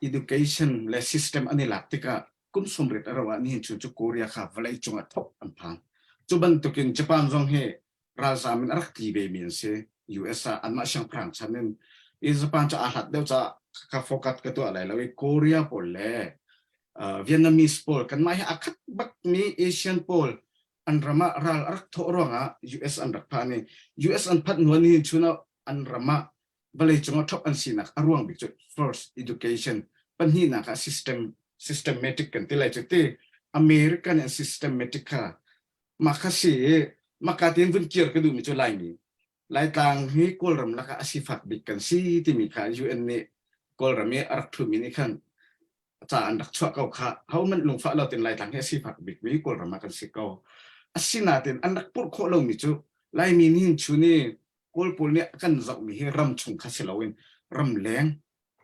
education le system an i lak tikah kum sawmriat a rauh ah nihin chun cu Korea kha vawlei cungah thok an phan. Cu bantukin Japan zong hi ralzam in a rak tli ve mi an si. US ah anmah siangpahrang chan in i Japan cu aa hlat deuh caah ka focus ka tuah lai lo i Korea pawl le uh, Vietnamese pawl kanmah hi a khat bak mi Asian pawl an ram ah ral a rak thawh ruangah US an rak phan i US an phanh hnu nihin chun ah an ram ah vawleicung ah ṭhop an sinak a ruang bik cu first education pahnihnak ah system systematic kan ti lai cu ti American and systematic kha mah kha si i maka tin vun kir ka duhmi cu Laimi Laitlang hi Kawlram lakah a sifak bik kan si timi kha UN nih Kawlram i a rak ṭhumi nih khan ca an rak chuah ko kha hohmanh lungfah lo tin Laitlang hi a sifak bikmi Kawlram ah kan si ko. Asinain an rak purh khawh lomi cu Laimi nihin chun i Kawl pawl nih a kan zohmi hi ram chung kha si loin ramleng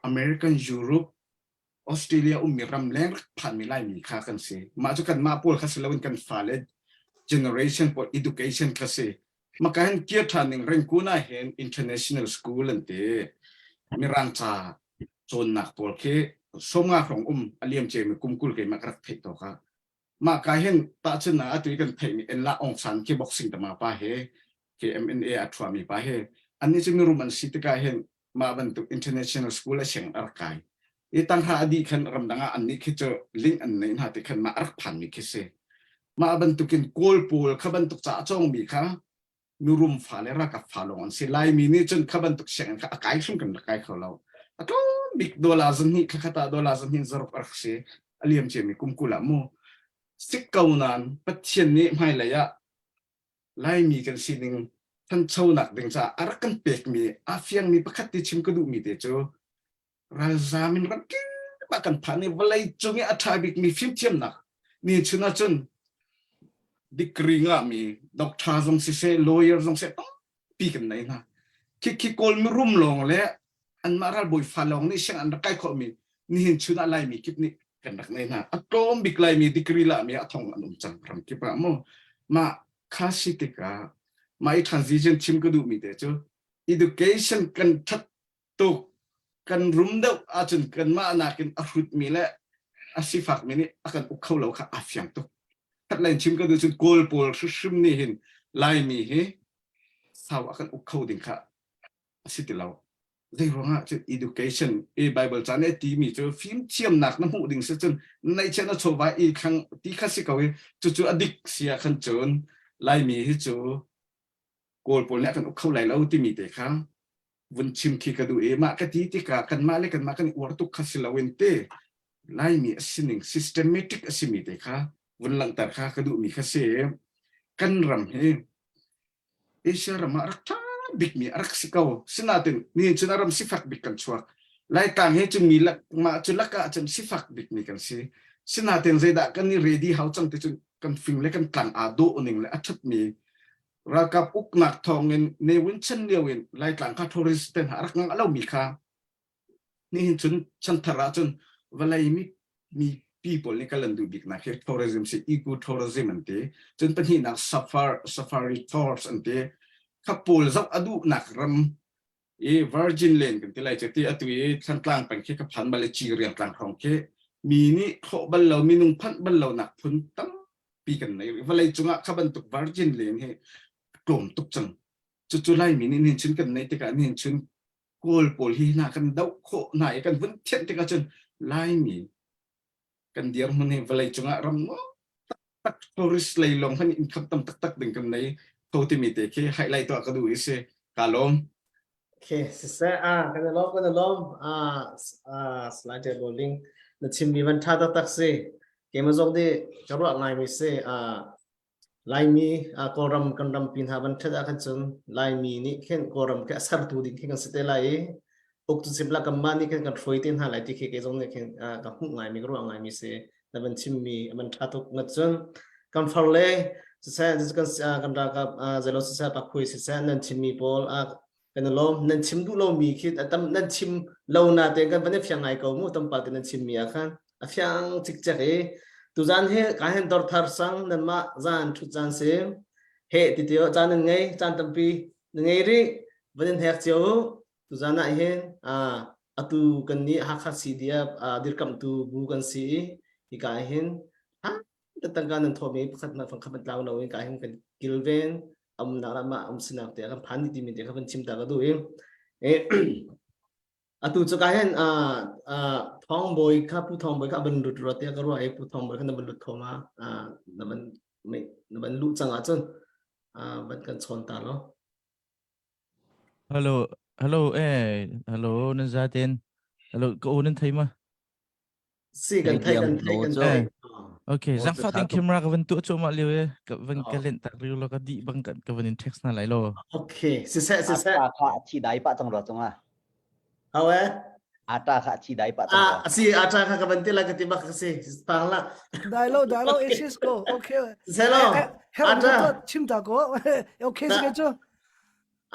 American, Europe, Australia ummi ramleng rak phanmi Laimi kha kan si. Mah cu kanmah pawl kha si loin kan fale generation pawl education kha si. Maka hin kir ṭhan ning Rangoon ah hin international school an ti. Mirang ca cawnnak pawl khi sawmnga hrawng um a liam ciami kum 20 keimah ka rak theih tawk ah mah ka hin tahchun ah atu i kan theihmi Enla Aung San khi boxing tama pa he KMNA a ṭhuami pa he annih cu mirum an si tikah hin mah bantuk international school a siang a rak kai i tanghra a dih khan ramdang ah annih khi cu link an neih hna ti khan mah a rak phanmi khi si mah bantukin kawl pawl kha bantuk ca a cawngmi kha nurum fa le ralkap fa lawng an si laimi nih cun kha bantuk sianginn kha a kai hrim kan rak kai kho lo a tlawm bik dollar zahnih thla khat ah dollar zahnih zaruk a rak si a liam ciami kum 20 ah mu sik ko nain Pathian nih hmailei ah Laimi kan sining thanchonak ding caah a rak kan pekmi a fiangmi pakhat ti chim ka duhmi te cu ralzam in ramkip ah kan phan i vawlei cung i a ṭha bikmi fimthiamnak ni chun ahcun degree ngahmi doctor zong siseh lawyer zong seh tampi kan nei hna khikhi kawl mirum lawng le anmah ralbawi fa lawng nih siang an rak kai khawhmi nihin chun ah laimi kip nih kan rak nei hna a tlawm bik laimi degree lahmi a thong an um cang ram kip ah mu mah kha si tikah mah i transition chim ka duhmi te cu education kan ṭhat tuk kan rum deuh ahcun kanmah nakin a hrutmi le a sifakmi nih a kan uk kho lo kha aa fiang tuk. Khat lei chim ka duh cun Kawl pawl hrimhrim nih hin Laimi hi sau a kan uk kho ding kha a si ti lo. Zei ruangah cun education i Bible ca nih a timi cu fimthiamnak na hmuh ding si cun neihchiah na chawva i khang ti kha si ko i cucu a dik si ah khan cun Laimi hi cu Kawl pawl nih a kan uk kho lai lo timi te kha vun chim khi ka duh i mah ka ti tikah kanmah le kanmah kan i uar tuk kha si loin te Laimi a sining systematic a simi te kha vun langhter kha ka duhmi kha si. Kan ram hi Asia ram ah rak ṭha bikmi a rak si ko. Sinain nihin cun a ram sifak bik kan chuak. Laitlang he cun mi lak mah cu lakah cun sifak bikmi kan si. Sinain zeidah kan i ready hau cang ti cun kan fing le kan tlang aa dawh ning le a ṭhatmi ralkap uknak thawngin Ne Win chan lio in Laitlang kha tourist te hna a rak ngang lomi kha nihin cun chanthar ah cun vawlei mi mi people nih kal an duh biknak hi tourism si eco tourism an ti cun pahnihnak safari safari tours an ti kha pawl zoh a duhnak ram i virgin lane kan ti lai cu ti atu i Thlantlang peng khi ka phan bal i Ciriang tlang hrawng khi mi nih thlawh bal lo minung phanh bal lo nak phun tampi kan nei vawlei cungah kha bantuk virgin lane hi tlawm tuk cang cucu Laimi nih nihin chun kan neih tikah nihin chun Kawl pawl hi hna kan doh khawh hna i kan vun thianh tikah cun Laimi kan dirhmun hi vawlei cungah ram taktak tourist lei lawng hmanh income tam taktak ding kan nei kho timi te khi highlight tuah ka duh i si ka lawm. Okay, siseh ah kan i lawm kan i lawm ah ah slide bowling na chimmi van tha taktak si keimah zong nih ka ruah ngaimi si ah Laimi Kawlram kan rampi hna van ṭhet ahkhan cun Laimi nih khin Kawlram khi a sertu ding khi kan si te lai i uktu cipla kanmah nih khin kan hruai te hna lai ti khi kei zong nih khin ka hmuh ngaimi ka ruah ngaimi si na van chimmi a van ṭha tuk ngat cun kan far le siseh kan kan ralkap zeilo siseh pakhui siseh nan chimmi pawl kan i lawm nan chim duh lomi khi tam nan chim lo na te kan van i fiang ngai ko mu tampal te nan chimmi ah khan a fiang cikcek i tuzan hi ka hen dor thar sang nan mah zan thut zan si he ti tio caan nan ngei caan tampi na ngei rih van in hek cio tuzan ah hin atu kan nih Hakha CDF dirkamhtu bu kan si i hika hin tangka nan thawmi pakhat hmanh fangkhat hmanh tlau lo in ka hin kan kilven umnak ram ah um sinak te kan phan ni timi te kha van chim ta ka duh i atu cu ka hin thong bawi kha pu thong bawi kha ban lut ro te ka ruah i pu thong bawi kha na ban lut kho ma na ban na ban luh cang ahcun van kan chawn ta lo Hello, hello, eh, hello, nan zaten. Hello, ka u nan thei ma? Si kan thei kan thei kan thei. Okay, zang fa ting camera ka van tu chu ma liu e ka van ka len tak riu lo ka di bang ka ka van in text na lai lo. Okay, si se si se. Ata kha thi dai pa chang ro chunga. How e? Ata kha thi dai pa chang ro. Ah, si ata kha ka van ti la ka ti bak si pang la. Dai lo dai lo isis ko. Okay. Se lo. Ata chim ta ko. Okay si ke chu.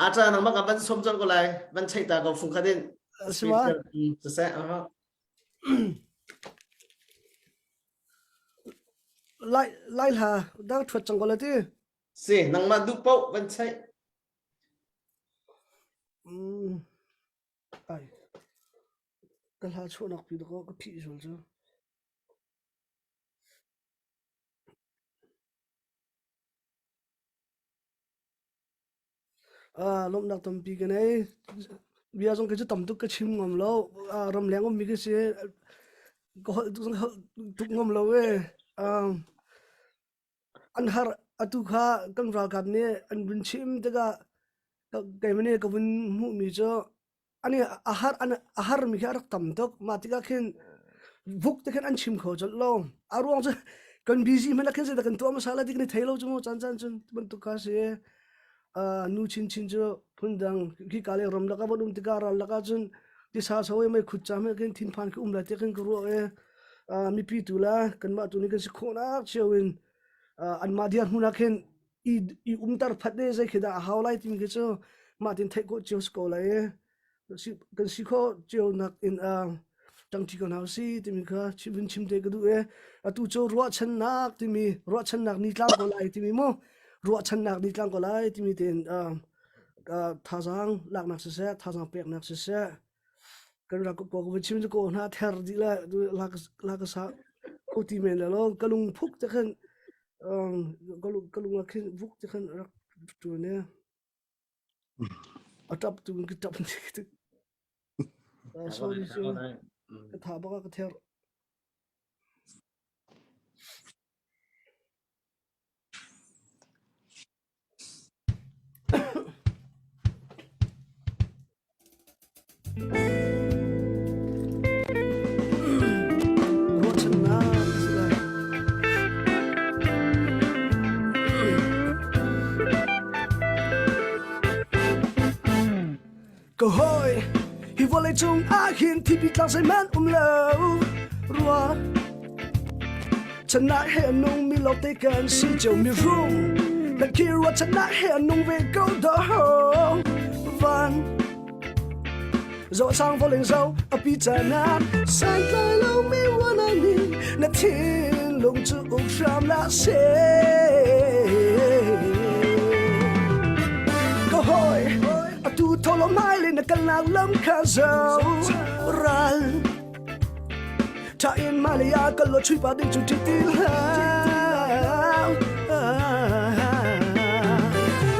Ata nang ma ka van som chang ko lai. Van chei ta ko fung kha din. Si ma. Si se. Aha. Lai lai hla dang ṭhuat cang ko la ti. Si, nangmah duh paoh van cheih. Mm. Ai. Ka hla chuahnak pi dakaw ka phih zul cu. Ah, lawmhnak tampi ka nei. Bia zong kei cu tam tuk ka chim ngam lo. Ah, ramleng ummi ka si. Ka holh tuk zong holh tuk ngam lo e. Um, an har atu kha kan ralkap nih an vun chim tikah keimah nih ka vun hmuhmi cu ani a har an a harmi khi a rak tam tuk mah tikah khin vuk te khin an chim kho colh lo a ruang cu kan busy hmanh ah khin zeidah kan tuah hmasa la ti kan i thei lo cu mu caan caan cun bantuk kha si uh, nu chinchin cu phundang khi ka le ram laka van um tikah ral laka cun tisa so mei khut cha me khin thinphan khi um lai te khin ka ruah e uh, mipi tu la kanmah tu nih kan si khawhnak cio in uh, anmah dir hmun ah khin i i umter phat ne zei khi dah a hau lai timi khi cu mah tin theih khawh cio si ko lai i kan si khawh cio nak in ṭangṭi ko hna usih timi kha vun chim te ka duh e atu cu ruahchannak timi ruahchannak ni tlang ko lai timi mu ruahchannak ni tlang ko lai timi tein thazaang laknak siseh thazaang peknak siseh kan rak ko ko chim ko hna ther dih la la ka sa ko ti men la lo ka lung phuk te khan. Um ka lung ka lung ah khin vuk ti khan rak ṭuan e. A ṭap tu ka ṭap ni. Sorry cu ka tha bak ah ka ther. Ruahchannak si lai. Ka hawi hi vawlei cung ah hin thipi tlang zeihmanh um lo rua Channak he a nung mi lawngte kan si cio mi rum kan khi rua channak he a nung ve ko do van zo sang vawlei zo a pi canak santlai lo mi wana ni na thinlung cu uk hram la se ka hoi atu tholo mai le na kalnak lam kha zo ral Tha in Malaya kal lo chui pa ding cu ti ti hlah.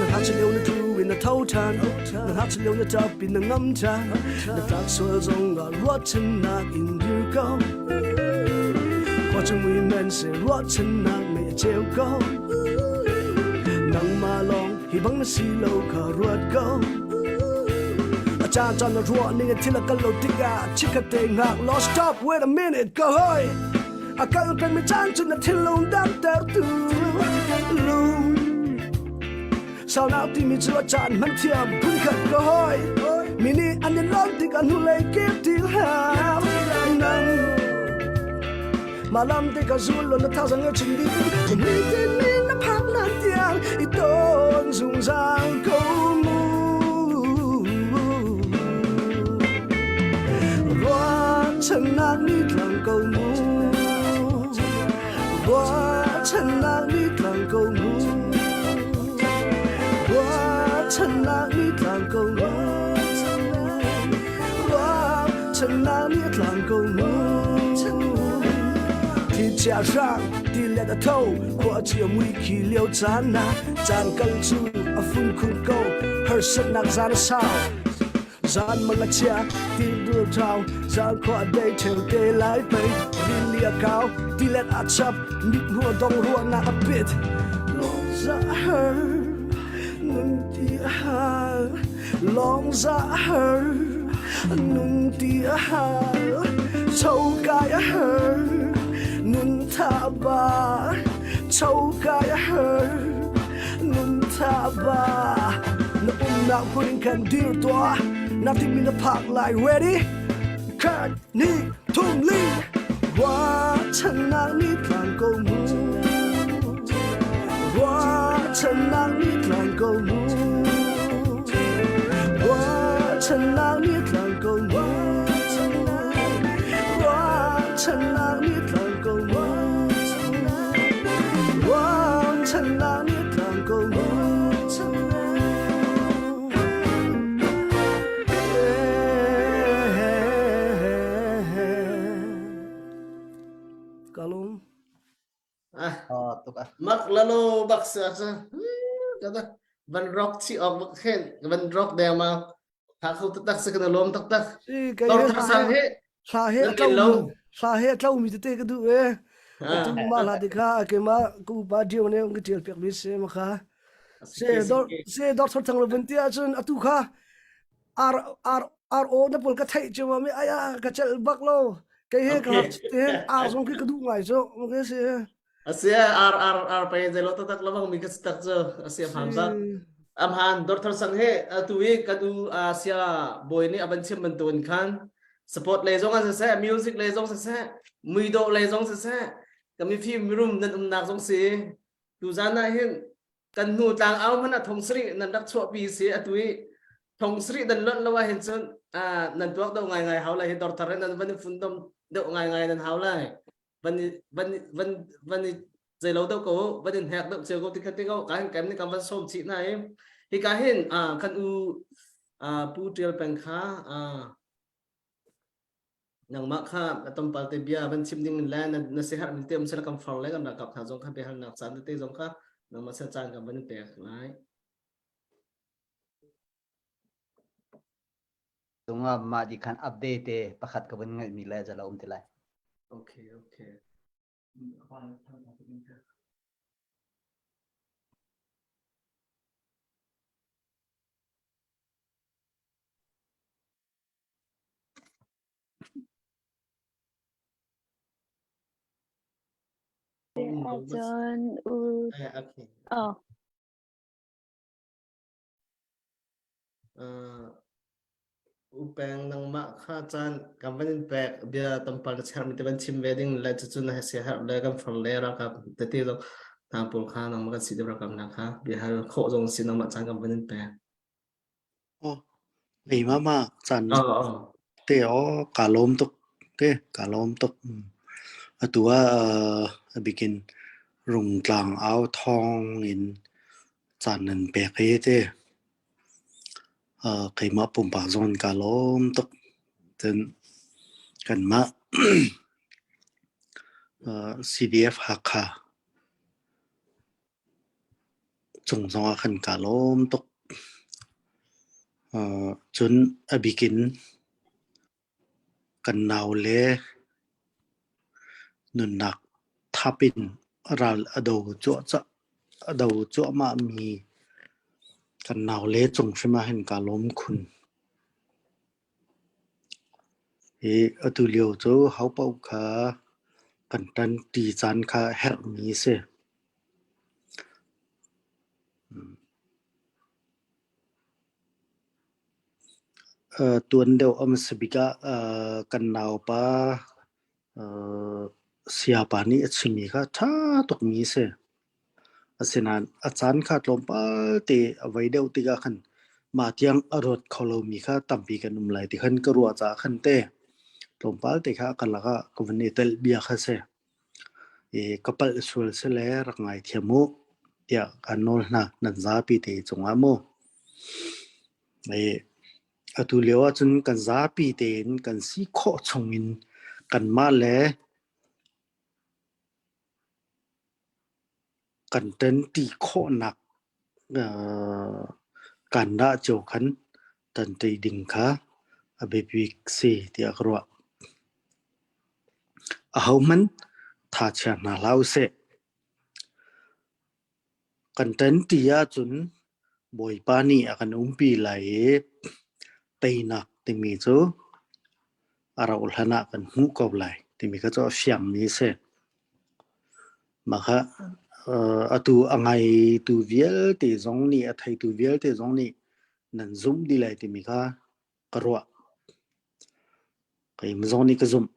Na hngak lio na tlu in na tho than. Na hngak lio na tap in na ngam than. Na tlak sual zong ah ruahchannak in dir ko. Khua chung mui men se ruahchannak mei a ceu ko. Nangmah lawng hi bang na si lo kha ruat ko. A caan caan na ruah ning in thil a kal lo tikah chikkhat te ngak law stop wait a minute ka hoi a kal peng mi caan cu na thinlung damter tu lung saunak timi cu a caan hman thiam phunkhat ka hoi mi nih an in lon tik an hnulei kip ti hlam nang Malam te ka zul lo na thazang a chim ding mi tin mi na phak nan tiang i ton zungzal ko mu Ruahchannak ni tlang ko mu Ruahchannak ni tlang ko mu Ruahchannak ni tlang ko mu Ruahchannak ni tlang ko mu Thi chia hrang ti let a tho khua chia mui khi lio caan na caan kal cu a fun khun ko harsatnak zan a sau zan mang a chia ti dul thau zan khua dei theu te lai pei rili a kau ti let a chap mit hnu a dong ruahnak a pit long za har nun ti a har long za har nun ti a har chau kai a har nun tha ba chau kai a har nun tha ba na umnak hmun kan dir tua na timi na phak lai ready cut ni thum li wa chan nak ni tlang ko mu wa chan nak ni tlang ko mu wa chan nak ni tlang ko mu wa chan nak ni tlang ko mu wa chan nak ni tlang ko mu Kalung. Ah, mak lalo bak sa sa. Kata van rock chi ok bak khen van rock deng ma tha kho tak tak se kana lom tak tak. Tor thar sang he Thla he tlo thla he tlo mi tete ka du e. Tu ma la de kha ke ma ku pa dio ne ka tial pek mi se ma kha. Se dor se dor thor thang lo bun ti ahcun atu kha ar ar ar o na pol ka theih cu ma mi aya ka cel bak lo kei he ka te ar zong khi ka duh ngai cu ke si Asia ar ar ar pe zelo tak lawang mi ka tak cu asia pham bak amhan dor thar sang he atu i kan u Asia boy nih aban chim bantuin khan support lei zong an siseh music lei zong siseh muidawh lei zong siseh kami fim mirum nan umnak zong si tu zan ah hin kan hnu tlang au hmanh ah thong sarih nan rak chuahpi si atu i thong sarih nan lonh lo ah hin cun nan tuak deuh ngai ngai hau lai hi dor thar nan van i fundom deuh ngai ngai nan hau lai van van van van i zeilo deuh ko van in hek deuh cio ko ti khat ti ko ka hin kem ni kam van som chih na i hi ka hin kan u pu tial peng kha. Nangmah kha a tompal te bia van chim ding le na na siaherh mi te um sila kan far le kan ralkap hna zong kha biahalnak caan tete zong kha nangmah sel caan kan van in pek lai. Tungah mah di khan update te pakhat ka vun ngaih mi le zala um ti lai. Okay, okay. Ahcun u Okay. oh Uh, upeng nangmah kha caan kan van in pek bia tampal na chermi te van chim ve ding le cucu na si herh le kan far le ralkap tete zong hna pawl kha nangmah kan si deuh ralkap hna kha bia hal khawh zong si nangmah caan kan van in pek. Aw, keimah mah caan Oh, oh. te aw kaa lawm tuk te kaa lawm tuk. Atu ah uh, a bikin Rungtlang au thawng in caan nan pek hi te. Uh, keimah pumpak zong in kaa lawm tuk. Cun kanmah uh, CDF Hakha Cung zongah khan kaa lawm tuk. Cun a bik in kan naule nunnak thap in ral a do cuahmah mi kan naule cung hrim ah hin kaa lawm khun. Hi atu lio cu hopaoh kha kan ṭanṭi caan kha herhmi a si. Tuan deuh a hmasa bik ah kan naupa sayapa nih a chimmi kha ṭha tukmi a si. Asinain a caan kha tlawmpal te a voi deuh tikah khan mah tiang a ruat kho lomi kha tampi kan um lai ti khan ka ruah caah khan te tlawmpal te kha ka lakah ka vun i telh bia kha si. I ka palh sual sile rak ngaithiam u tiah kaan nawl hna nan zapi te cungah mu. I atu lio ahcun kan zapi tein kan si khawh chungin kanmah le Kan ṭanṭi khawhnak kaan dah cio khan ṭanṭi ding kha a biapi si tiah ka ruah. Ahohmanh thachia hna hlah usih. Kan ṭanṭi ahcun Bawipa nih a kan umpi lai i teinak timi cu a rauhhlan ah kan hmuh ko lai timi kha cu a fiangmi a si. Mah kha atu a ngaitu vialte zong nih a theitu vialte zong nih nan zumh dih lai timi kha ka ruah. Keimah zong nih ka zumh.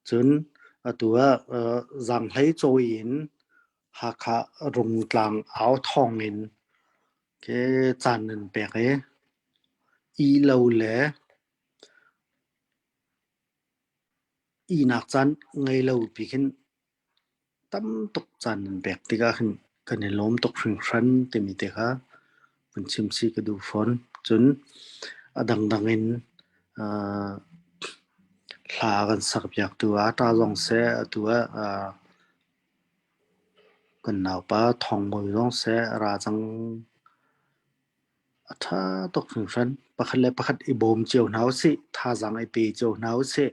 Cun atu ah zaanghlei cawi in Hakha Rungtlang au thawng in ke caan nan pek i ih lo le ihnak caan ngei lo pi khin tam tuk caan nan pek tikah khin kan i lawm tuk hringhran timi te kha vun chim si ka duh fawn. Cun a dangdang in uh, hla kan sakpiaktu ah ṭa zong seh atu ah uh, kan naupa Thawng Mawi zong seh a ra cang. A ṭha tuk hringhran. Pakhat le pakhat i bawm cio hna usih, thazaang i pe cio hna usih.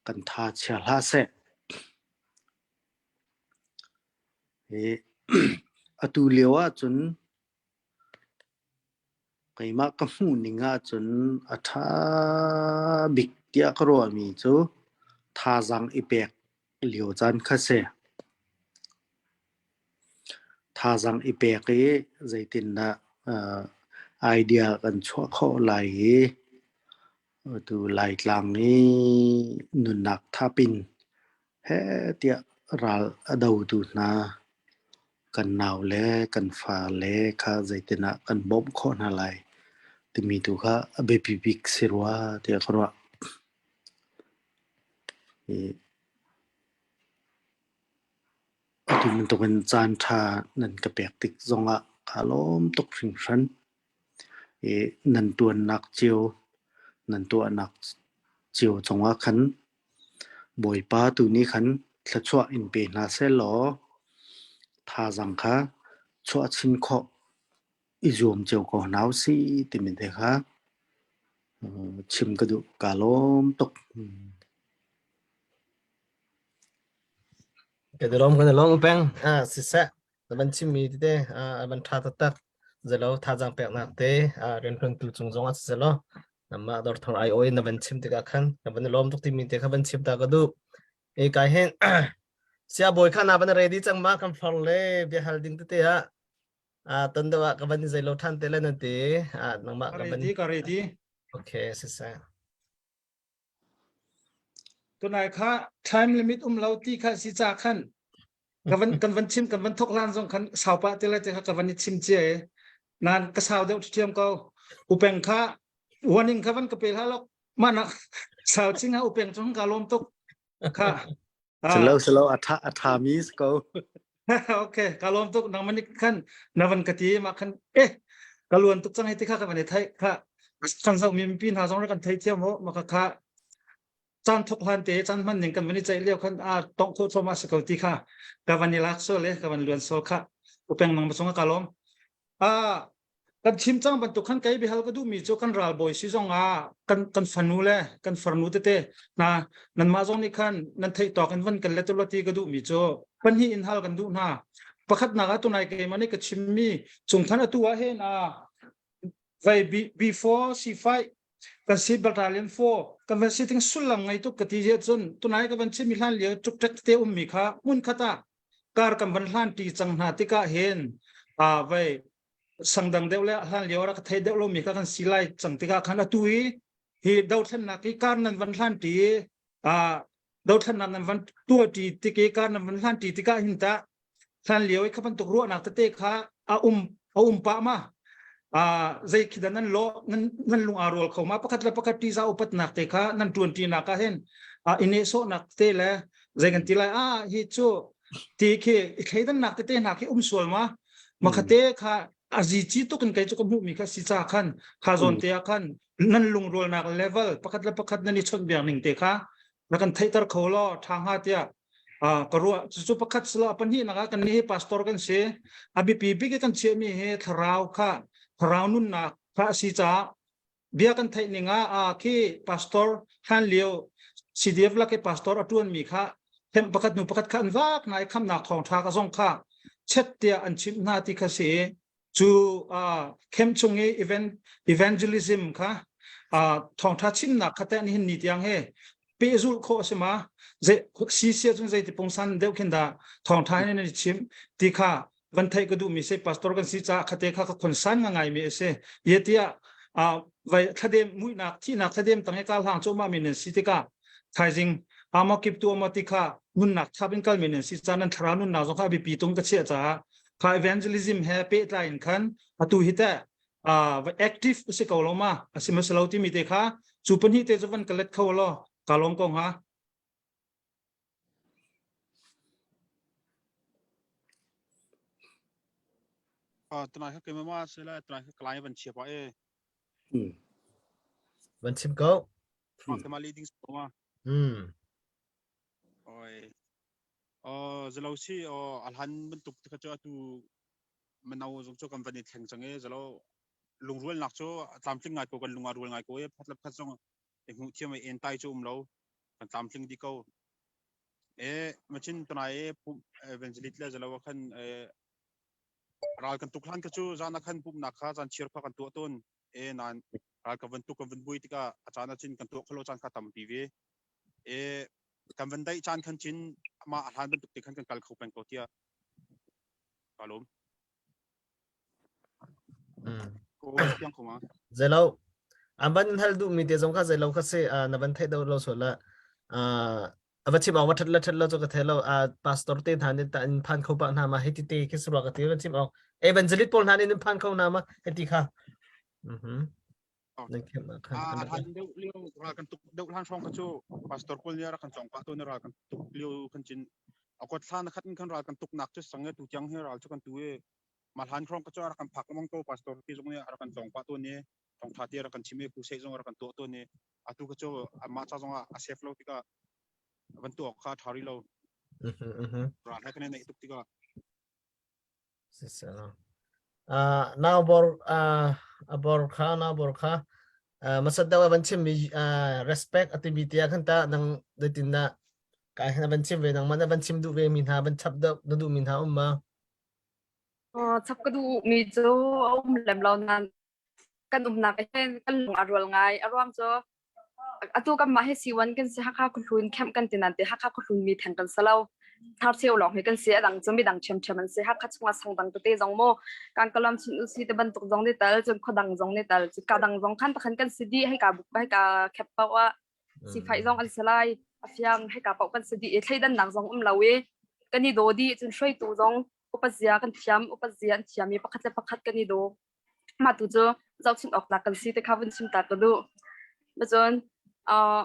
Kan tha chia hlah seh. Hi atu lio ahcun keimah ka hmuh ning ahcun a ṭha bik tiah ka ruahmi cu thazaang i pek lio caan kha si. Thazaang i pek i zeitindah uh, idea kan chuah khawh lai i Atu Laitlang i nunnak thap in heh tiah ral a dotu hna kan naule kan fale kha zeitinah kan bawmh khawh hna lai timi tu kha a biapi bik si rua tiah ka ruah. I atu bantukin caan ṭha nan ka pek tik zongah. Kaa lawm tuk hringhran. I nan ṭuannak cio, nan tuahnak cio cungah khan Bawipa tu nih khan thluachuah in pe hna sehlaw thazaang kha chuah chin khawh i zuam cio ko hna usih timi te kha chim ka duh. Kaa lawm tuk. Kan i lawm kan i lawm peng. Ah siseh na van chimmi tete a van ṭha taktak. Zelo thazaang peknak te rianṭuantu cung zong ah siseh law namah dawrthar ai oi na van chim tikah khan na van i lawm tuk timi te kha van chim ta ka duh. E kai hin sia bawi kha na van ready cang ma kan far le bia hal ding tete ah ah ton deuh ah ka van i zeilo ṭhan te le nan ti ah nangmah Ka ka van ready ka ready. Okay siseh. Tunai kha time limit um lo ti kha si ca khan ka van kan van chim kan van thok hlan zong khan sau pah te lai te kha ka van i chim cia i nan ka sau deuh ṭhiam ko upeng kha warning kha van ka pe hlah lok mana sau ching ha upeng chung ka lom tuk kha Silo silo a tha a tha mi si ko. Okay, ka lawm tuk nang manik khan na van ka ti ma khan eh ka luan tuk cang hei ti kha ka van i thai kha kan zoh mi mipi hna zong kan thei thiam ho ma kha kha caan thok hlan te caan hman ning kan van i ceih lio khan a tong kho thoma si ko ti kha ka van i lak so le ka van luan sol kha upeng nang chung ka lawm a Kan chim cang bantuk khan kei biahal ka duhmi cu kan ralbawi si zong ah kan kan fanu le kan farnu tete hna nanmah zong nih khan nan theih tawk in van kan let ulaw ti ka duhmi cu pahnih in hal kan duh hna. Pakhatnak ah tunai keimah nih ka chimmi chung khan atu ah hin ah vai before C5 kan si battalion 4 kan van si ting sullam ngei tuk ka ti je cun tunai ka van chimmi hlan lio tuk te ummi kha hmun khat ah kar kan van hlan ti cang hna tikah hin a vai sangdang deuh le hlan lio rak thei deuh lomi kha kan si lai cang tikah khan atu hi hi dothlennak hi kar nan van hlan ti a dothlennak nan van tuah ti tik i kar nan van hlan ti tikah hin ta hlan lio i kha bantuk ruahnak tete kha a um a um pah ma a zei khi dan nan lo nan nan lung aa rual kho ma pakhat le pakhat ti za upatnak te kha nan tuan ti nak ah hin a ine sawhnak te le zei kan ti lai a hi cu ti khi i thleidannak tete hna khi um sual ma makhate kha azi chi tuk in kei chu ka hmuh mi kha si cha khan kha zawn te ah khan nan lungrualnak level pakhat le pakhat nan i chawnh biak ning te kha na kan theihter kho law tha hnga tiah ka ruah cucu pakhat silo pahnih nak ah kan nih hi pastor kan si a biapi bik i kan chiah mi hi thlarau kha thlarau nunnak kha a si caah bia kan theih ning ah ah khi pastor hlan lio CDF lak i pastor a tuan mi kha hem pakhat nu pakhat kha an vak na i khamnak thawng tha ka zong kha chet tiah an chimh hna ti kha si cu khem chung i event evangelism kha thawngtha chimnak kha te nihin ni tiang he pehzulh khawh a si ma si sia cun zei ti pungsan deuh khin dah thawngtha hin an i chim ti kha van theih ka duhmi si pastor kan si caah khate kha ka khonsan nga ngaimi a si ye tiah vai thladem muihnak thihnak thladem tang he kal hlang choma mi nan si tikah thaizing ama kip tu ama ti kha nunnak thap in kal mi nan si ca nan thlarau nunnak zong kha biapi tung ka chiah caah kha evangelism he pehtlai in khan atu hi teh va active si ko lo ma a si ma si lo timi te kha cu pahnih te cu van ka let kho lo ka lawm ko hnga Tunai kha keimah ma si lai tunai kha kalai van chia pa e. Van chim ko. Ma keimah leading ma. Hmm. Oi. Oh zalo si oh alhan bantuk te kha chu atu mano zong chu kan van i thleng cang e zalo lungrualnak cu tlamtling ngai ko kan lung a rual ngai ko e phat le phat zong i hmuh thiam i en tai cu um lo kan tlamtling di ko e machin tunai e evangelist le zalo khan e ral kan tuk hlan kha cu zan khan pumnak kha zan chiar kha kan tuah tawn e nan ral kan van tuk kan van bui tikah a caan achin kan tuah kholo caan kha tampi ve e kan van daih caan khan chin ama a hlan bantuk te khan kan kal kho peng ko tiah ka lawm Zeilo an van hal duh mi te zong kha zeilo kha si na van theih do lo so la a va chim awk va that la that lo chu ka thei lo pastor te hna nih ta in phan kho pa hna ma hiti te khi surwa ka ti van chim awk evangelist pawl hna nih phan kho hna ma hiti kha mhm nan khem ma khan a hlan deuh lio ral kan tuk deuh hlan hrawng kha cu pastor pawl nih rak kan cong pah tawn ral kan tuk lio kan cin a kot thla na khat in khan ral kan tuk nak cu sang e tu tiang hi ral cu kan tu e. Ma hlan hrawng ka cu a rak kan phak lengmang ko pastor ti zong nih a rak kan tlawng pah tawn i thawngtha ti a rak kan chim i crusade zong a rak kan tuah tawn i atu ka cu anmah ca zong ah a safe lo tikah van tuah awk kha a ṭha rih lo. Ral he kan i naih tuk tikah. Uh, nau bor uh, a bor kha nau bor kha uh, masat dawa van chim mi uh, respect atimi tia khan ta nang datin na kai han van chim ve nang man van chim du ve mi hna van chap da na du mi hna um ma Chap ka duh mi cu a um lem lo nain kan umnak hin kan lung a rual ngai. A ruang cu atu kanmah hi C1 kan si Hakha khuahlun camp kan ti nain ti Hakha khuahlun mi theng kan si lo. Tharcheu lawng hi kan si a dang cu midang ṭhiamṭhiam an si. Hakha chungah sang dang tete zong mu kan kalam chin usi te bantuk zong ni tal cun khuadang zong ni tal ka dang zong khan takhan kan si dih hei ka buk hei ka khep paoh ah sifai zong an si lai a fiang hei ka paoh kan si dih i thleidannak zong um lo i kan i daw dih cun hruaitu zong upazia kan thiam upazia an thiam i pakhat le pakhat kan i daw mah tu cu zohchunh awk tlak kan si te kha vun chim ta ka duh cun uh,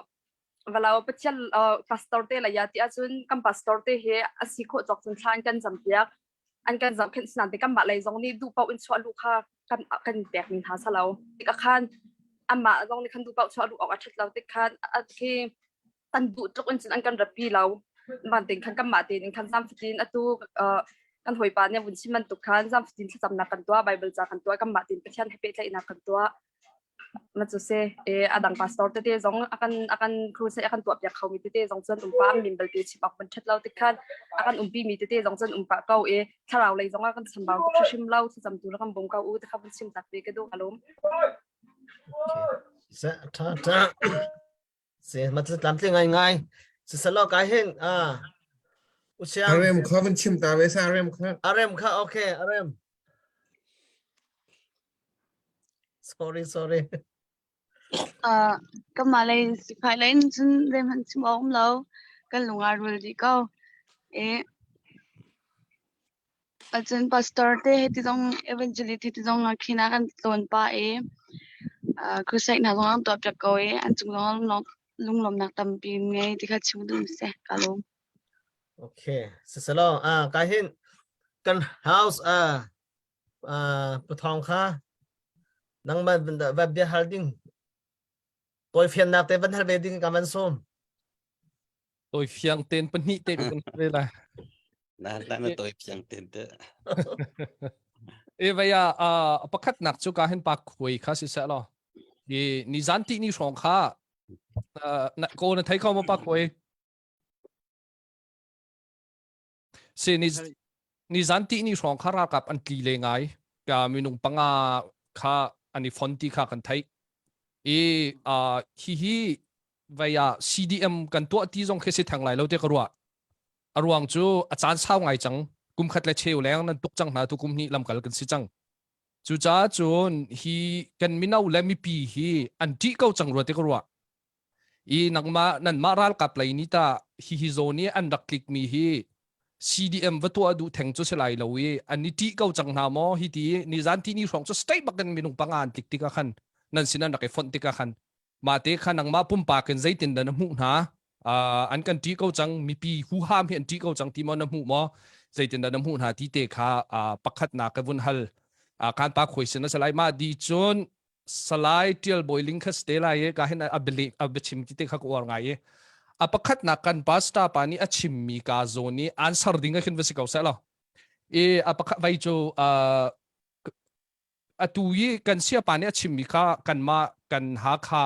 valau pathian uh, pastor te la ya ti ahcun kan pastor te he a si khawh cawk cun thla an kan campiak an kan zohkhenh sinan te kanmah lei zong nih duh paoh in chuah lu kha kan kan pek mi hna salo tik khan amah zong nih khan duh paoh chuah lu awk a ṭhat lo tik khan a khi kan duh tluk in cun an kan rapi lo van tein khan kanmah tein khan zam fatin atu kan hawipa nih vun chim bantuk khan zam fatin thlacamnak kan tuah bible ca kan tuah kanmah tein Pathian he pehtlaihnak kan tuah ma cu se e adang pastor tete zong akan akan crusade akan tuah piak khomi tete zong cun umpa min belte chim awk ban that lo tik khan akan umpi mi tete zong cun umpa ko e thlarau lei zong ah kan chambau tuk hrim lo thlacam tu la kan bawm ko u te kha vun chim tak ve ka duh alum Se tha tha Se ma tlam tling ngai ngai. Sisalo kai hin a Usiang. Arem kha van chim ta ve sa arem kha. Arem kha okay arem. Sorry sorry. Uh, kanmah lei sifai lei in cun zeihmanh chim awk um lo. Kan lung aa rual dih ko. E, Cun pastor te hiti zong evangelist hiti zong khin ah kan tlawn pah i crusade hna zong an tuah piak ko i an cung zong lunglawmnak tampi ngei ti kha chim duh seh ka lawm. Okay, sisalo ah ka hin kan house ah ah pathong kha nangmah va bia hal ding toi fiannak te van hal ve ding ka van sawm. Toi fiang ten pahnih te kan ve lai. Na na toi fiang ten te. E vaya a pakhat nak chu ka hin pa khuai kha si se lo. Ni ni zan ti ni hrawng kha na ko na thei kho ma pa khuai. Si ni ni zan ti ni hrawng kha ralkap an tli le ngai ka minung panga kha an i fon ti kha kan theih i uh, hi hi vei ah CDM kan tuah ti zong khi si thang lai lo te ka ruah a ruang cu a caan sau ngai cang kum khat le cheu leng nan tuk cang hna tu kum hnih lamkal kan si cang cucaah cun hi kan mino le mipi hi an ṭih ko cang rua te ka ruah i nangmah nanmah ralkap lei nih tah hihi zawn i an rak tlikmi hi CDM va tuah duh theng cu si lai lo i an i ṭih ko cang hna maw hi ti nizan ti ni hrawng cu state bakin minung panga an tlik tikah khan nan sin an rak i fonh tikah khan mah te kha nangmah pumpak in zeitin dah na hmuh hna an kan ṭih ko cang mipi huham hi an ṭih ko cang ti maw na hmuh maw zeitin dah na hmuh hna ti te kha pakhatnak ka vun hal kan pa khoi sin a si lai mah di cun Salai Tial Bawi Ling kha ste lai i ka hin a bialik a biachim ti te kha ka uar ngai i a pakhatnak kan pastor pa nih a chimmi ka zawn i answer ding a khin va si ko seh lo i a pakhat vai cu atu i kan siapa nih a chimmi kha kanmah kan Hakha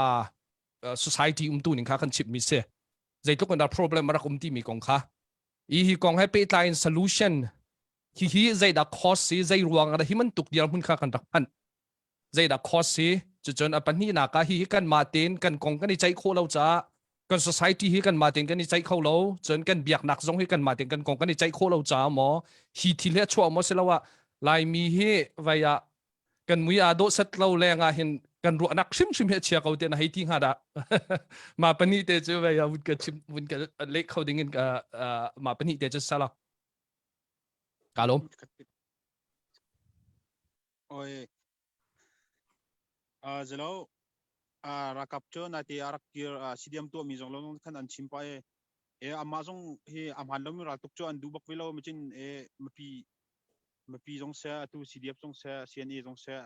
society umtu ning kha kan chimmi si zeitluk in dah problem a rak um timi kong kha i hi kong he pehtlai in solution hi hi zeidah cause si zei ruang ah hi bantuk dirhmun kha kan rak phanh zeidah cause si cucun a pahnihnak ah hihi kanmah tein kan kong kan i ceih khawh lo caah kan society hi kanmah tein kan i ceih kho lo cun kan biaknak zong hi kanmah tein kan kong kan i ceih khawh lo caah maw hi thil hi a chuah maw siloah Laimi hi vai ah kan mui aa dawh set lo leng ah hin kan ruahnak hrimhrim hi a chia ko te na hei ti hnga dah ma pahnih te cu vai ah vun ka chim vun ka leh kho ding in ka ma pahnih te cu sala ka lawm Oi. Uh, zelo uh, ralkap cu nate a rak kir uh, CDM tuahmi zong lo khan an chim pa e e amah zong hi a hmaan lomi raltuk cu an duh bak ve lo machin e mipi Mipi zong seh, atu CDF zong seh, CNA zong seh,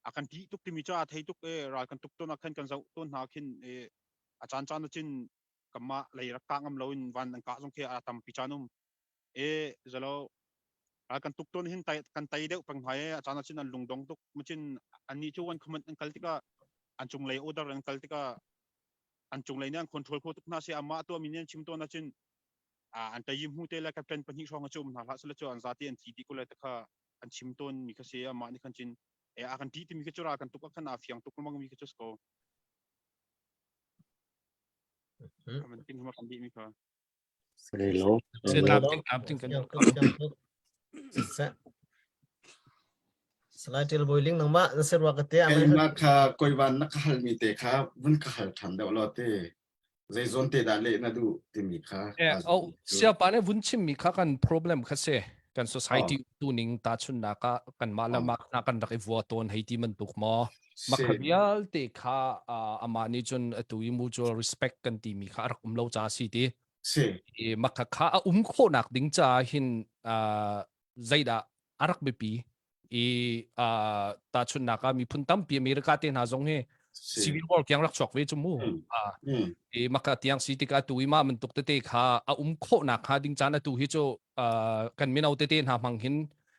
a kan ṭih tuk timi cu a thei tuk i ral kan tuk tawn ah khan kan zoh tawn hna khin i a caan caan ah cun kanmah lei rak kah ngam loin van an kah zong khi a tampi caan um. E zalo ral kan tuk tawn hin tai kan tai deuh peng hna i a caan ah cun an lungdong tuk. Macun annih cu an comment an kal tikah an cunglei order an kal tikah an cunglei nih an control kho tuk hna si amah tuahmi nih an chim tawn ahcun an tayim hmu te le captain pahnih hrawng cu um hna hlah sela cu an zati an thi dih ko lai te kha an chim tawn mi kha si amah nih khan cun e a kan ti timi kha cu ra kan tuk ah khan a fiang tuk lengmang mi kha cu ko man ting hma kan dih mi kha Hello. Salai Ṭil Bawi Ling nangmah na si rua ka te. Keimah kha koivan na ka halmi te kha vun ka hal ṭhan deuh law te. Zei zawn te dah leh na duh timi kha. Eh, oh, siapa nih vun chimmi kha kan problem kha si. Kan society tu ning ta chunnak ah kan mah le mah na kan rak i vua tawn hei ti bantuk maw. Makha vialte kha amah nih cun atu i mutual respect kan timi kha a rak um lo ca si ti. Si. I makha kha a um khawhnak ding ca hin zeidah a rak biapi i tahchunhnak ah miphun tampi America te hna zong hi civil war kiang rak chuak ve cu mu i maka tiang si tikah tu i mah bantuk tete kha a um khawhnak kha ding caan atu hi cu kan mino tete hna hmang hin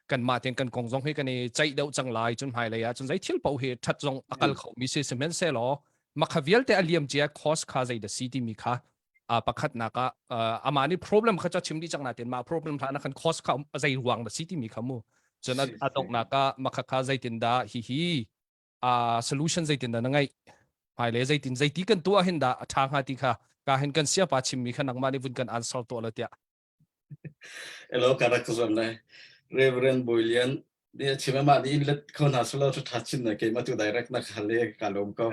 kan mah ten kan kong zong hi kan i ceih deuh cang lai cun hmailei ah cun zei thil paoh hi that zong a kal kho mi si sihmanhsehlaw makha vialte a liam cia cost kha zei da si timi kha pakhatnak ah amah nih problem kha chim dih cang nain mah problem hla na kan cost kha zei ruang da si timi kha mu cun a donghnak ah makha kha zeitin dah hi hi solution zeitin dah na ngeih hmaile zeitin zeiti kan tuah hin dah a ṭha hnga ti kha ka hin kan siapa chimmi kha nangmah nih vun kan answer tuah lo tiah Hello, ka rak zuam lai. Reverend Boilian, ni chim ama ni in let kho na solo thu tha chin na keima tu direct na khal le ka lom ko.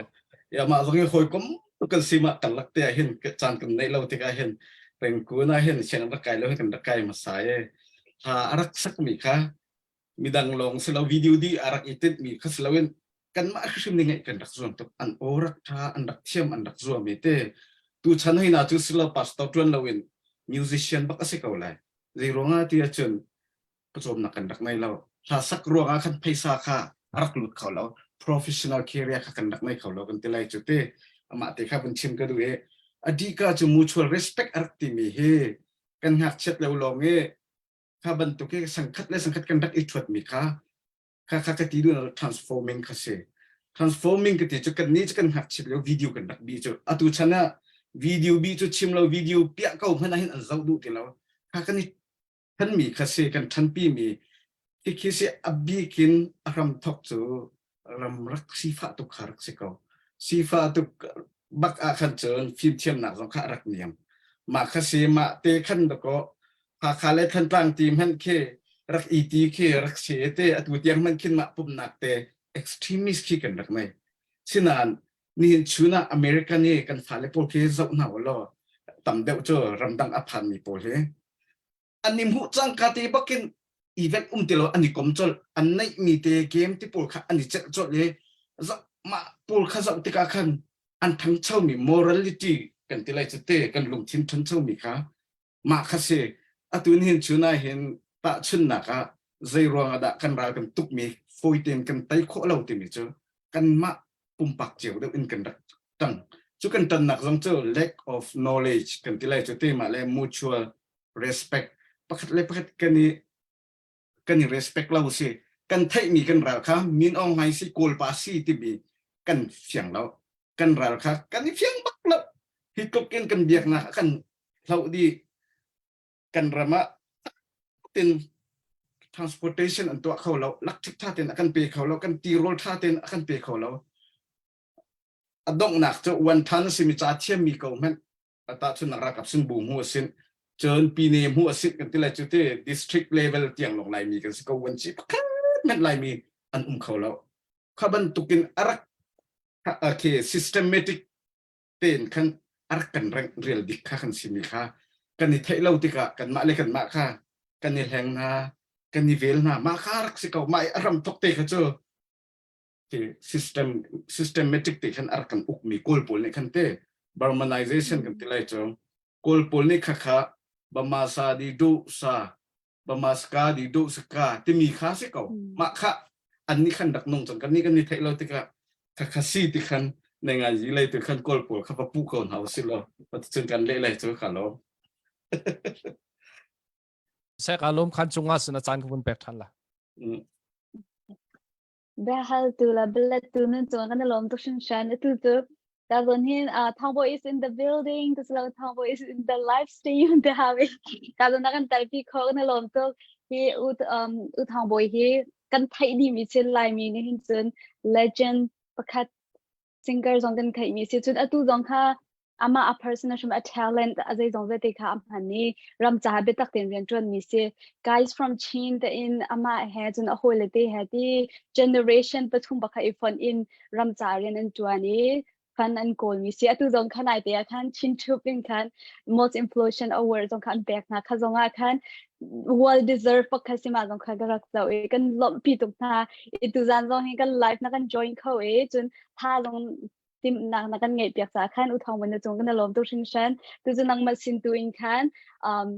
Ya ma zong i hoi kom kan si ma kan lak te ah hin caan kan nei lo tik ah hin rengku na hin siang rak kai lo hin kan rak kai ma sai e. Ha arak sak mi kha midang lawng si lo video di a rak i tinh mi kha si loin kanmah hrim nih ngeih kan rak zuam tuk an aw rak tha an rak thiam an rak zuam i te tu chan hei na cu si lo pastor tuan loin musician bak a si ko lai zei ruangah ti ahcun pawcawmnak kan rak nei lo hla sak ruangah khan phaisa kha a rak lut kho lo professional career kha kan rak nei kho lo kan ti lai cu te amah te kha vun chim ka duh i adika cu mutual respect a rak timi hi kan ngakchiat lo lawng i kha bantuk i sangkhat le sangkhat kan rak i ṭhuatmi kha kha kha ka ti duh transforming kha si transforming ka ti cu kan nih cu kan ngakchit lio video kan rak bi cu atu chan ah video bi cu chim lo video piah ko hmanh ah hin an zoh duh ti lo kha kan i thanmi kha si kan ṭhanpi mi khi khi si a bikin a hram thok cu ram rak sifah tuk kha rak si ko. Sifah tuk bak ah khan cun fimthiamnak zong kha a rak niam. Mah kha si mah te khan dakaw Hakha le Thantlang ti hmanh khi rak i ti khi rak si te atu tiang hmanh khin mah pumnak te extremist khi kan rak nei. Sinain nihin chun ah American i kan fale pawl khi zoh hna ulaw tam deuh cu ramdang a phanmi pawl hi an i hmuh cangka te bakin event um ti lo an i kom colh an neihmi te game ti pawl kha an i celh colh i mah pawl kha zoh tikah khan an ṭhangchomi morality kan ti lai cu te kan lungthin ṭhanchomi kha mah kha si atu hin chun ah hin tahchunnak ah zei ruang ah dah kan ral kan tukmi fawi tein kan tei khawh lo timi cu kanmah pumpak cio deuh in kan rak ṭang cu kan ṭannak zong cu lack of knowledge kan ti lai cu te mah le mutual respect pakhat le pakhat kan i kan i respect lo si kan theihmi kan ral kha min aung hlaing si kawl pa si timi kan fiang lo kan ral kha kan i fiang bak lo hi tluk in kan biaknak a kan hloh dih kan ram ah tin transportation an tuah kho lo lakṭhik tha ten a kan pe kho lo kan tirawl tha ten a kan pe kho lo a donghnak cu wan than a simi ca thiammi ko hmanh tahchunnak ralkap sin bu hmu a sin cun pine hmu a sin kan ti lai cu te district level tiang lawng laimi kan si ko wan ci pakhat hmanh laimi an um kho lo kha bantukin a rak okay systematic tein khan a rak kan rengh rial dik kha kan simi kha kan i theih lo tikah kanmah le kanmah kha kan i hleng hna kan i vel hna mah kha rak si ko mah i a ram thok te kha cu system systematic te khan a rak kan ukmi kawl pawl nih khan te Burmanization kan ti lai cu kawl pawl nih kha kha Bama sa di du sa. Bama saka di do saka timi kha si ko. Mah kha an nih khan rak nung cang kan nih kan ni theih lo tikah kha kha si ti khan nei ngai yi lei tu khan kawl pawl kha va pu ko hna usih law cun kan leh lei cu kha lo. Sek alom khan cungah sin a caan ka vun pek than la. Biahal tu la bilet tu nan cung kan lawm tuk hringhran. Atu cu ta zawn hin Thangbo is in the building tu lo Thangbo is in the live stream te hawi. Ta zawn na kan talpi kho kan lawm tuk. Hi u um u Thangbo hi kan theih dih mi chin Laimi nih hin cun legend pakhat singer zong kan theih mi si. Cun atu zong kha amah a person hrim a talent a zeizong vialte kha a hman i ram caah biatak tein rian ṭuan mi si. Guys from Chin te in amah he cun a hawile te he ti generation pathum pakhat i fonh in ram caah rian an ṭuan i fund an kawl mi si. Atu zong khan ai te ah khan Chin Troop in khan Most Influential Award zong kha an pek hna. Kha zong ah khan well deserved pakhat si ma zong kha ka rak zoh i kan lawmhpi tuk hna. I tuzan zong hi kan live na kan join kho i cun tha zong timhnak na kan ngeih piak caah khan u thawng na cung kan lawm tuk hringhran tu cu nangmah sin tu in khan um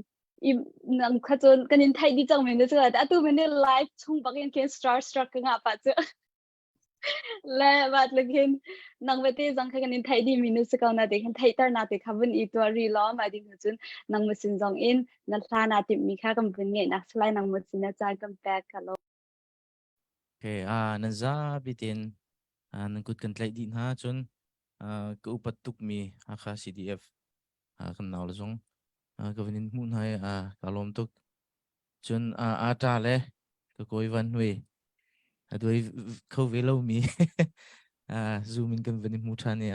nang kha cun kan in theih dih cang men cu atu men live chung bak in khin star struck ka ngah pa cu le bat lekin nang vete zong kha kan in theih dih mi nu si ko na te khan theihter na te kha vun i tuah ri law ma ding cun nang ma sin zong in na hla na timh mi kha kan vun ngeih nak salai nang ma sin na caan kan pek ka lo Okay, nan zapi tein nan kut kan tlaih dih hna cun ka upat tukmi Hakha CDF kan nau le zong ka van in hmuh hna i ka lawm tuk. Cun ata le ka kawi van hnui a duai kho ve lomi Zoom in kan van i hmu ṭhan i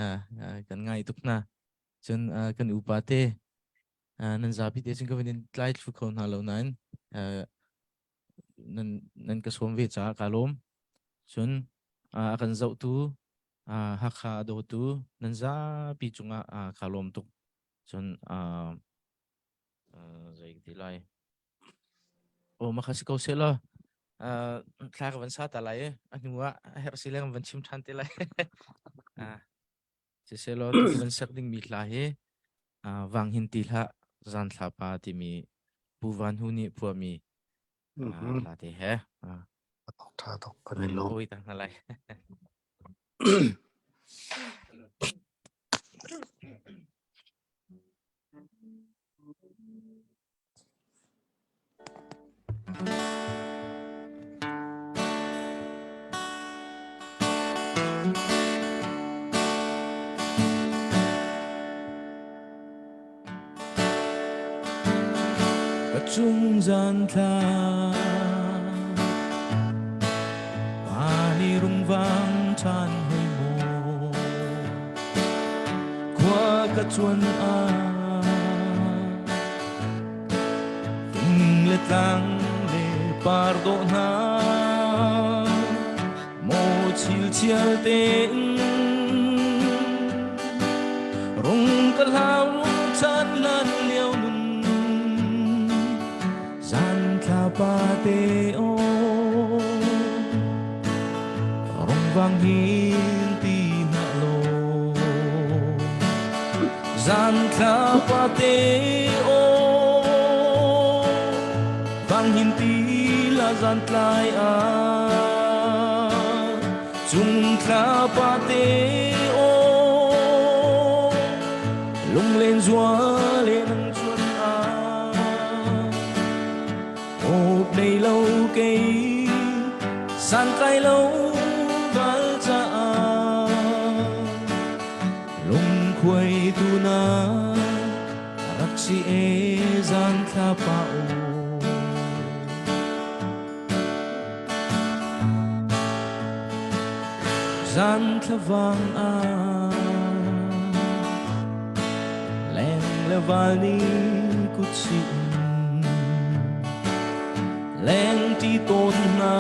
kan ngai tuk hna. Cun kan upa te nan zapi te cun ka van in tlai thlu kho hna lo nain nan nan ka sawm ve caah kaa lawm. Cun a kan zohtu Hakha a dawtu nan zapi cungah kaa lawm tuk. Cun zei ka ti lai. Aw ma kha si ko seh law thla ka van sa ta lai i a hnu ah a herh si le kan van chim ṭhan te lai. Siselaw tu van sak dingmi hla hi Vang Hin Ti Hlah Zan Thla Pa timi Pu Van Hu nih phuahmi hla te he. Tha tuk kan i lawm. Oi tang hna lai. Ka chung zan thla Pa ni rungvang ṭhan hoi maw Khua ka cuan ah Fing le tlang le par dawh hna maw chilchial tein rung ka hlau chan lan lio nun zan thla pa te o rung vang hin ti na lo Zan thla pate o vang hin ti la zan tlai a chung thla pate o lunglen zual le nang chuan a Hop nei lo kei san tlai lo val caah lungkhuai tu na rak si e zan thla pa o zan thla vang a leng le val ni kut si leng ti tawn hna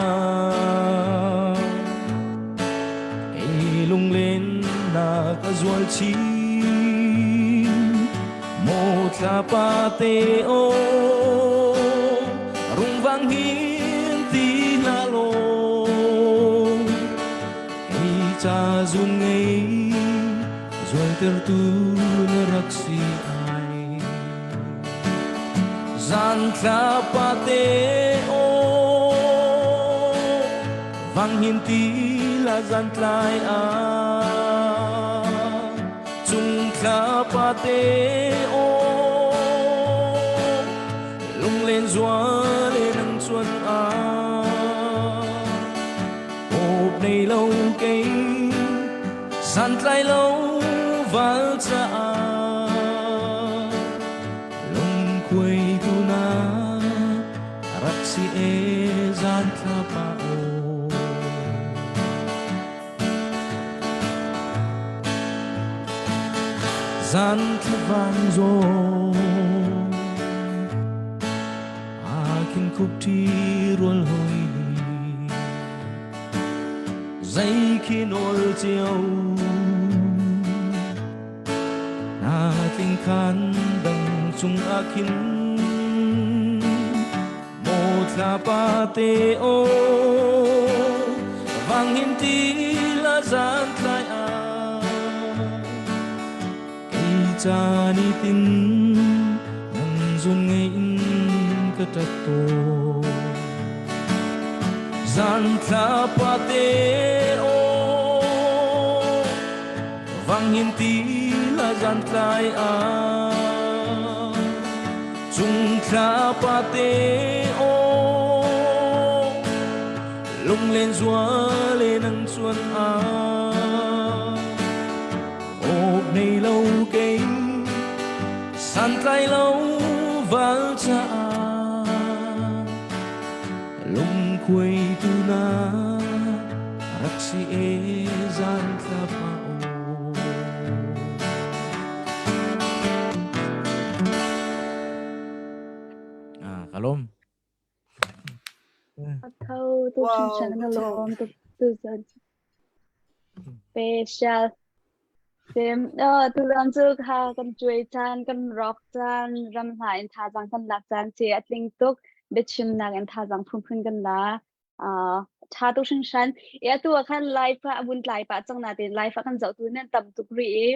Kei lunglen nak a zual chin maw thlapa te o rungvang hin ti hlah law kei ca zun ngei zualtertu na rak si ai. Zan thla pate o vang hin ti la zan tlai a cung thla pate o lunglen zual e nang chuan a Hop nei lo kei santlai lo val caah lungkhuai tu na rak si e zan thla pa o Zan thla vang zo a khin khup thi rual hoi ni Zei khi nawl cio na tling khan dang cung ah khin maw thla pa te o vang hin ti la zan tlai a Kei ca ni tin nang zun ngei in ka ṭap tawn. Zan thla pate aw vang hin ti la zan tlai a cung thla pate aw lunglen zual e nang chuan a Awk nei lo kei santlai lo val caah lungkhuai tu na rak si e zan thla pa aw. Ah, kalom. Tho tu hringhran na lawm tu tu zan special Sim tu zan cu kha kan cuai caan kan rock caan ram hla in thazang kan lak caan si a tling tuk biachimnak in thazang phunphun kan la tha tuk hringhran e atu ah khan live ah a vun tlai pah cang natin live ah kan zoh tu nan tam tuk rih i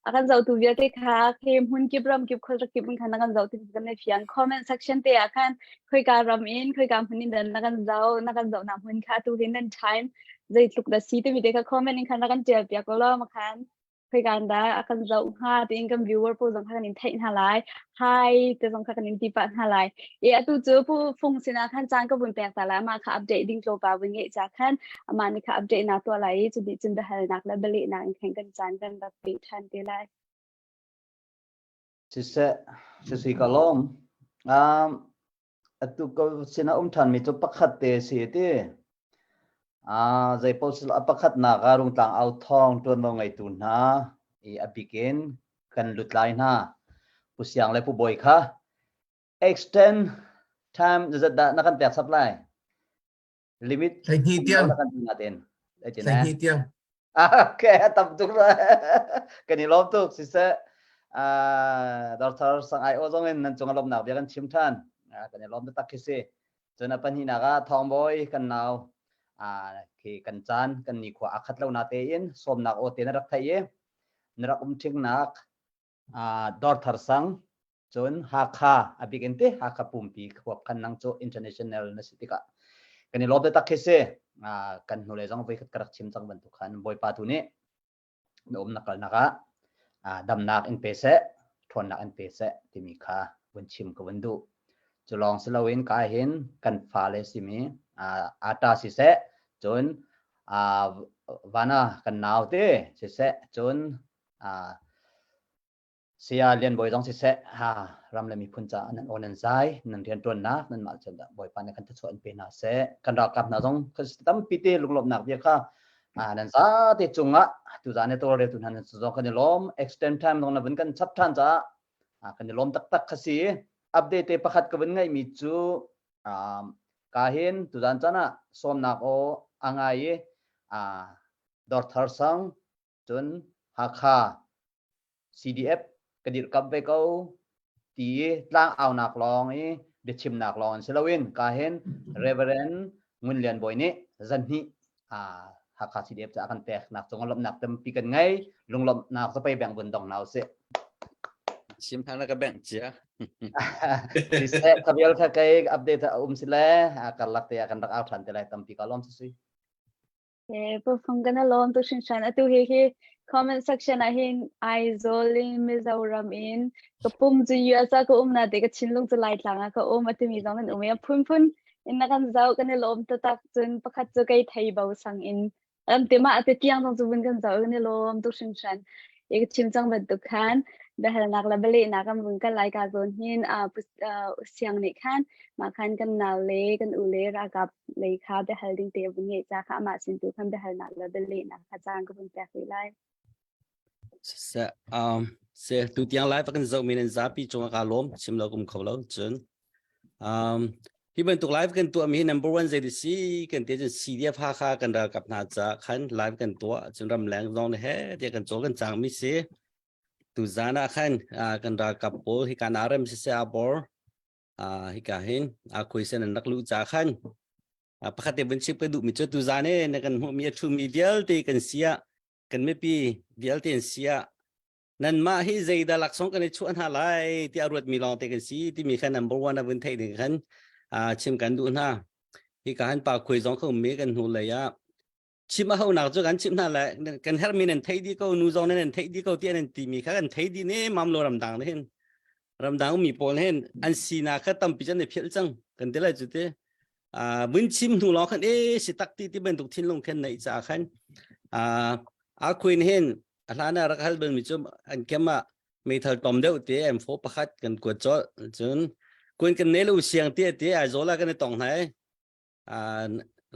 a kan zohtu vialte kha khi hmun kip ram kip khua kip in khan na kan zoh ti kan i fiang comment section te ah khan khoika ram in khoika hmun in dan na kan zoh na kan zoh na hmun kha tu hin nan time zeitluk da si timi te kha comment in khan na kan tial piak lo ma khan khoika da a kan zoh hnga tiin kan viewer pawl zong kha kan in theih hna lai hi te zong kha kan in ti pah hna lai e atu cu pu fung sinah khan caan ka vun pek ta lai ama kha update ding tlo pa vun ngeih cha khan amah nih kha update na tuah lai i cu dih cun biahalnak le bialehnak in khan kan caan kan rak pe ṭhan te lai. Siseh, sisi ka lawm. Um, atu ko sinah um ṭhan mi cu pakhat te si ti. Ah, zei paoh sila a pakhatnak ah Rungtlang au thawng ṭuanvo ngeitu hna i a bik in kan lutlai hna. Pu Siang le Pu Bawi kha extend time zat dah na kan pek sap lai? Limit Hleihnih tiang. na kan ti natin. Hleihnih tiang. Okay, tam tuk la. Kan i lawm tuk siseh. Uh, Dr. Sang Ai O zong in nan cung a lawmnak bia kan chim than. Uh, kan i lawm taktak khi si. Cun a pahnihnak ah Thawngbawi kan nau uh, khi kan caan kan nikhua a khat lo na tein sawmnak aw te na rak theih i na rak um ṭhingnak uh, Dawrthar sang cun Hakha a bik in te Hakha pumpi khuap khan nang cu international na si tikah kan i lawm taktak khi si. Uh, kan hnulei zong voi khat ka rak chim cang bantuk khan Bawipa tu nih na um na kalnak ah uh, damnak in pe seh ṭhawnnak in pe seh timi kha vun chim ka vun duh cu lawng si loin ka hin kan fale simi uh, ata siseh cun uh, vana kan nau te siseh cun uh, Saya Lian Bawi zong siseh, ha ram le miphun caah nan aw nan zai, nan rianṭuannak nanmah cun Bawipa nih kan thluachuah in pe hna seh. Kan ralkap hna zong tampi te lunglawmhnak bia kha nan zate cungah tuzaan i tawlreltu hna nan zong kan i lawm. Extend time zong na vun kan chap ṭhan caah kan i lawm taktak kha si. Update te pakhat ka vun ngeihmi cu ka hin tuzaan caan ah sawmnak aw a ngai i Dawrthar sang cun Hakha CDF ka dirhkamh ve ko ti i tlang aunak lawng i biachimnak lawng in si loin ka hin Reverend Ngun Lian Bawi nih zanhnih Hakha CDF caah kan peknak cung lawmhnak tampi kan ngei lunglawmhnak zapei beng vun dong hna usih. Chim hna na ka bengh cia. Siseh khabial kha kei update a um sile karlak te ah kan rak au than te lai tampi ka lawm sui. Eh, pafang kan lawm tu hrinhran. Atu hi hi comment section ah hin Aizawl in Mizoram in ka pum cu US ah ka um na te ka thinlung cu Laitlang ah ka um atimi zong an um i a phunphun in na kan zoh kan i lawm taktak cun pakhat cu kei thei bo sang in an ti mah te tiang zong cu vun kan zoh kan i lawm tuk hringhran. I ka chim cang bantuk khan biahalnak le bialehnak kan vun kal lai ka zawn hin siang nih khan mah khan kan nau le kan u le ralkap lei kha biahal ding te vun ngeih ca kha amah sin tu khan biahalnak le bialehnak kha caan ka vun pek rih lai. Se um se tu tiang lai kan zoh mi nan zapi cung ah ka lawm chim lo kum kho lo cun um hi bantuk live kan tuah mi hi number one zei si kan te cun CDF Hakha kan ralkap hna ca khan live kan tuah cun ramleng zong ne he tiah kan cawl kan cang mi si tu zan ah khan kan ralkap pawl hi kan RM siseh abor hika hin a khuisen an rak luh ca khan pakhat te vun chip ka duh mi cu tu zan e na kan hmuh mi a thu mi vialte kan sia kan mipi vialte an sia nanmah hi zeidah laksawng kan i chuah hna lai tiah ruat mi lawng te kan si timi khan number one a vun theih ding khan chim kan duh hna hi ka han pa khui zong kha um mi kan hnu lei ah chim a haunak cu kan chim hna le kan hermi nan thei di ko nu zong nan thei di ko tiah nan ti mi kha kan thei di ne mam lo ramdang ne hin ramdang mi pawl hin an sinak kha tampi chan ne phil cang kan ti lai cu te a vun chim hnu lawng khan e si tak ti ti bantuk thinlung khan nei cha khan a a queen hin a hlan ah rak hal bal mi cu an kem ah meithal tom deuh te M4 pakhat kan kuat chol cun kun kan ne lo siang te te Aizawl ah kan i tong hna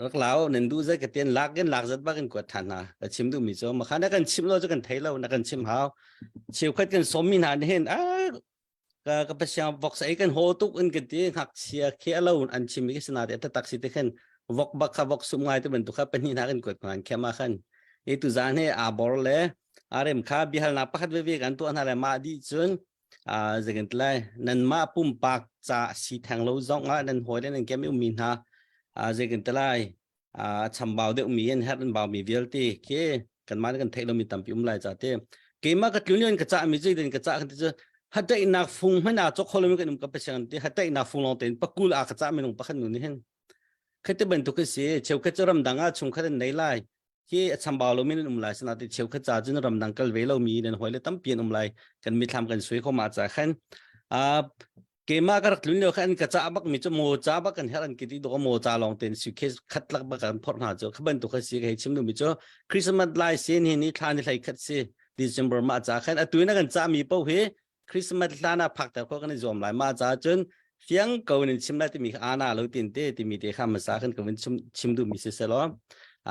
rak lau nan duh zat ka tian lak in lak zat bak in kuat than hna ka chim duh mi cu makha na kan chim lo cu kan thei lo na kan chim hau cheukhat kan som mi hna nih hin a ka ka pasiang vok sa kan ho tuk in kan ti ngakchia khi alo an chim mi sina te tak si te khan vok bak kha vok sum ngai te bantuk kha pahnih hna kan kuat ngan khema khan e tu zan he a bor le arem kha bihal na pakhat veve kan tu hna le ma di cun zeikan ti lai nanmah pumpak ca si theng lo zong ah nan hawi le nan kem ummi hna zeikan ti lai a chambau deuh mi an herh an bau mi vialte khi kanmah kan theih lomi tampi um lai ca te keimah ka tlun in ka cah mi zeitin ka cah kan ti cu hataihnak fung hmanh a chok kholo mi kan um ka pasiang ti hataihnak fung lawng tein pakul a ka cah minung pakhat nu nih hin khati bantuk si cheukhat cu ramdang ah chungkhat an nei lai hi a chambau lomi nan um lai sinain cheukhat ca cun ramdang kal ve lomi nan hawi le tampi an um lai kan mithlam kan sui kho ma ca khan keimah ka rak tlun lio khan ka ca bak mi cu maw ca bak kan herh an ki ti do maw ca lawng ten suitcase khat lak bak kan phorh hna cu kha bantuk kha si hei chim duhmi cu Christmas lai sin hi ni thla ni hlei khat si December ma ca khan atu na kan ca mi po hi Christmas hlan ah phak ter kho kan i zuam lai ma ca cun fiang ko in chim lai timi kha ana lo tin te timi te kha masa khan ka vin chim chim duh mi si selo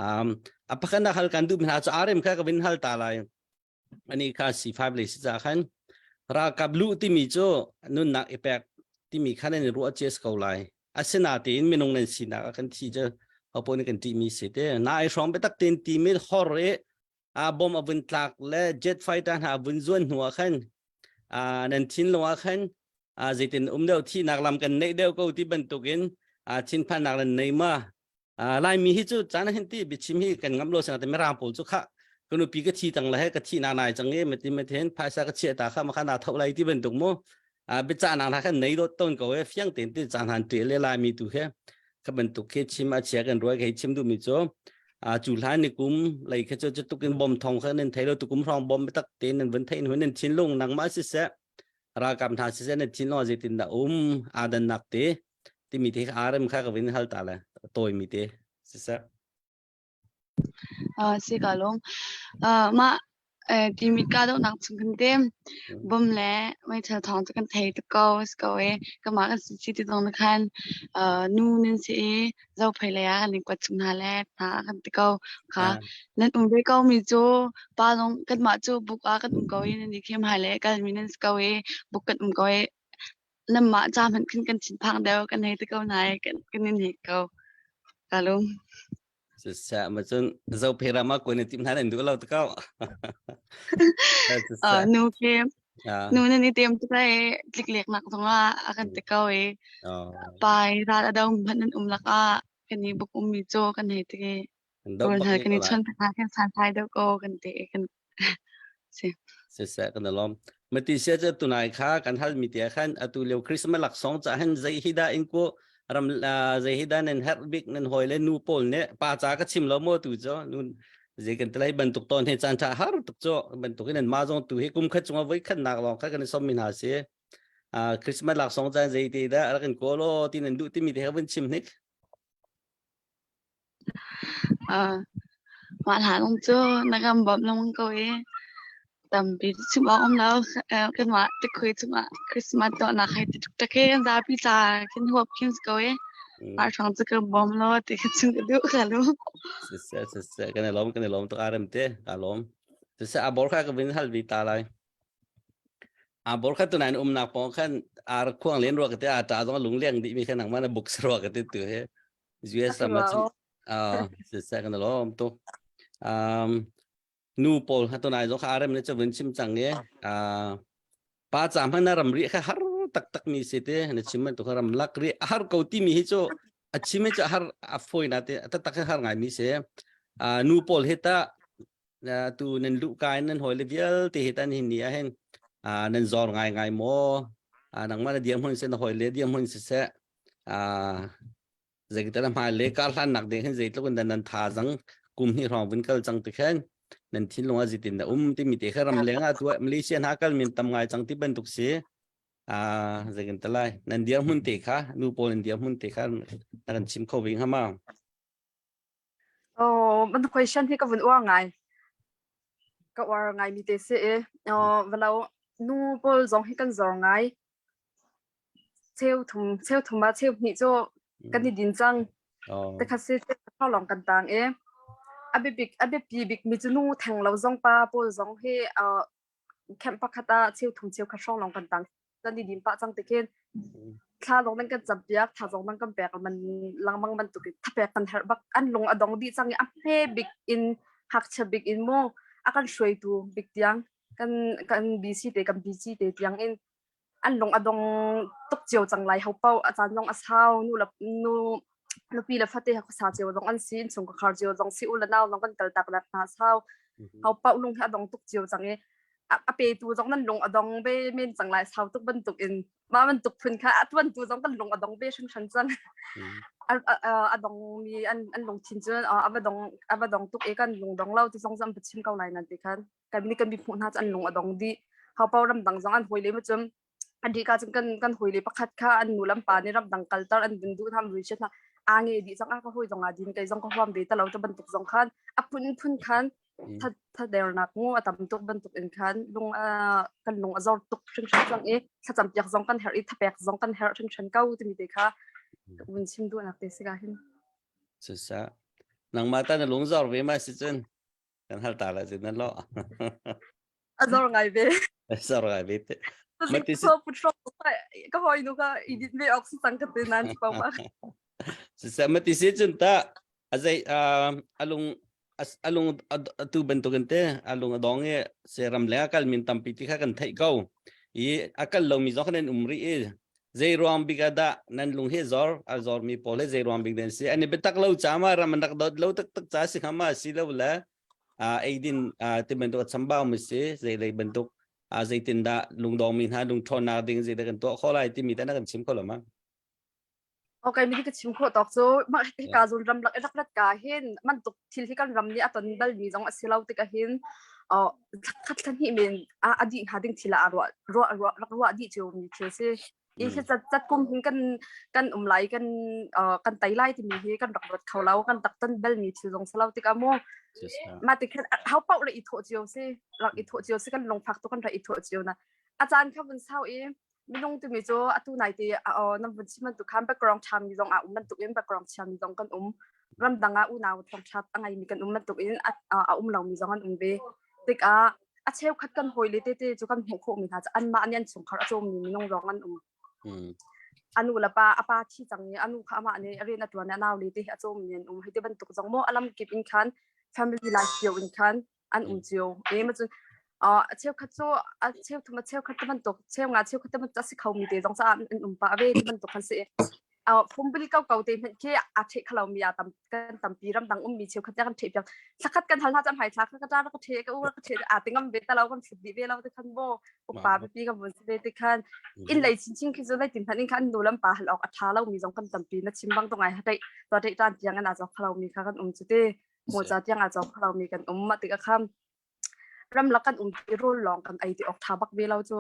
um a pakhat na hal kan duh mi hna cu arem kha ka vin hal ta lai ani kha C5 le si ca khan ralkap lu timi cu nunnak i pek timi khan an ruah ches ko lai asinatein minung nan sinak ah kan thi cu hopo nih kan ṭih mi si te na ai hrawng biatak tein ti mi hor i a bom a vun tlak le jet fighter hna a vun zuan hnu ah khan nan thinlung ah khan zeitin um deuh thihnak lam kan neih deuh ko ti bantukin thinphannak nan nei ma Laimi hi cu caan hin ti biachim hi kan ngam lo sang te mirang pawl cu kha ka nupi ka thi tang le he ka thi na nai cang e mati mathen phaisa ka chia ta kha ma kha na tho lai ti bantuk mu biachahnak hna khan nei dot ton ko e fiang tein ti caan han ṭial le Laimi tu he kha bantuk khi chim a chia kan ruai khi chim duhmi cu a cu hlan ni kum lei kha cu tukin bom thong kha nan thei lo tukum hrawng bom tak te nan vun thein hun nan thinlung nangmah siseh ralkap hna siseh nan thinlung zeitin dah um aa nak te timi te RM kha ka vin hal ta le tawi mi te siseh Si ka lawm. Mah timi kahdohnak chung khan te bom le meithal thawng cu kan thei tuk ko a si ko i kanmah kan si ti zong na khan nu nan si i zophei lei ah kan in kuat chung hna le hna kan ti ko kha. Nan um ve ko mi cu pa zong kanmah cu buk ah kan um ko i nan i khem hai le kalmi nan si ko i buk kan um ko i nanmah ca hmanh khin kan thinphang deuh kan hei ti ko hna i kan kan in hei ko. Ka lung. Siseh ma cun zophei ram ah kuan in tim hna nan duh lo te ko. Nu khi nu nan i tem tuk i tliklek nak zong ah a kan ti ko i pa i ral a do hmanh nan um lak ah kan i buk ummi cu kan hei ti i Rawl hal kan i chon hna kan santlai deuh ko kan ti i kan si. Siseh kan i lawm. Mati sia cu tunai kha kan hal mi te khan atu lio Christmas laksawng ca hen zei hi dah in ku ram zei hi dah nan herh bik nan hawi le nu pawl nih pa ca ka chim lo maw tu cu nu zei kan telai bantuk ton he caan tha har tuk cu bantuk in an ma zong tu hi kum khat chungah voi khat nak lawng kha kan i som mi hna si Christmas laksawng caan zei te dah rak in kawl aw ti nan duh timi te kha vun chim hnik. Uh, mah hla nung cu na kan bawmh lengmang ko i tampi chim awk um lo. Uh, kanmah tikhui chungah Christmas tuahnak hei ti tuk tak i kan zapi ca kan huap khin si ko i mah hrawng cu kan bawm law ti kha chim ka duh ka lu. Siseh siseh kan i lawm kan i lawm tuk arem te ka lawm. Siseh a bor kha ka vin hal vi ta lai. A bor kha tunain umnak pawng khan ar khuang len rua ka te a ta zong lung leng dih mi kha nangmah na buk rua ka te tu he. US ram ah cun ah siseh kan lawm tuk. Um, nu pawl kha tunai zong kha arem ne chu vun chim cang e. Uh, pa ca hmanh na ram ri kha har taktak mi si te na chim man tu kha ram lak ri a har ko ti mi hi chu a chim chu har a foi na te ta tak har ngai mi se. Uh, nu pawl hi ta tu nan lu kai nan hoi le vialte hi tan hin ni a hen uh, nan zor ngai ngai mo uh, nangmah na diam hun se na hoi le diam hun se se uh, zeital hmai le kar hlan nak ding hin zeitluk in nan tha zang kum hnih hrawng vun kal cang ti khan nan thinlung a zitin na um ti mi te kha ram leng ah tu Malaysia hna kal min tam ngai cang ti bantuk si a zeikin talai nan dir hmun te kha nu pawl nan dir hmun te kha na kan chim kho ving hama Oh, man question hi ka vun uar ngai. Ka uar ngai mi te si e. Oh, valo nu pawl zong hi kan zor ngai. Cheu thum cheu thum ah cheu hnih cu kan i din cang. Te kha si te lawng kan tang i a biabik a biapi bik mi cu nu theng lo zong pa pawl zong hi camp pakhat ah cheu thum cheu khat hrawng lawng kan tang kan i din pah cang te khin thla zong nan kan campiak thla zong nan kan pek man langmang bantuk in thapek kan herh bak an lung a dong dih cang i a hme bik in hakcha bik in mu a kan hruaitu bik tiang kan kan BC te kan BC te tiang in an lung a dong tuk cio cang lai ho pau a caan zong a sau nu la nu nupi le fate khuasa cio zong an si chung ka khar cio zong si u le nau zong kan kal tak lak hna sau ho pau lung hi a dong tuk cio cang i a petu zong nan lung a dong ve men cang lai sau tuk bantuk in ma bantuk phun kha a tuan tu zong kan lung a dong ve hringhran cang a dong mi an an lungthin cu a va dong a va dong tuk e kan lung dong lo ti zong zam chim ko lai nan ti khan kan ni kan mi hmuh hna cu an lung a dong dih haupo ramdang zong an hawi le ma cun an di ka cun kan kan hawi le pakhat kha an nu lam pa nih ramdang kaltar an vun duh tham rui hna a nge dih zong a ka hawi zong a din kei zong ka huam ve ta lo ta bantuk zong khan a phun phun khan tha tha dernak ngu a tam tuk bantuk in khan lung a kan lung a zor tuk hringhran cang i thlacam piak zong kan herh i thapek zong kan herh hringhran ko timi te kha vun chim duhnak te si ka hin Sisa nangmah ta na lung zor ve ma si cun kan hal ta la zin nan lo a zor ngai ve a zor ngai ve te mati si ka hoi nu ka idit ve ok si sang ka te nan pa pa si mati si chun ta azai alung alung atu bantukin te alung adong e se ram le akal min tampi ti kha kan theih ko i akal lo mi zong kan um ri i zei ruang bik ah dah nan lung hi zor a zor mi pawl hi zei ruang bik den si ani biatak lo cha ma ram an rak dot lo tak tak cha si khama si lo le a eidin ti bantuk a chambau mi si zei lei bantuk a zeitin dah lungdong mi hna lungṭhawnnak ding zei dah kan tuah kho lai timi te na kan chim kho lo ma Okay, mi ka chim khawh tawk cu mah hika zun ram lak rak rat ka hin man tuk thil hi kan ram nih a ton bal mi zong a si lo tik ah hin khat thlan hnih men a dih hnga ding thil ah ruah ruah ruah rak ruah dih cio mi thil si i hi cat cat kum hin kan kan um lai kan kan tai lai timi hi kan rak ruat kho lo kan tak ton bal mi thil zong si lo tik ah mu mah tik hin hau paoh le i thawh cio si rak i thawh cio si kan lungfak tu kan rak i thawh cio na a caan kha vun sau i minung timi cu atu nai te nan vun chim bantuk khan background ṭhami zong a um bantuk in background chiami zong kan um ramdang ah unau thawngṭha a ngeimi kan um bantuk in a um lomi zong an um ve tikah a cheukhat kan hawile tete cu kan hmuh khawhmi hna cu anmah nih an chungkhar a cawmmi minung zong an um anu le pa a pa thi cang i anu kha amah nih rian a ṭuan i a nau le te hi a cawmmi an um hei ti bantuk zong maw a lamkip in khan family life cio in khan an um cio e ma cun a cheukhat cu a cheuthum a cheukhat te bantuk cheu nga cheukhat te bantuk a si kho mi te zong caah an um pah ve ti bantuk kan si. Phone bill ko ko te hmanh khi a the khalo mi a tam kan tampi ramdang um mi cheukhat kan the piak thlakhat kan hal hna cam hai thla ka ta ka the ka u ka the a tingam ve ta lo kan thut di ve lo te khan bo upa pipi kan vun ve te khan in lei chin chin khi zu lai tin than in khan nu lam pa hal ok a tha lo mi zong kan tampi na chim bang to ngai ha dei to dei tan tiang an a zok khalo mi kha kan um chu te mo cha tiang a zok khalo mi kan um ma tik a kham ramlak kan um ti rawl lawng kan ei ti awk ṭha bak ve lo cu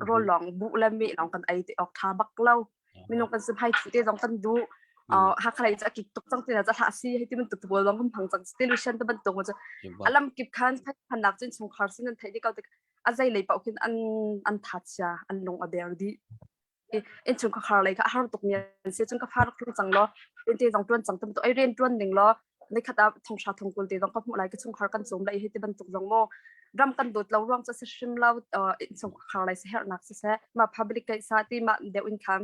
rawl lawng buh le meh lawng kan ei ti awk ṭha bak lo minung kan si phai thi te zong kan duh hakhalei cu a kik tuk cang ti na hlah si hei ti bantuk te pawl zong kan phang cang ti lucien te bantuk cu alam kip khan phannak cun chungkhar sin an theih di ko tik a zei lei paoh khin an an that sia an lung a der dih innchungkhar lei kha a har tuk mi an si cun ka fa rak tlung cang law rian te zong tuan cang tam ai rian tuan ning law nikhat ah thonghra thongkul te zong ka hmuh lai ka chungkhar kan cawm lai hi ti bantuk zong mo ram kan dawt lo ruang cu si hrim lo innchungkhar lei si hernak si seh ma public kai sa ti ma deuh in khan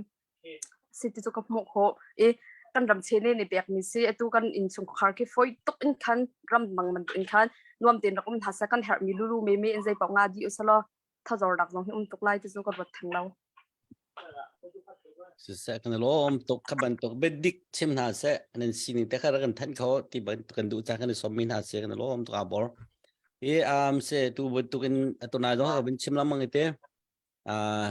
si ti cu ka hmuh khawh i kan ram chene ne pek mi si atu kan innchungkhar khi foi tuk in khan ram mang man in khan nuam ten rak um hna sa kan herh mi lulu me me in zei pau nga di usalo thazor dak zong hi um tuk lai ti cu ka ruat theng lo. Siseh kan lawm tuk kha bantuk biadik chim hna seh nan sining te kha rak kan thanh kho ti bantuk kan duh cang kan i sawmmi hna si kan lawm tuk aa bor. I um se tu bantuk in atunai zong ka vun chim lengmang i te uh,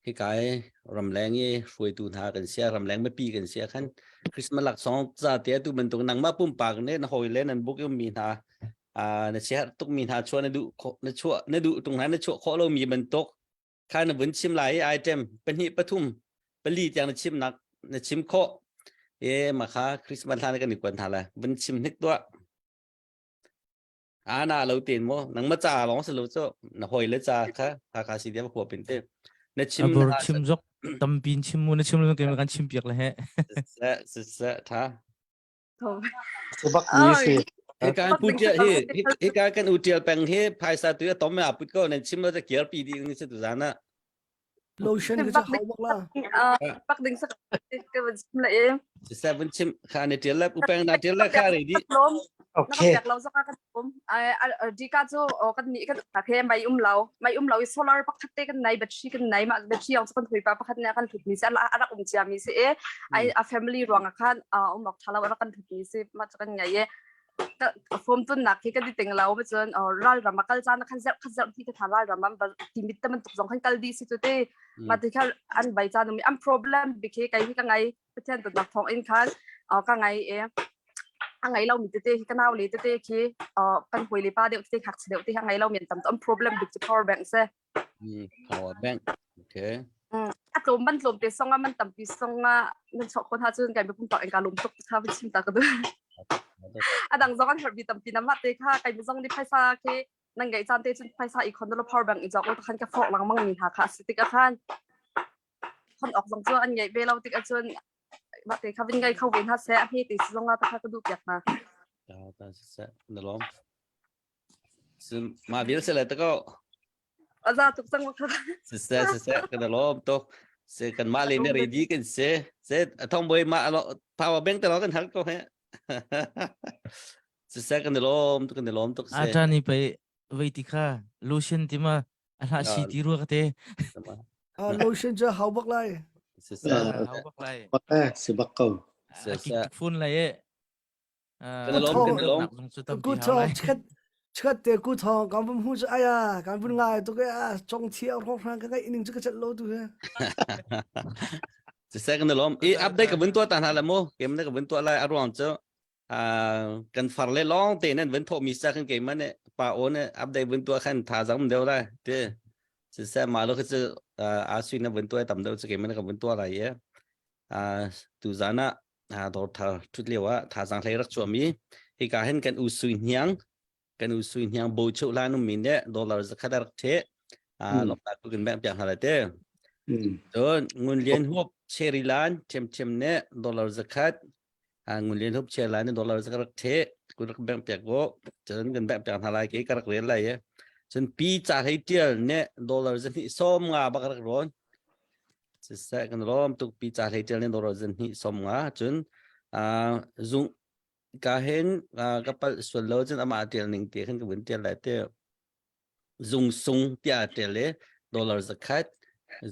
hika i ramleng i hruaitu hna kan sia ramleng mipi kan sia khan Christmas laksawng ca te tu bantuk nangmah pumpak ne na hawi le nan buk i ummi hna uh, na siaherh tukmi hna chuah na duh na chuah na duh tung hna na chuah khawh lomi bantuk kha na vun chim lai i item pahnih pathum pali tiang na chimnak na chim khawh e ma kha Christmas hlan kan i kuan hna lai vun chim hnik tuah ana lo tin mo nang ma cha long se lo cho na hoi le cha kha kha kha si dia khua pin te na chim abur chim zok tampin chim mu na chim lo kan chim piak le he se se se tha Bak mi si. Hika pu tia hi hika kan u tial peng hi phaisa tu a tom ya put ko nan chim lo ta kiar pi ding ni se tu zana. Lotion ka hau bak la. Pak ding sak ka van chim la e. Se vun chim kha ne tial la u peng na tial la kha re di. Okay. Na lo zaka kan um. Ai di ka chu kan ni kan ta khe mai um lo. Mai um lo i solar pakhat te kan nai battery kan nai ma battery ong kan thui pa pakhat ne kan thut mi se a rak um chia mi se e. Ai a family ruang ah khan um ok thalo rak kan thut mi se ma chu kan ngai e. Form tun nak khi kan ti ting lo ma chun ral ram kal chan khan zer khat zer thi ka tha ral ram am ti mit ta man tuk zong khan kal di si chu te. Ma ti kha an bai chan mi am problem bi khe kai hi ka ngai Pathian dawtnak thawng in khan ka ngai i a ngei lomi tete hi ka nau le tete khi kan hawi le pa deuh tete ngakchia deuh te hi a ngei lomi an tam an problem bik cu power bank si. Power bank. Okay. A tlawm man tlawm te song ah man tampi song ah nan chuah khawh hna cun kai pumpak in ka lum tuk kha van chim ta ka duh. A dang zong an herh bi tampi na mah te kha kai zong nih phaisa khi nan ngeih caan te cun phaisa i khon power bank i jok khan ka forh lengmang mi hna kha a si tik ah khan khon awk zong cu an ngeih ve lo tik ahcun mah te kha vin ngei kho ve hna seh a hme te si zong ah ta kha ka duh piak hna. Ta ta seh na lawm. Ma bil se le ta ko. Aza tuk cang kha. Se se se se kan lawm tuk. Se kan ma le ne ready kan se se thong boy ma lo power bank te lo kan hal ko he. Se se kan lawm tuk kan lawm tuk se. Atani pe vei ti kha lotion ti ma a hlah si ti rua ka te. Ah, lotion cu hau bak lai. Hau bak lai. Si bak ko. A kik tuk phun lai e. Kan lawm kan lawm. Ku thong chat chat te ku thong kan vun hu chu aya kan vun ngai tu ke a chong thi a rong rang ka ngai ning chu ka chat lo tu he. Si se kan lawm. I update ka vun tua ta hna la mu. Kem na ka vun tua lai a ruang cu kan far le long te nan vun thawh mi sa kan keimah nih pa o nih update vun tuah khan thazang um deuh lai ti siseh mah lo khi cu a sui na vun tuah tam deuh cu keimah nih ka vun tuah lai i tu zan ah dawr thar thut lio ah thazang hlei rak chuah mi hika hin kan u sui hniang kan u sui hniang bo cheu hlan um mi nih dollar zakhat a rak the lawmnak tu kan bengh piak hna lai te cun ngun lian hup cherry lan ṭhiamṭhiam nih dollar zakhat ngun lian hup cherry lan nih dollar zakhat rak the kun rak bengh piak ko cun kan bengh piak hna lai ke ka rak rel lai e cun pi ca hlei tial nih dollar zahnih sawm nga bak rak rawn siseh kan lawm tuk pi ca hlei tial nih dollar zahnih sawm nga cun zung ka hin ka palh sual lo cun amah tial ning te khan ka vun tial lai te zung sung tiah tial le dollar zakhat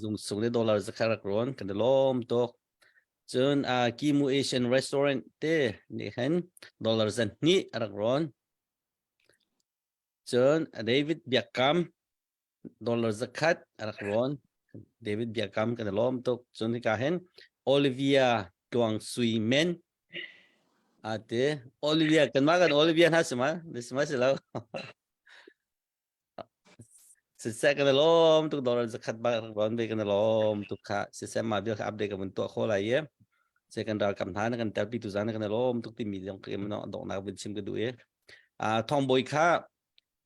zung sung le dollar zakhat rak rawn kan lawm tuk. Cun uh, Kimu Asian Restaurant te nih khan dollar zan hnih a rak rawn. Cun David Biakam dollar zakhat a rak rawn. David Biakam kan i lawm tuk. Cun hika hin Olivia Tuang Sui Men ate Olivia kan mah kan Olivia hna si ma? Si ma si lo. Siseh kan i lawm tuk dollar zakhat bak rak rawn ve kan i lawm tuk kha siseh mah bil kha update kan vun tuah kho lai i se kan ralkap hna na kan telpi tu zan kan i lawm tuk timi zong ka no donghnak vun chim ka duh i ah thong boi kha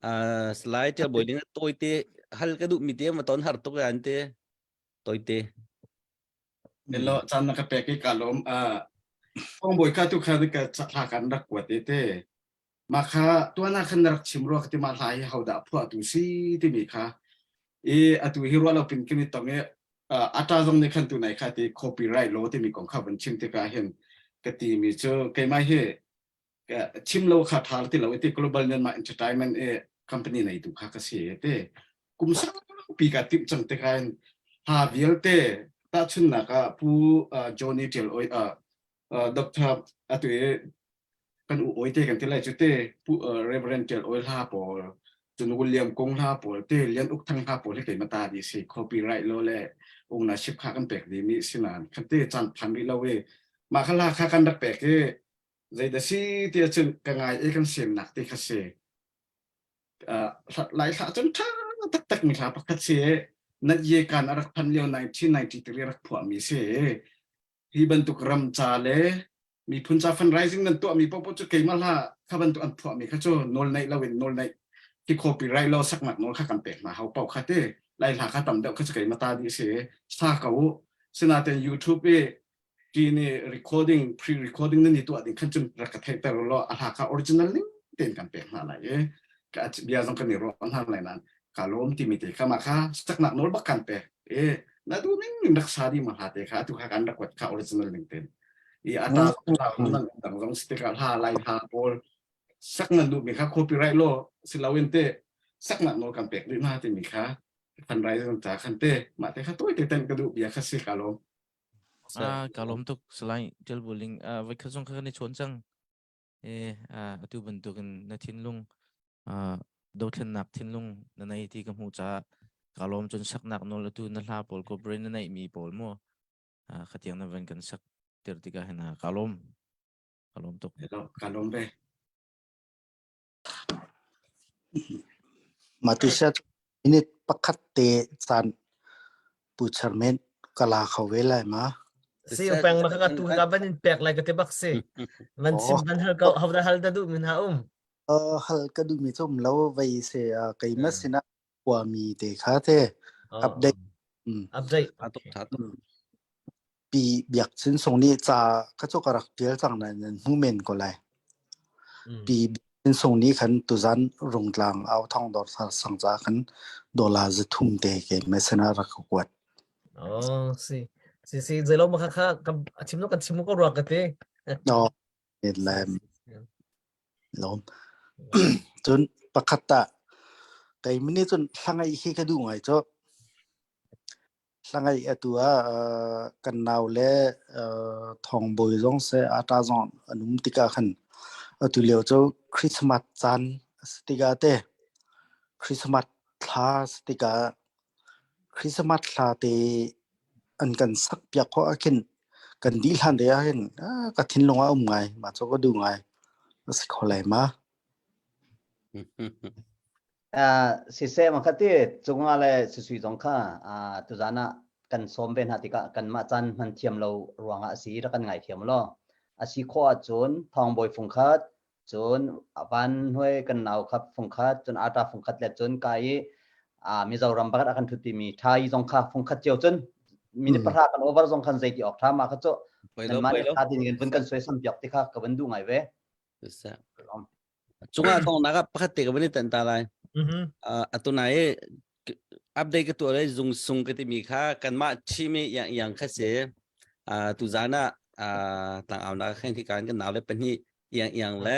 ah slide tel boi ding toi te hal ka duh mi te ma ton har tuk an te toi te Hello caan na ka pek i ka lawm ah thong boi kha tu kha ka thla kan rak kuat te te Mah kha tuan ah khan na rak chim rua ka ti mah hla hi hodah phuahtu si timi kha i atu hi ruah lo pin kan i tong i ata zong nih khan tunai kha ti copyright law timi kong kha van chim tikah hin ka ti mi cu keimah hi chim lo kha tha ti lo ti global Myanmar entertainment i company nei tu kha ka si te kum saupi ka timh cang tikah hin hla vialte tahchunnak ah pu Johnny Tial oi Dr. atu i kan u oi te kan ti lai cu te pu Reverend Tial Oi hla pawl cun William Kong hla pawl te Lian Uk Thang hla pawl hi keimah ta di si copyright lo le ownership kha kan pek dih mi si nain khan te caan phan rih lo i mah kha hla kha kan rak pek i zei dah si ti ahcun ka ngai i kan semnak ti kha si lai thla cun ṭha taktak mi hla pakhat si na ye kan a rak phan lio 1993 rak phuah mi si hi bantuk ram ca le miphun ca fundraising nan tuahmi paohpaoh cu keimah hla kha bantuk an phuahmi kha cu nawl neih loin nawl neih hi copyright law saknak nawl kha kan pek hna hau paoh kha te lai hla kha tam deuh kha cu keimah ta dih si sa ko u sinain YouTube i ti recording pre recording nan i tuah ding khan cun rak ka theihter law a hla kha original ning tein kan pek hna lai i ka bia zong kan i ruah hna lai nan ka lawm timi te kha mah kha saknak nawl bak kan pek i na duh ning ning rak sa dih ma hla te kha atu kha kan rak kuat kha original ning tein i ata nan dang zong si tikah hla lai hla pawl sak nan duh mi kha copyright law siloin te saknak nawl kan pek dih hna timi kha fundraising ca khan te mah te kha tawi te ten ka duh bia kha si ka lawm Ah, ka lawm tuk Salai Ṭial Buling. Ah, voi khat zong kha kan i chawn cang. E, ah, atu bantukin na thinlung ah, dothlennak thinlung na nei ti ka hmuh caah ka lawm cun saknak nawl atu na hla pawl ko brain na neihmi pawl mu ah, khatiang na van kan sak tir tikah hin ah, ka lawm. Ka lawm tuk. Ka lawm ve. Mah tu sia minute pakhat te caan Pu Chairman ka la kho ve lai ma? Si peng ma ka tu ka ban in pek lai ka te bak si. Man sim ban hal ko hau da hal da du min ha um. Uh, hal ka du mi chum lo vei se keima sina khuami te kha te update update pi biak chin sung nih ca ka chu ka rak tial cang na nan hmu men ko lai pi chin sung nih khan tuzan rungtlang au thong dor sang ca khan dola zathum te ke mesena rak kuat oh si si si zelo ma kha kha chim no kan chim ko ruak ka te no lem lom cun pakhat ta kei mini cun hlangai hi ka du ngai cho hlangai atu ah kan nau le thong boi zong se ata zong an um tika khan atu lio chu Christmas caan tika te Christmas thla tika Christmas thla te an kan sak piak khawh ahkhin kan dih hlan te ahhin ka thinlung ah um ngai mah cu ka duh ngai a si kho lai ma Uh, siseh ma khati cungah le susui zong kha uh, tuzan ah kan sawm ve hna tikah kanmah caan hman thiam lo ruangah a si rak kan ngai thiam lo a si khawh ahcun thawngbawi fungkhat cun van hnuai kan nau kha fungkhat cun ata fungkhat le cun ka i Mizoram pakhat a kan thut mi tha i zong kha fungkhat cio cun minute pahra kan over zong khan zei ti awk tha ma kha cu nanmah nih tha din in vun kan suai sam piak ti kha ka van duh ngai ve Cungah thong nak ah pakhat te ka van i tan ta lai. Atu nai update ka tuah lai zung sung ka timi kha kanmah chimi yang yang kha si tu zan ah tlang au nak khen khi kan kan nau le pahnih iang iang le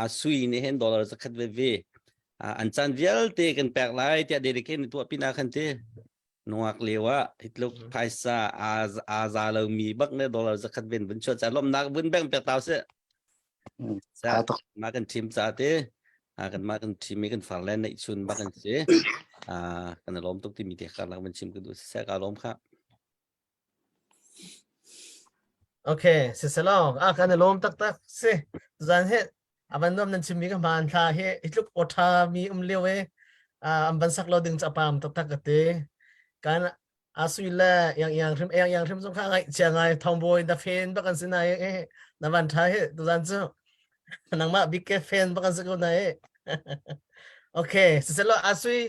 a sui nih hin dollar zakhat ve ve an caan vialte kan pek lai tiah dedicate tuah pina khan ti. Nungak lio ah hitluk phaisa aa za lomi bak ne dollar zakhat ven vun chuah ca lomnak vun beng pek tau si. Sa ma kan team ca te kan ma kan team mi kan far le neih chun bak an si. Kan lom tuk timi te karlak van chim ka duh siseh ka lom kha. Okay, siselaw a kan i lawm taktak si. Zan he avan nuam nan chimmi ka hmaan thla hi itluk awtha mi um lio e an van sak lo ding cha pam taktak ka ti. Kan asui le yang yang hrim yang yang hrim zong kha ngai chia ngai thongbawi na fen bak an si nai e na van tha he tuzan cu nangmah big ke fan bak an si ko na e. Okay, siselaw asui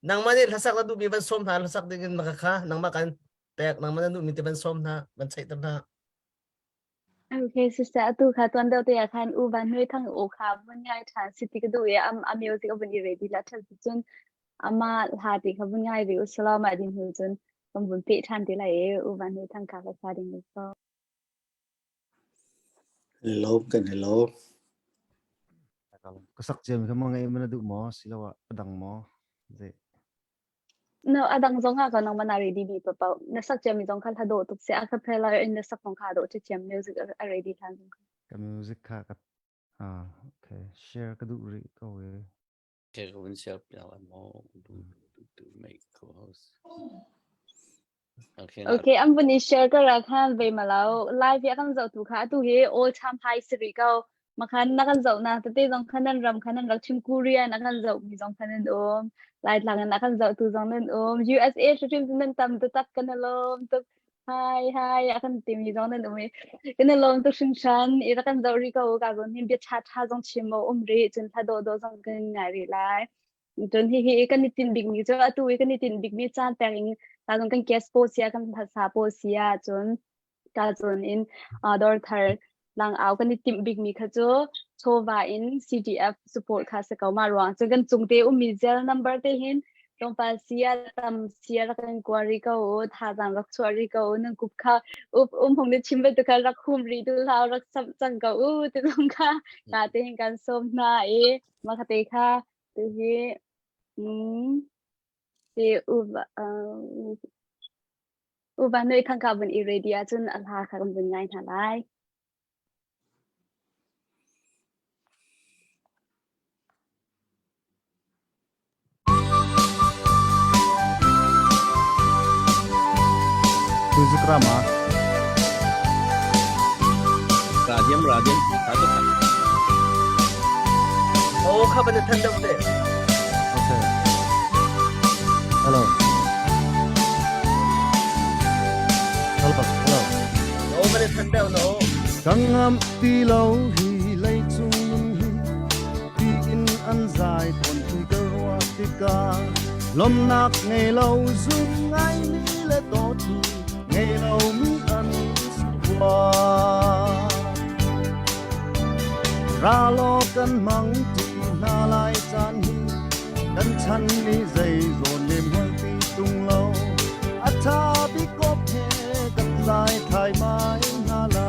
nangmah nih hlasak na duhmi van sawm hna hlasak ding in maka kha nangmah kan pek nangmah na duhmi te van sawm hna van cheihter hna Okay, sister, atu kha tuan deuh te ah khan u van hnui thang u kha vun ngai ṭhan si ti ka duh i am a music a vun i ready la ṭhan si cun ama hla ti kha vun ngai ve u selaw mah din hnu cun kan vun peh ṭhan te lai i u van hnui thang kha ka sa ding so. Hello, kan hello. Ka sak ciam kha ma ngai mana duh maw siloah a dang maw? Zei. No, a dang zong ah ka nang mana ready bi pa pau. Na sak ciami zong kha hla dawh tuk se a cappella in na sak zong kha dawh thiam music a ready than zong kha. Ka music kha ka ah okay share ka duh rih ko e. Okay, ka vun share piak lai maw? Do to make co-host. Okay, Okay, an vun i share ka ra khan ve malau. Live ya kan zoh tu kha atu hi all time high siri ko. Makhan na kan zoh na tete zong khan nan ram khan nan rak chim Korea na kan zoh mi zong khan nan um. Laitlang na kan zoh tu zong nan um. USA hrim nan tam taktak kan lawm tuk. Hi hi a kan timi zong nan um i kan lawm tuk hringhran i rak kan zoh rih ko ka zawn hin bia ṭha ṭha zong chim o um rih cun thla dawh dawh zong kan ngai rih lai. Cun hihi kan i tinh bikmi cu atu i kan i tinh bikmi caan pek in ta zong kan guest pawl sia kan hlasa pawl sia cun ta cun in dawr thar lang au kan i timh bikmi kha cu chawva in CDF support kha si ko ma ruang cun kan cung te ummi zel number te hin tlawmpal sia tam sia rak kan kua ri ko u thazang rak chuah ri ko u nan kup kha up um hung ni chim bantuk kha rak hum ri tu hlau rak sam cang ko u ti zong kha ka te hin kan sawm hna i ma kha te kha tu hi mm si u u va noi thang ka vun i ready ahcun a hla kha kan vun ngai hna lai. Music rama. Radium radium tha tuk. Oh, kha ban than deuh te. Okay. Hello. Hello. Hello. No ban than deuh no. Kangam ti lo hi leicung nun hi ti in an zai ton ti ka ruah tikah lomnak ngei lo zum ngai mi le dawtu ngei lo mi an si rua. Ra law kan hmang ti hna lai caan hi kan chan ni zei zawn lem hal ti tung lo a tha bik kop he kan zai thai mai hna la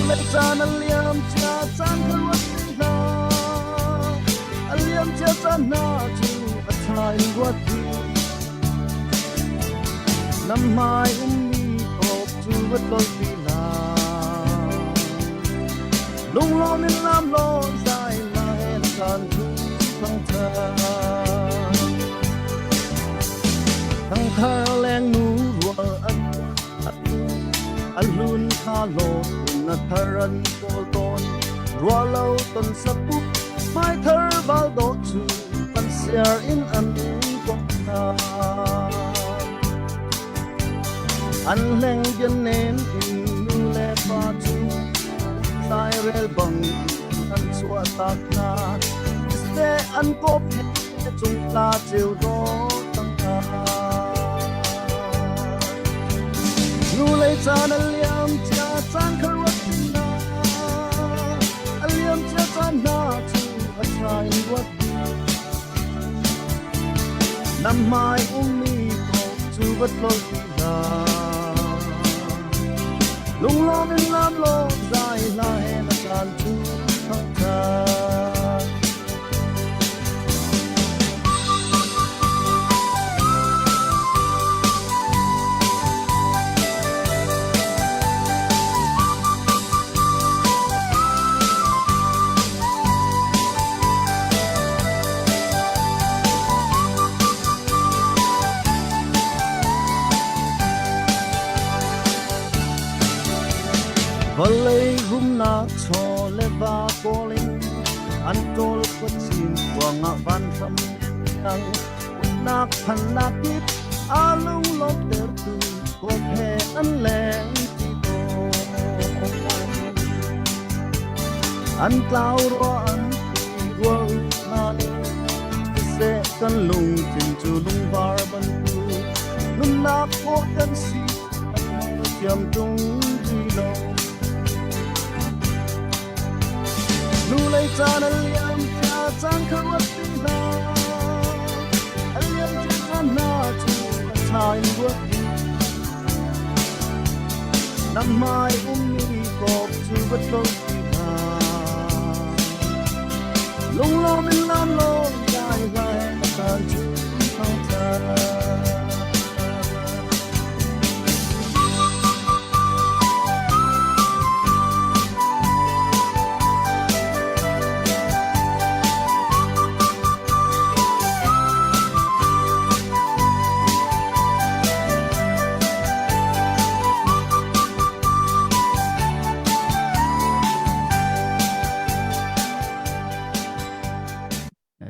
Lei caan a liam cia caan kha ruat ti hna a liam cia caan hna cu a tha in ruat ti Na hmai ummi kop cu va tlol ti hna Lunglawm in lam law zai lai caan cu thangthar Thangthar leng nu rual an a hlun kha hlawt in a thar an kawl tawn rua lo ton sapup hmai thar val dawh cu kan siar in an kong hna an hleng bian nen in nu le pa cu lairel bang an chuah tak hna te an kop he cung tla ceu dawh tang hna Nu lei caan a liam cia caan kha ruat ti hna a liam cia caan hna cu a ṭha in ruat Na hmai ummi ko cu va tlol ti hlah Lunglawm in lam law zai hla he na caan cu thangṭhat. Vawlei rumnak chaw le va kawl in an ṭawl khuachin kuangah vanhram tiang utnak phannak kip aa lunglawmhtertu kawp he an leng ṭi tawn. An tlau rua an ti rual hna ning siseh kan lungthin cu lungvar bantuk nunnak khawh kan si thiam tung ti lo. Nu lei caan a liam cia caan kha ruat ti hna a liam cia caan hna cu a ṭha in ruat ti Nang hmai ummi kawp cu va tlolh ti hna. Lunglawm in lam law dai lai na caan cu thangṭhat.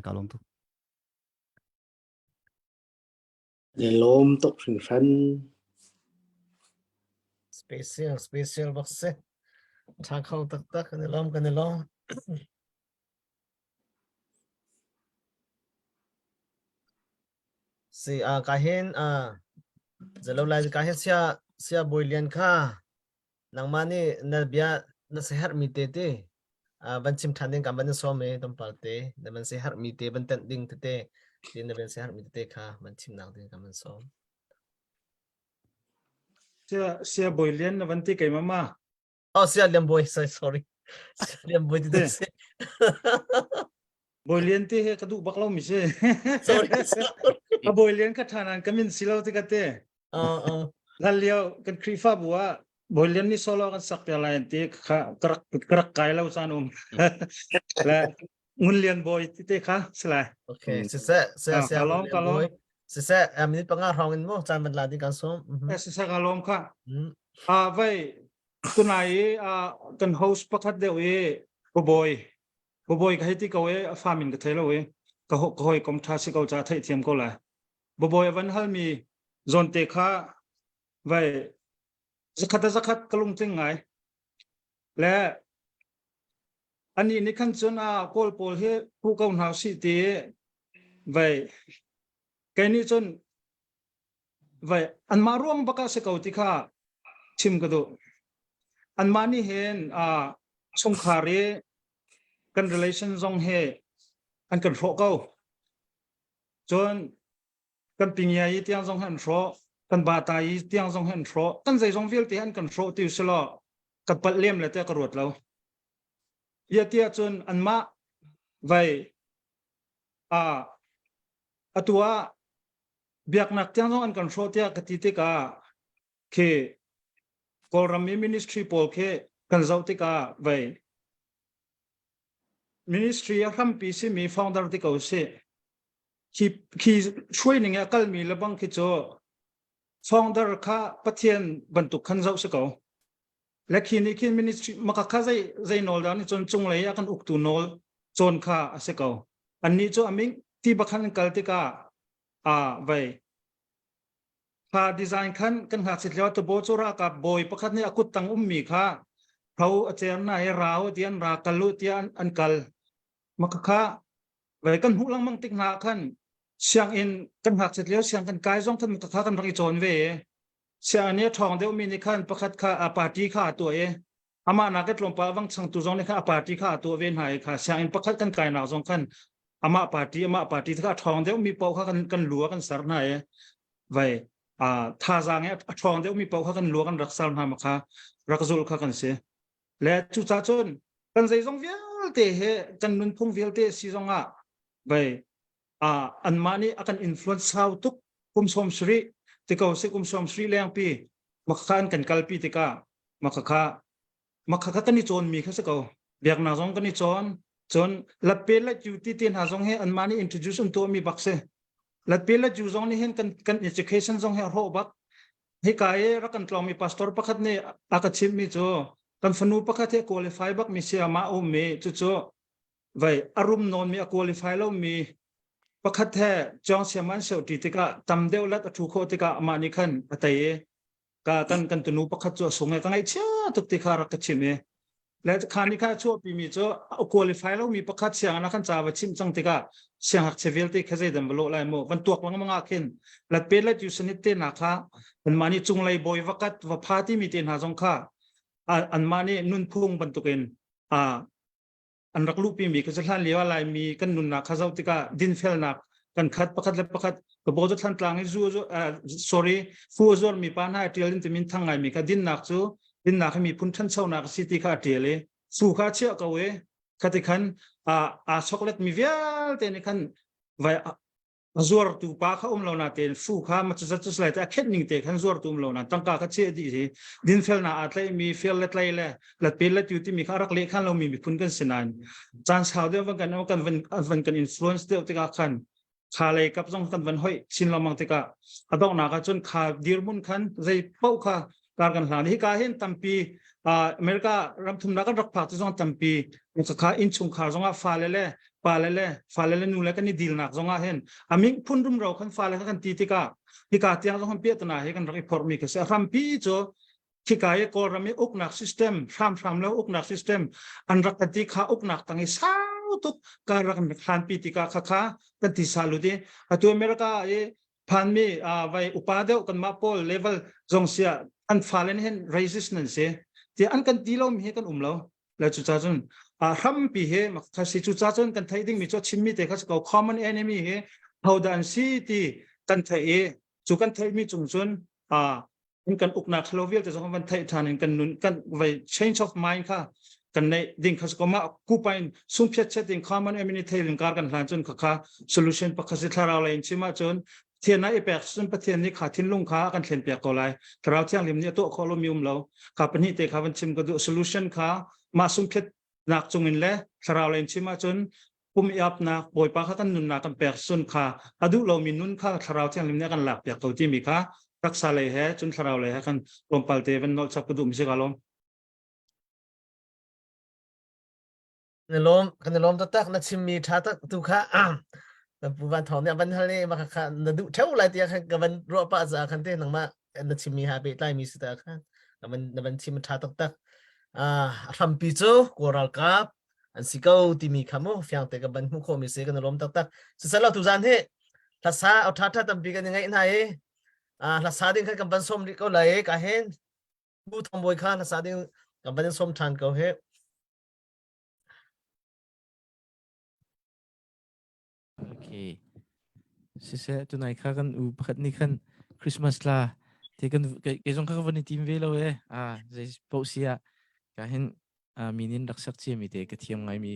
Ka lawm tuk. Ne lawm tuk hringhran. Special, special bak si. Tha kho taktak kan i lawm kan i lawm. Si a ka hin a zalo lai ka hin sia sia bawi lian kha nangmah nih na bia na siaherh mi te te van chim ṭhan ding kan van in sawm i tlawmpal te na van siaherh mi te van tenh ding tete ti na van siaherh mi tete kha van chimnak ding kan van sawm. Sia sia bawi lian na van ti kei mama. Oh sia lian bawi sorry sorry. Sia lian bawi ti si. Bawi lian ti he ka duh bak lo mi si. Sorry sorry. A bawi lian ka ṭha nan ka min si lo ti ka te. Uh, uh. Hlan lio kan Khrihfabu ah Bawi Lian nih solo kan sak piak lai an ti kha ka rak ka rak kai lo caan um. Le Ngun Lian Bawi ti te kha si lai. Okay, siseh, siseh, Ah, siseh, ka lawm, ka lawm. Siseh, a minute panga hrawng in mu caan van la ding kan sum. Eh, siseh ka lawm kha. Ah, vai tunai i ah, kan host pakhat deuh i Bawi Bawi ka hei ti ko i a fa min ka thei lo i ka ho ka hawi kom tha si ko ca theih thiam ko lai. Bawi a van halmi zawn te kha vai zakhat a zakhat ka lungtling ngai. Le anih nih khan cun a kawl pawl hi phu ko hna usih ti vai kei nih cun vai anmah ruang bak ah si ko ti kha chim ka duh. Anmah nih hin chungkhar i kan relation zong hi an kan hrawh ko. Cun kan pingia i tiang zong hi an hrawh, kan bata i tiang zong hi an hrawh, kan zeizong vialte an kan hrawh ti usilaw ka palh lem le tiah ka ruat lo. Ia tiah cun anmah vai a atu ah biaknak tiang zong an kan hrawh tiah ka ti tikah khi Kawlram i ministry pawl khi kan zoh tikah vai ministry a hrampi simi founder ti ko si khi khi hruai ning a kalmi le bang khi cu founder kha Pathian bantuk khan zoh si ko le khi nih khin ministry maka kha zei zei nawl dah nih cun cunglei a kan uktu nawl cawn kha a si ko annih cu aming ti bakhan an kal tikah a vei kha design khan kan ngakchit lio tubo cu ralkap bawi pakhat nih a kut tang ummi kha tho a cer na i rau ti an ra kal u tiah an kal maka kha vei kan hmuh lengmang tik hna khan sianginn kan ngakchit lio siang kan kai zong khan maka kha kan rak i cawn ve sianginn i a ṭhawng deuhmi nih khan pakhat kha a party kha a tuah i amah nak i tlawmpal vang changtu zong nih khan a party kha a tuah ve hna i kha sianginn pakhat kan kainak zong khan amah party amah party kha a ṭhawng deuhmi paoh kha kan kan lu ah kan ser hna i vai a thazaang i a ṭhawng deuhmi paoh kha kan lu ah kan rak ser hna ma kha rak zul kha kan si le cucaah cun kan zeizong vialte he kan nunphung vialte si zong ah vai anmah nih a kan influence sau tuk kum sawm sarih ti ko si kum sawm sarih lengpi makha an kan kalpi tikah makha kha makha kha kan i cawnmi kha si ko biaknak zong kan i cawn cun latpe latju ti te hna zong hi anmah nih introduce an tuahmi bak si latpe latju zong nih hin kan kan education zong hi a hrawh bak hika i rak kan tlawngmi pastor pakhat nih a ka chimhmi cu. Kan fanu pakhat he qualify bak mi sayama a um i cucu vai a rum nawn mi a qualify lo mi pakhat he cawng siam an seu ti tikah tam deuh lat a thu khawh tikah amah nih khan a tei i ka kan kan tunu pakhat cu a sung i ka ngaihchia tuk ti kha rak ka chim i le kha nih kha a chuahpi mi cu a qualify lo mi pakhat sianginn ah khan ca va chimh cang tikah siangngakchia vialte kha zeidan va lawh lai mu van tuak lengmang ah khin lat pe lat yu sanit te na kha anmah nih cunglei bawi va kat va pha timi te hna zong kha anmah nih nunphung bantukin an rak luhpi mi kha hlan lio ah Laimi kan nunnak kha zoh tikah dinfelnak kan khat pakhat le pakhat ka bo cu thlantlang i zu sorry fu a zuar mi pa hna a tial in timin thang ngai mi kha dinnak cu dinnak hi miphun ṭhanchonak a si ti kha a tial i fu kha a chiah ko i khati khan aa choklet mi vialte nih khan vai a zuartu pa kha um lo na tein fu kha ma cu zat cu lai te a khenh ning te khan zuartu um lo na tangka kha chiah dih hi dinfelnak aa tlaih mi fel le tlai le latpe le tu timi kha rak leh khan lo mi miphun kan si nain caan sau deuh van kan kan van van kan influence deuh tikah khan kha lei kap zong kan van hoih chin lengmang tikah a donghnak ah cun kha dirhmun khan zei paoh kha kar kan hlan hi ka hin tampi America ramthumnak kan rak phak cu zong tampi kha innchungkhar zongah fale le pale le fale le nu le kan i dilnak zongah hin aming phun rumro khan fale kha kan ti tikah hika tiang zong piahtana hi kan rak i phormi kha si a hrampi cu khika i Kawlram i uknak system hramhram lo uknak system an rak kan ti kha uknak tang i sau tuk ka rak hlanpi tikah kha kha kan ti sa lut i atu America i phanmi vai upa deuh kanmah pawl level zong sia an fale nih hin racist nan si ti an kan ti lomi hi kan um lo le cuca cun hrampi hi kha si cuca cun kan theih dingmi cu chimmi te kha si ko common enemy hi hodah an si ti kan theih i cu kan theihmi cung cun in kan uknak thalo vialte zong van theih ṭhan in kan nun kan vai change of mind kha kan neih ding kha ko ma kupain sungphiat chet in common enemy theilin kar kan hlan cun kha kha solution pakhat si thlarau lei in chim ahcun Pathian ah i pek cun Pathian nih kha thinlung kha a kan thlen piak ko lai. Thlarau Thianghlim nih a tuah khawh lomi um lo. Kha pahnih te kha van chim ka duh. Solution kha mah sungphiatnak cungin le thlarau lei in chim ahcun pum i apnak Bawipa kha kan nunnak kan pek cun kha a duh lomi nun kha Thlarau Thianghlim nih a kan lak piak ko timi kha taksa lei he cun thlarau lei he kan tlawmpal te van nolh chap ka duh mi si ka lawm. Na lawm kan i lawm taktak na chimmi ṭha tak tu kha na pu van thawng nih a van hal i mah kha na duh ṭheo lai tiah khan ka van ruah pah caah khan te nangmah na chimmi ha pehtlai mi si ta khan na van na van chim ṭha taktak ah a hrampi cu Kawl ralkap an si ko timi kha mu fiang te ka van hmuh khawh mi si kan i lawm taktak siseh tuzan hi hlasa au ṭha ṭha tampi kan i ngaih hna i ah hlasa ding khan kan van sawm rih ko lai i ka hin pu Thong Bawi kha hlasa ding kan van in sawm ṭhan ko hi Okay. Siseh tunai kha kan u pakhat nih khan Christmas tla te kan kei zong kha ka van i tim ve lo e. Ah zei paoh si ah ka hin min in rak sak cia mi te ka thiam ngai mi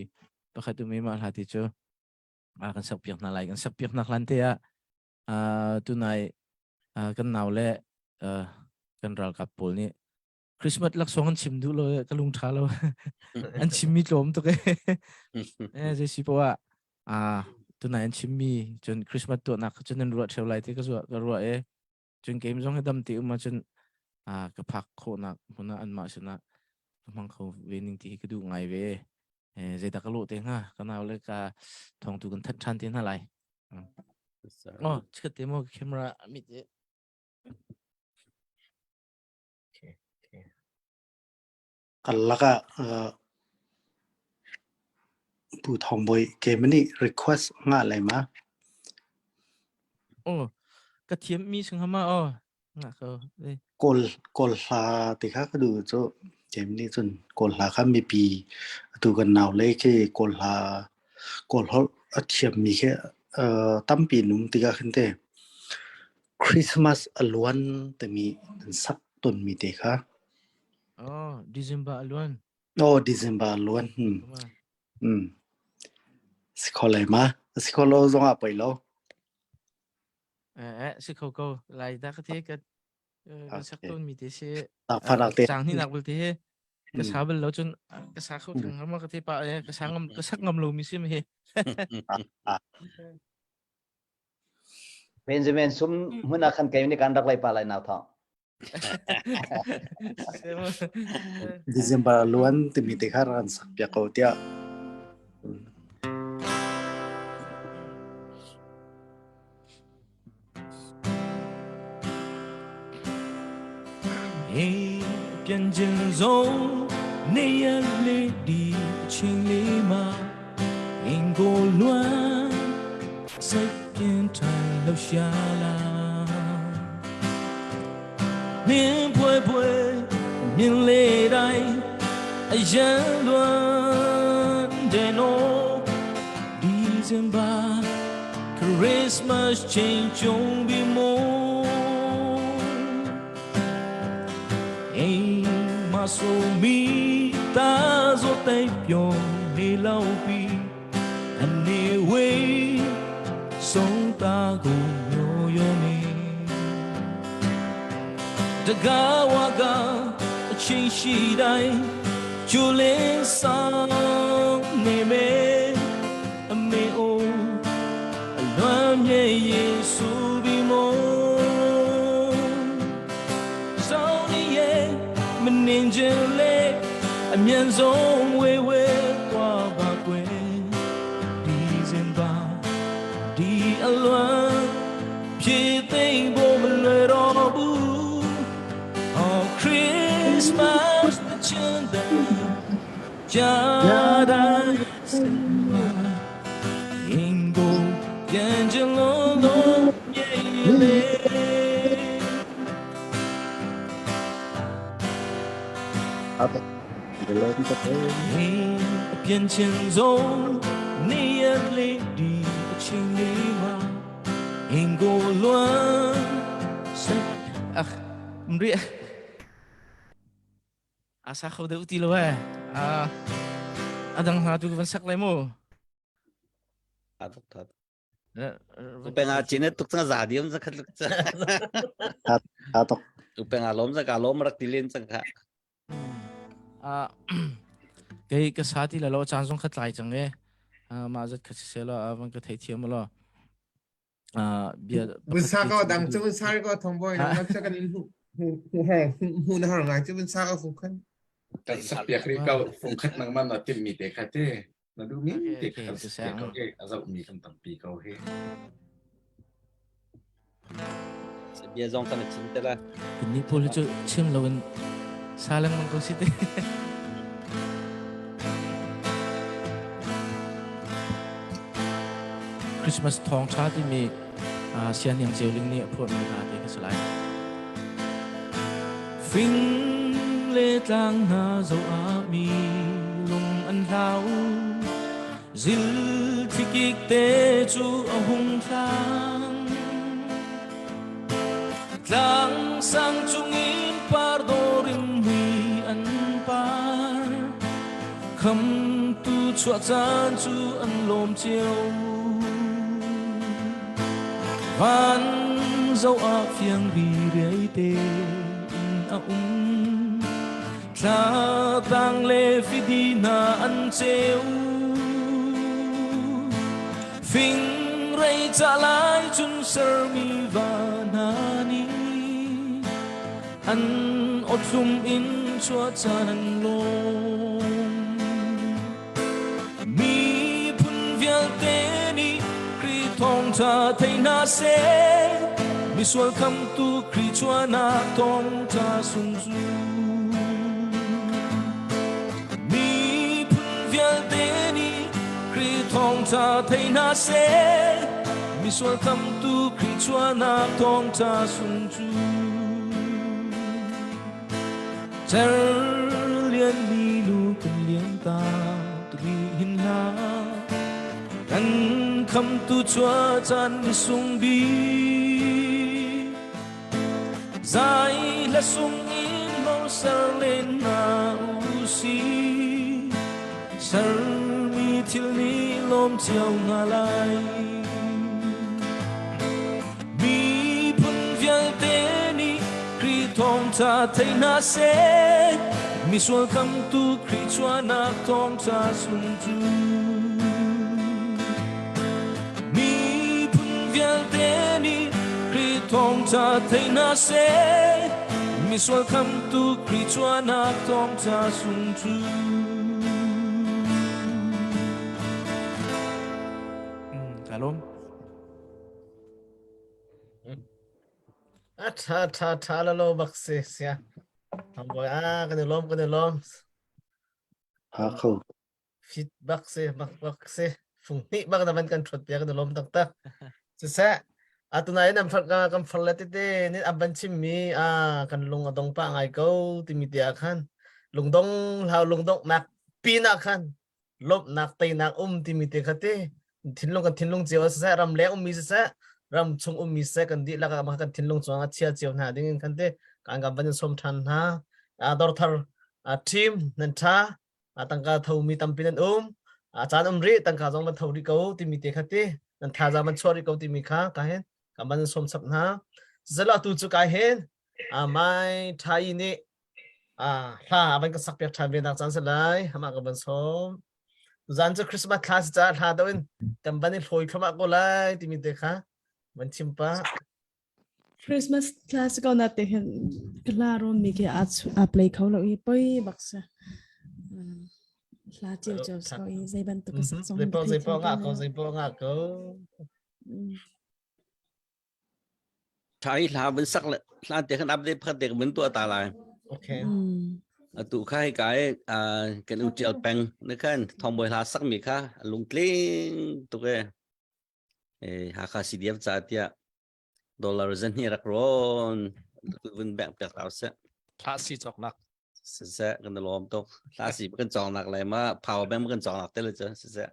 pakhat um i mah hla ti cu ah kan sak piak hna lai. Kan sak piak hna hlan te ah ah tunai kan nau le kan ralkap pawl nih Christmas laksawng an chim duh lo ka lung ṭha lo. an chimmi tlawm tuk e. Eh zei si poah ah tunai an chimmi cun Christmas tuahnak kha cun an ruah ṭheo lai ti ka zuah ka ruah e. Cun keim zong hi dam ti um ahcun ah ka phak khawhnak hmun ah anmah sinah ka hmang kho ve ning ti hi ka duh ngai ve. Eh zeidah ka lawh te hnga ka nau le ka thawngtu kan thanh ṭhan te hna lai. Oh, chikat te maw camera mit e. Kan lakah uh, Pu Thawng Bawi keimah nih request ngah lai ma? Oh, ka thiam mi sing hama oh. Nga ko. Kawl kawl hla ti kha ka duh cu keimah nih cun kawl hla kha mipi atu kan nau le khi kawl hla kawl holh a thiam mi khi uh, tampi num tikah khin te Christmas a luan timi an sak tonmi te kha. Oh, December a luan. Oh, December a luan. Hmm. Hmm. Si kho lai ma? Si kho lo zong ah poi lo. Eh, eh, si kho ko. Lai da ka te ka kan sak ton mi te si. Fanak te. Chang ni nak bul te he. Ka sa bal lo cun ka sa kho thang ngam ka te pa eh ka sa ngam ka sak ngam lo mi sim he. Benjamin sum hmun ah khan kei nih kan rak lei pa lai nau thawng. December a luan timi te kha rak kan sak piak ko tiah. ပြန်ကျင်ဆုံးနေရလေးဒီအချိန်လေးမှာအင်ကိုလွမ်းစိတ်ပြင်းထန်လှုပ်ရှားလာနင်းပွဲပွဲမြင်လေတိုင်းအရန်လွမ်းတယ်နော်ဒီဇင်ဘာ Christmas ချိန်ကြုံပြီးမို့အိမ်မဆိုမီတာဆိုတဲ့ပြောနေလောက်ပြီးအနေဝေးဆုံးတာကိုမျောရောနေတကားဝကအချင်းရှိတိုင်းကျူလင်းဆောင်နေမယ်အမေအိုအလွမ်းမြေယေစုပြီးမို့ဆောင်နေရဲ့မနှင်ခြင်းလေအမြန်ဆုံးဝေဝေသွားပါကွယ်ဒီဇင်ဘာဒီအလွမ်းဖြည့်သိမ့်ဖို့မလွယ်တော့ဘူး Oh Christmas တချင်တဲ့ကြာတိုင်းစင်ကိုပြန်ချင်လို့လို့မြေလေ အပြင်ချင်းဆုံးနေရလေးဒီအချိန်လေးမှာအင်ကိုလွမ်းစိတ်အခမရီอาซาเขาเดอุติlo eh ah adang hla tu van sak lai mu Atuk that. Upeng a chin tuk chang za diam za khat luk cha. Atok. Upeng a lom za ka lom rak tilin chang kha. Ah kei ka sa ti la lo chan zong khat lai chang e ma zat khat se lo avan ka thei thiam lo bia Vun sa ko dang cu vun sa ko thong boy na cu kan in hu hu har hu na har ngai cu vun sa ko fung khan Kan sak piak ri ko fung khat nang man na tim mi te kha te na du mi te kha kan sak piak ko e a zau mi kan tampi ko he. Bia zong kan chim te la. Ni pawl cu chim loin sa lengmang ko si te. Christmas thawng ṭha timi sianiang ceuling nih a phuahmi hla te ka si lai. Fing le tlang hna zoh ah mi lung an hlau. Zil thikik te cu a hung tlang. Tlang sang cungin par dawr in mui an par. Khamtu chuah caan cu an lawm cio. Van zoh ah fiang riai te in a um. Thla tang le fidi hna an ceu. Fing rei ca lai cun sermi va hna nih an awthlum in chuah caan an lawm. Miphun vialte nih Khrih thawngṭha thei hna seh, misual khamtu Khrih chuahnak thawngṭha sung cu. Miphun vialte nih Khrih thawngṭha thei hna seh, misual khamtu Khrih chuahnak thawngṭha sung cu. Cer lian mi nu kan liam ta turi hin hla kan khamtu chua caan ni sung bi zai la sung in mo ser len na u si ser mi thil ni lom chiao nga lai Miphun vialte nih Khrih thawngṭha thei hna seh, misual khamtu Khrih chuahnak thawngṭha sung cu. Miphun vialte nih Khrih thawngṭha thei hna seh, Misual khamtu Khrih chuahnak thawngṭha sung cu. Ka lawm. A tha tha tha la lo bak si sia. Thang boy a kan i lawm kan i lawm. Ha kho. Fit bak si bak bak si. Fung hnih bak na van kan thut piak kan i lawm taktak. Siseh atunai nan far ka kan far le tete ni an van chim mi a kan lung a dong pa ngai ko timi te ah khan lungdong hlau lungdong nak pin ah khan lawmhnak teinak um timi te kha te thinlung kan thinlung cio siseh ram leng ummi siseh ram chung ummi siseh kan dihlak ah kan thinlung chuang a chia cio hna ding in khan te kan kan van in som than hna dawrthar team nan tha tangka thomi tampi nan um a caan um rih tangka zong nan tho rih ko timi te kha te nan thazaang man chuah rih ko timi kha ka hin kan van in som chap hna zela tu cu kai hin mai thai nih hla a van ka sak piak ṭhan ve nak caan si lai amah ka van sawm zan cu Christmas thla si caah hla do in kan van i hlawi thluahmah ko lai timi te kha van chim pah Christmas thla si ko na te hin ka hla ron mi ke a a play kho lo i poi bak se hla cio cio si ko i zei bantuk ka sak zong zei po zei po nga ko zei po nga ko Tha hi hla vun sak le hla te khan update phat te vun tuah ta lai. Okay. Atu kha hi kai kan u tial peng na khan thongboi hla sak mi kha lungtling tuk e. E Hakha CDF ca tiah dollar zan hi rak ron vun bank pek rau se. Hla si chok nak. Siseh kan lawm tuk. Hla si kan chong nak lai ma power bank kan chong nak te le chu siseh.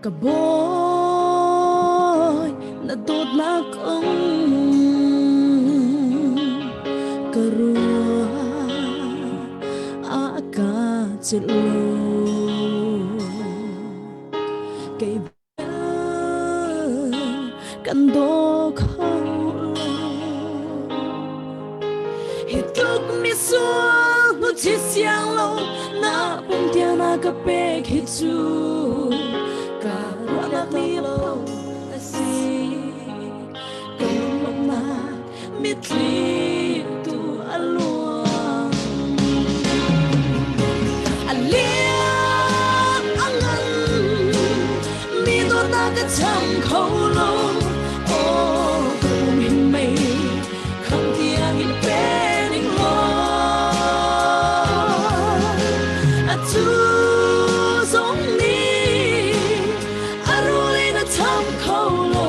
Ka bawi na dawtnak kong ka ruah a ka celh lo kei kan daw kho lo hi tluk mi sual hnu chi siang lo na pum tiang na ka pek hi cu ka ruahnak mi lo a si ka lunglawmnak mitthli tu a luang a lian a ngan mi dawtnak ka cham kho lo oh ka pum hin mei kham tiang in pe ning law atu zong nih a rul in a cham kho lo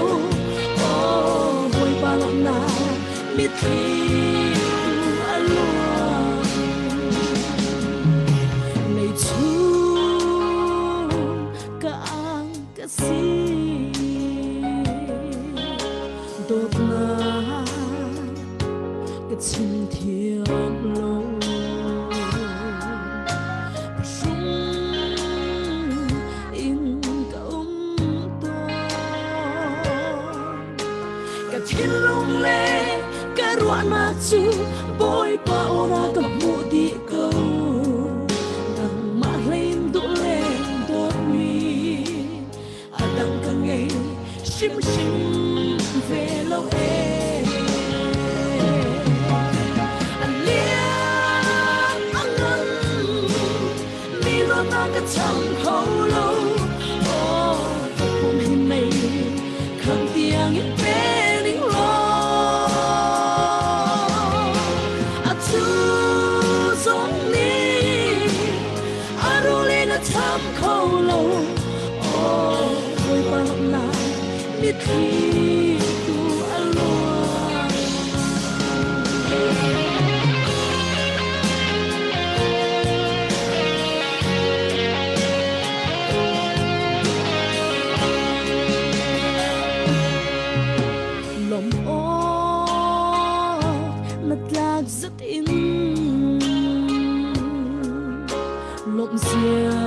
oh Bawipa lawmhnak mitthli tu a luang lei chung ka ang ka si dawtnak ka chim thiam lo Pahrum in ka um tawn ka thinlung le ka ruahnak cu Bawipa aw na ka hmuh dih ko nangmah hlei in duh le dawtmi a dang ka ngei hrimhrim ve lo ee a lian a ngan mi dawtnak ka cham kho lo oh ka pum hi mei khang tiang in pe ning law atu zong nih a rul in a cham kho lo oh Bawipa lawmhnak mitthli tu a luang Lawm awk na tlak zat in lawmh zia.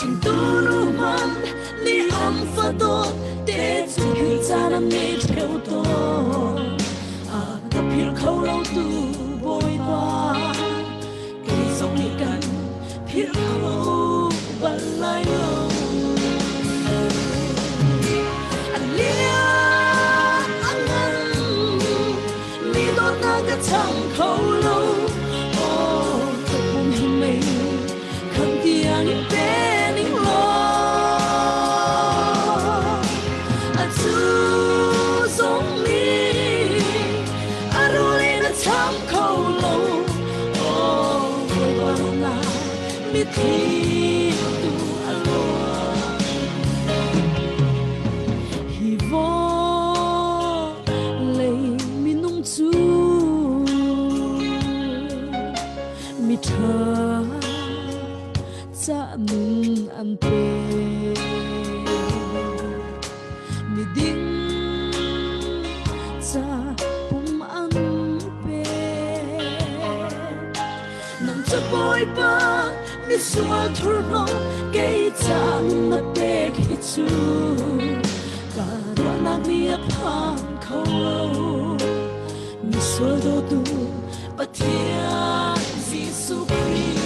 Hringtu nu hmanh nih an fa dawt te cu philh caan an ngei ṭheo tawn. A ka philh kho lo tu Bawipa, kei zong nih kan philh kho bal lai lo. A lian a ngan mi dawtnak ka chang kho lo. Aw, ka pum hi mei kham tiang in pe ning law. Atu zong nih a rul in a cham kho lo. Aw, Bawipa na mitthli tu a luang. Hi vawlei minung cu miṭha ca nun an pe. Miding ca pum an pe. Nang cu Bawipa misual thurhnawm kei ca na pek hi cu ka ruahnak nih a phan kho lo. Misual dawtu Pathian Jesuh Khrih.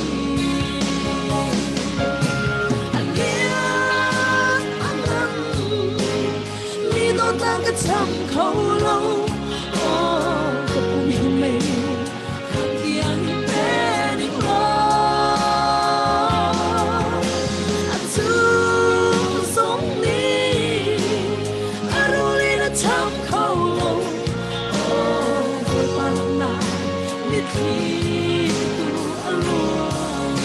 A lian a ngan mi dawtnak ka cham kho lo. Oh, ka pum hi mei kham tiang in pe ning law. A cu zong nih a rul in a cham kho lo. Oh, Bawipa na mitthli tu a luang.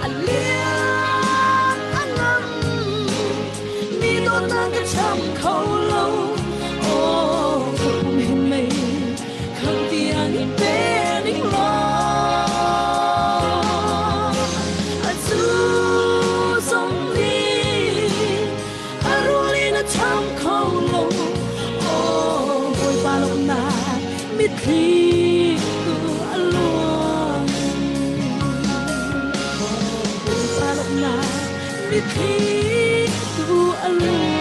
A lian a ngan mi dawtnak ka cham kho lo. Oh, ka pum hi mei khang tiang in pe ning law. A cu zong nih a rul in a cham kho lo. Oh, Bawipa lawmhnak mitthli tu a luang. Bawipa lawmhnak mitthli tu a luang.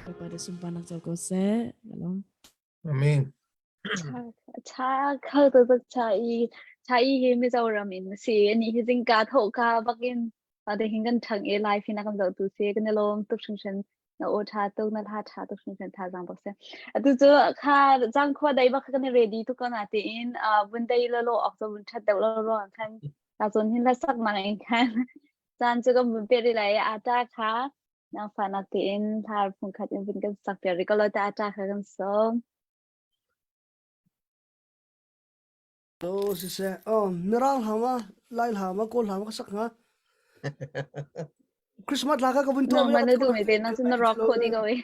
Bawipa sunparnak co ko seh. Amen. Cha kho to tak cha i cha i hi Mizoram in si ani hi zingka tho ka bakin ade hin kan thang e live hin kan zo tu se kan lom tuk hring hran na o tha tuk na tha tha tuk hring hran tha jang bak se atu chu kha jang khwa dai bak kan ready tu ko na te in bun dai lo lo ok zo bun that deuh lo ro khan ta zon hin la sak mang in khan chan chu kan bun pe ri lai ata kha Nang fahnak tein hla phungkhat in vun kan sak piak rih ko lo ta a ṭa kha kan sawm. To siseh oh mirang hla ma lai hla ma kawl hla ma ka sak hnga Christmas hla kha ka vun tuah Nang man na duh mi te na cun na rock khawh dih ko i.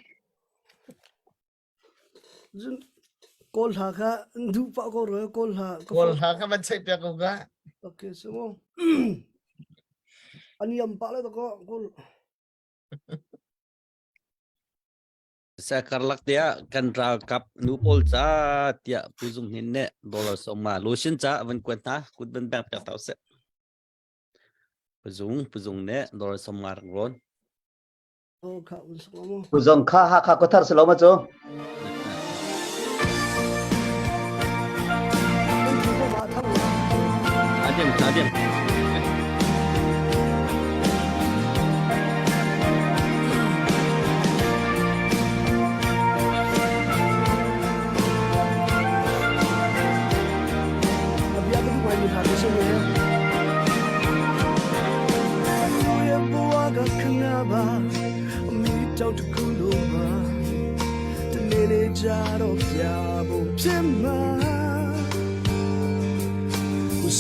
Cun kawl hla kha duh pah ko rua kawl hla Kawl hla kha van cheih piak ko ka. Okay so mo ani am pah le to ko kawl Sa karlak tiah kan ralkap nu pawl ca tiah Pu Zung Hnin nih dollar sawma lotion ca van kuat hna kut van beng piak tau seh. Pu Zung Pu Zung nih dollar sawma rak rawn. Pu Zung kha Hakha khuathar si lo ma cu? Adem, adem.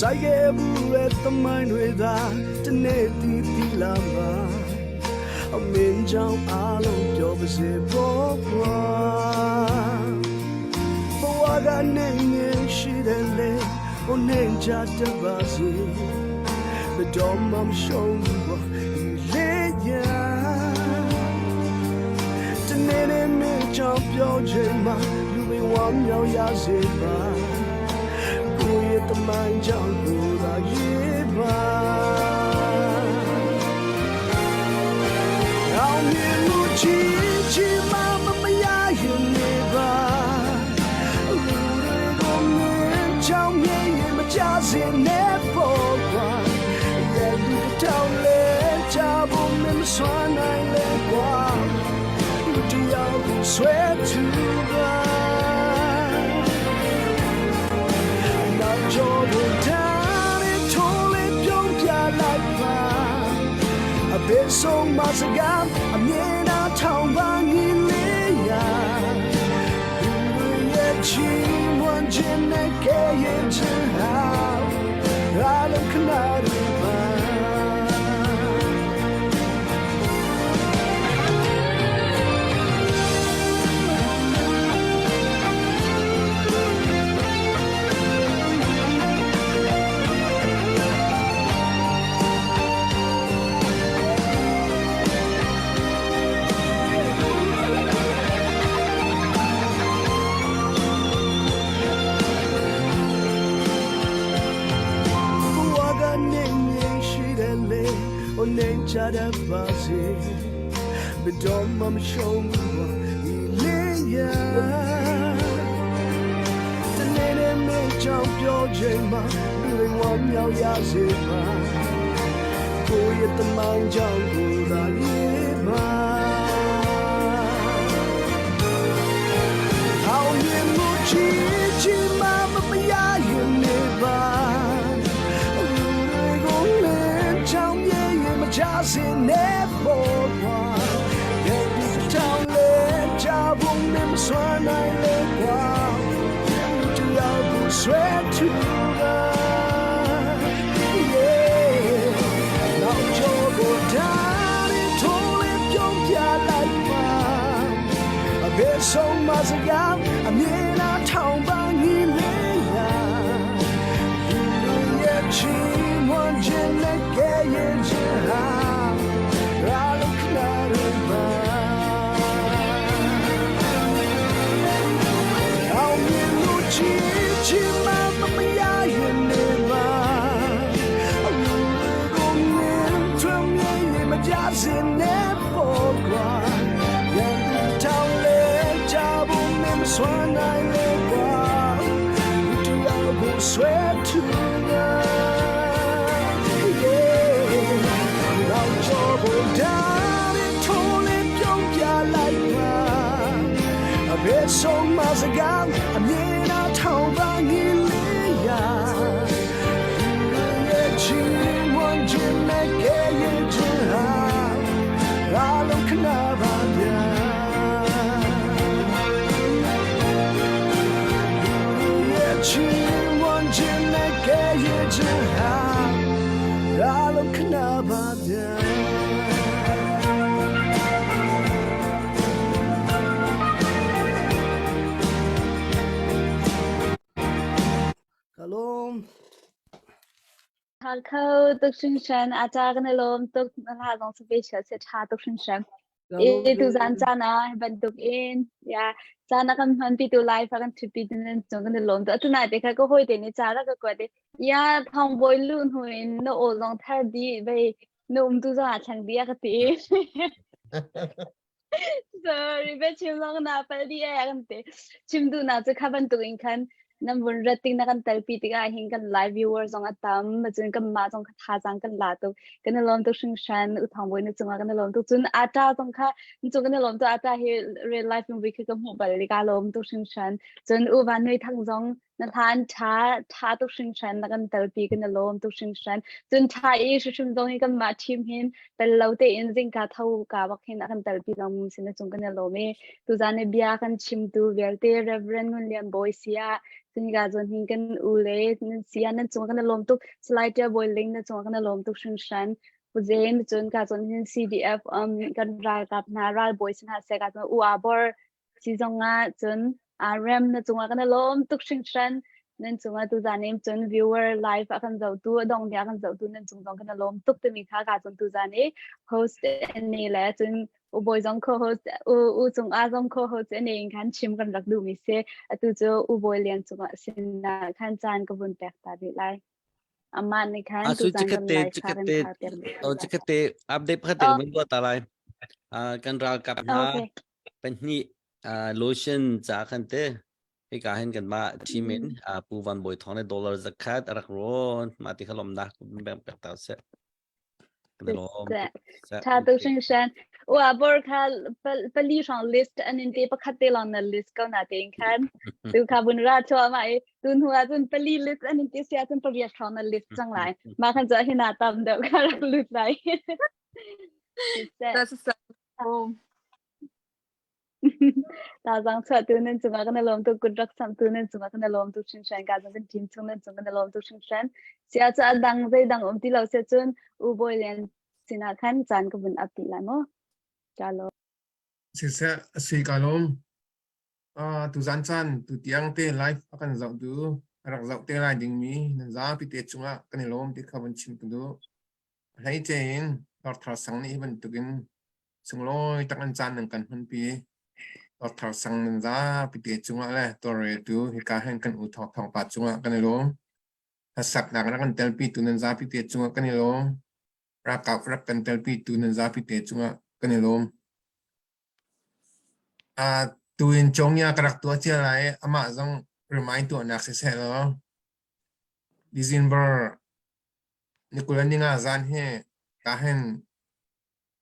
ဆိုင်ခဲ့ဘူးရဲ့သမိုင်းတွေသာတနေ့တီးတီးလာမှာအမင်းကြောင့်အားလုံးပြောပါစေပေါ်ကွာဘဝကနေနေရှိတယ်လေဟိုနေကြတပါစေဘယ်တော့မှမရှုံးဘူးဒီလေးရတနေ့နေ့မင်းကြောင့်ပြောချင်မှာလူ တွေဝမ်းမြောက်ရစေပါကိုယ့်ရဲ့တမိုင်းကြောင့်ကိုယ်သာရေးပါအောင်မြင်မှုချီချီမမမရရင်နေပါလူတွေကိုမြင်ချောင်းမြင်ရင်မကြစင်နဲ့ပေါ်ကွာရဲ့လူတောင်လဲချဖို့မမစွမ်းနိုင်လေကွာလူတယောက်ကိုဆွဲထူပါနောက်ကျောဖို့တားထိုးလေးပြုံးပြလိုက်ပါအဘယ်ဆုံးမစကားအမြဲတမ်းထောင်ပါငီလေးရာလူတွေရဲ့ချီးမွမ်းခြင်းနဲ့ကဲရဲ့ခြင်းဟာအလုံးခဏတွေပါ ဘဝကနေမြင်ရှိတယ်လေဟိုနေချတဲ့ပါစေဘယ်တော့မှမရှုံးဘူးဒီလေးရတနေ့နေ့မကြောင်ပြောချိန်မှာလူတွေဝမ်းမြောက်ရစေပါကိုယ့်ရဲ့တမိုင်းကြောင့်ကိုယ်သာရေးပါအောင်မြင်မှုချီချီမမမရရင်နေပါလူတွေကိုလင်းချောင်းမြင်ရင်မချစင်နဲ့ပေါ်ကွာရဲ့ဒီတောင်လဲချဖို့မမစွမ်းနိုင်လေကွာလူတယောက်ကိုဆွဲထူပါ Yeah နောက်ကျောကိုဓာတ်ထိုးလေးပြုံးပြလိုက်ပါအဘယ်ဆုံးမစကားအမြဲတမ်းထောင်ပါငီလေးရာလူတွေရဲ့ချီးမွမ်းခြင်းနဲ့ကဲရဲ့ခြင်းဟာအလုံးခဏတွေပါအောင်မြင်လို့ချီချီမမမရရင်နေပါလူတွေကိုမြင်ထွန်းမြင်ရင်မကြစင်နဲ့ပေါ်ကွာရန်သူတောင်းလေကြဖို့မမစွမ်းနိုင်လေကွာလူတယောက်ကိုဆွဲထူတာ Yeah နောက်ကျောဖို့ဓာတ်ထိုးလေးပြုံးပြလိုက်ပါအဘယ်ဆုံးမစကားအမြဲတမ်းထောင်ပါငီလေးရာလူတွေရဲ့ချီးမွမ်းခြင်းနဲ့ကဲရဲ့ခြင်းဟာအလုံးခဏပါဗျာရဲ့ချီးမွမ်းခြင်းနဲ့ကဲရဲ့ခြင်းဟာအလုံးခဏပါဗျာ ကလုံး Tha kho tuk hringhran a ca kan i lawm tuk na hla zong special si tha tuk hringhran. E tuzan caan ah hi bantuk in ya caan a kan hman pi tu live a kan thut pi nan cung kan i lawm tuk. Atu nai te kha ka hawi te nih ca rak ka kuat i ya thawng bawi lu hnu in na aw zong thar dih vei na um tu zong ah thleng dih a ka ti. Sorry, be chim long na pal di e kan te. Chim du na chu kha bantuk in khan nan vun rating na kan telpi tikah hin kan live viewer zong a tam cun kan mah zong kha thazang kan la tuk kan i lawm tuk hringhran u thong boi na cungah kan i lawm tuk cun ata zong kha cun kan i lawm tuk ata hi real life movie khi ka hmuh bal ka lawm tuk hringhran cun u van nui thang zong na hlan ṭha ṭha tuk hringhran na kan telpi kan i lawm tuk hringhran cun ṭha i hrimhrim zong hi kanmah team hin tel lo tein zingka tho ka bak hin a kan telpi zong sin na cung kan i lawm i tuzan i bia kan chimtu vialte Reverend Ngun Lian Bawi sia cun ka zawn hin kan u le nan sia nan cung kan i lawm tuk Salai Ṭia Bawi Ling na cung kan i lawm tuk hringhran Pu Zen cun ka zawn hin CDF um, kan ralkap hna ralbawi sin ha se ka zawn u abor Si zongah cun aa rem na cungah kan i lawm tuk hringhran. Nan cungah tuzan in cun viewer live a kan zohtu a dong a kan zohtu nan cung zong kan i lawm tuk timi kha ka cun tuzan i host ne le cun U Bawi zong co-host U U Cung A zong co-host ane in khan chim kan rak duh mi si. Atu cu U Bawi Lian cungah sinah khan caan ka vun pek ta rih lai. Amah nih khan Asu tuzan kan chikate live kha kan chikate khar piak dih o lai. chikate update pakhat te Oh, kan buat ta lai. Ah, kan ralkap hna okay. pahnih ah, lotion ca khan te hika hin kan mah team in Mm. ah, Pu Van Bawi Thawng le dollar zakhat a rak rawn mah ti kha lawmnak bang pek ta seh. Kan i lawm tuk. Seh. Tha tuk hringhran. Ua bor kha pali hrang list an in te pakhat te long na list ko na te in khan. Tu kha bun ra thua ma i tu hnu ah cun pali list an in te sia cun pariat hrang na list cang lai. Ma khan cho hina tam deuh kha rak lut lai. That's so. Tazang chuah tu nan cungah kan i lawm tuk kut rak samh tu nan cungah kan i lawm tuk hringhran ka zong kan team chung nan cung kan i lawm tuk hringhran sia cu a dang zeidang um ti lo sia cun U Bawi Lian sinah khan caan ka vun ap ti lai mu ka lawm Siseh a si ka lawm. Uh, tuzan caan tu tiang te live a kan zoh tu a rak zoh te lai dingmi nan zapi te cungah kan i lawm ti kha vun chim ka duh. Hleice in Dr. Sang nih hi bantukin sunglawi tak an caan nan kan hmanpi. Dr. Sang nan zapi te cungah le tawlreltu hika hin kan u Thawng Thawng pa cungah kan i lawm. Hlasaknak rak kan telpi tu nan zapi te cungah kan i lawm. Ralkap rak kan telpi tu nan zapi te cungah kan i lawm. Uh, tuin Chongya ka rak tuah cia lai amah zong remind tuahnak siseh law December ni 20 ni nga zan hi ka hin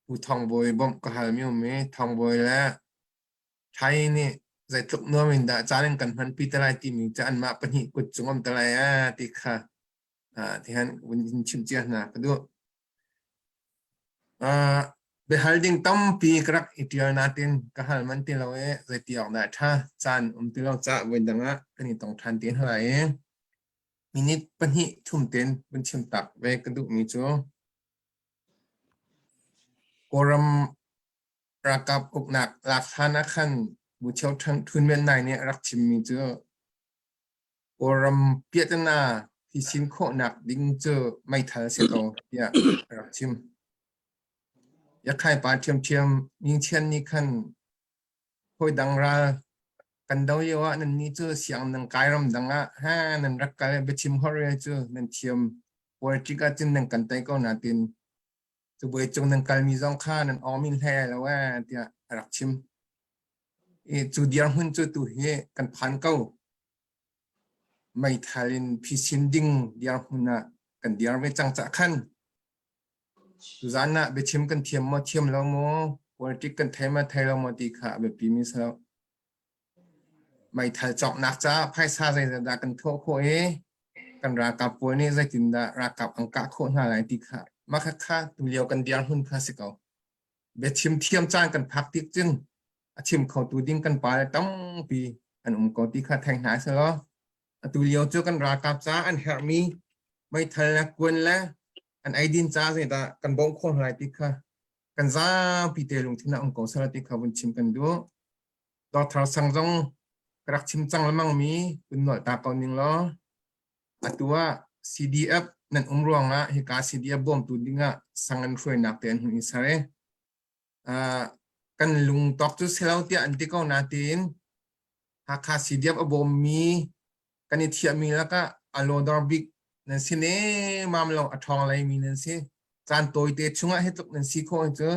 Pu Thawng Bawi bawmh ka halmi um i Thawng Bawi le Thai nih zeitluk nuam in dah caan in kan hmanpi te lai timi cu anmah pahnih kut cung um te lai ee ti kha tihan vun in chim cia hna ka duh. Uh, biahal ding tampi ka rak i ṭial natin ka hal man ti lo i zeiti awk dah ṭha caan um ti lo caah voi dang ah kan i tong ṭhan te hna lai i minute pahnih thum ten vun chim tak ve ka duhmi cu Kawlram ralkap uknak lak hlan ah khan Bucheu Htun Myint Naing nih a rak chimmi cu Kawlram piahtana phisin khawhnak ding cu meithal si ko tiah a rak chim. Yakhai pa ṭhiamṭhiam Mingchian nih khan Hawidang ral kan do lio ah nannih cu siang nan kai ramdang ah ha nan rak kal biachim holhrel cu nan thiam politic ah cun nan kan tei ko natin cabuai cung nan kalmi zong kha nan awmin hlei lo ee tiah a rak chim. I cu dirhmun cu tu hi kan phan ko. Meithal in phisin ding dirhmun ah kan dir ve cang cah khan Tuzaan ah biachim kan thiam maw thiam lo maw, politic kan thei maw thei lo maw ti kha a biapi mi si lo. Meithal cawknak caah phaisa zeizat dah kan thawh khawh i kan ralkap pawl nih zeitindah ralkap an kah khawh hna lai ti kha mah kha tulio kan dirhmun kha si ko. Biachim thiam caan kan phak tik cun a chim khotu ding kan pale tampi an um ko ti kha thei hna selaw atu lio cu kan ralkap caah an herhmi meithal le kuan le an eidin ca zeidah kan bawmh khawh hna lai ti kha kan zapi te lungthin ah um ko seh ti kha vun chim kan duh. Dr. Sang zong ka rak chim cang lengmang mi kun nolh ta ko ning law atu ah CDF nan um ruangah hika CDF bawmtu dingah sang an hruainak te an hun i ser i uh, kan lungtawk cu silo tiah an ti ko natin Hakha CDF a bawmmi kan i thiahmi lakah a lawdor bik nan si nemam lo a ṭhawng leimi nan si. Caan tawite chungah hi tluk nan si khawh hi cu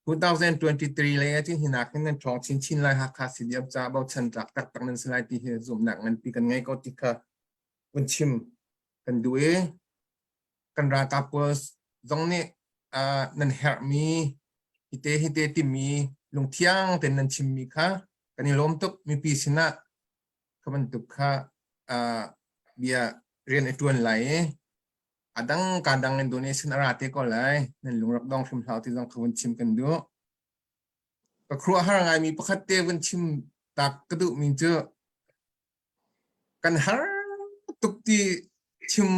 2023 lei ah cun hi nakin nan ṭhawng chinchin lai Hakha CDF ca bochan tlak taktak nan si lai ti hi zumhnak nganpi kan ngei ko ti kha vun chim kan duh i kan ralkap pawl zong nih uh, nan herhmi hite hite timi lungthiang tein nan chimmi kha kan i lawm tuk mipi sinah kha bantuk kha uh, bia rian a ṭuan lai i a dang ka dang in donation a ra te ko lai nan lung rak dong hrim hlah ti zong kha vun chim kan duh ka khuaruahhar ngaimi pakhat te vun chim tak ka duhmi cu kan har tuk ti chim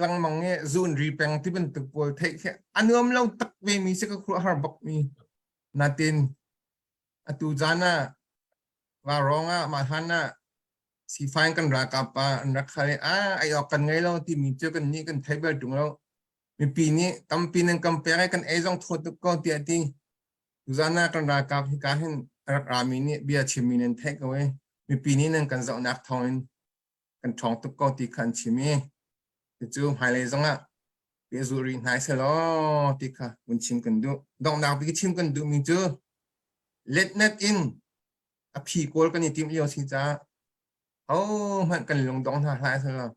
lengmang i zun ri peng ti bantuk pawl theih khi a nuam lo tak ve mi si ka khuaruahhar bak mi natin atu zan ah Vaurawng ah mah hlan ah sifaing kan ralkap pa an rak khal i a ai awk kan ngei lo timi cu kan nih kan thei bal ṭung lo. Mipi nih tampi nan kan pek i kan ei zong thaw tuk ko tiah ti. Tuzan ah kan ralkap hika hin a rak rami nih bia chimmi nan theih ko i mipi nih nan kan zohnak thawngin kan ṭhawng tuk ko ti kha an chim i cucu hmailei zongah pehzulh rih hna selaw ti kha vun chim kan duh. Donghnak bik chim kan duhmi cu letnet in a phi kawl kan i timh lio si caah hohmanh kan lungdong hna hlah selaw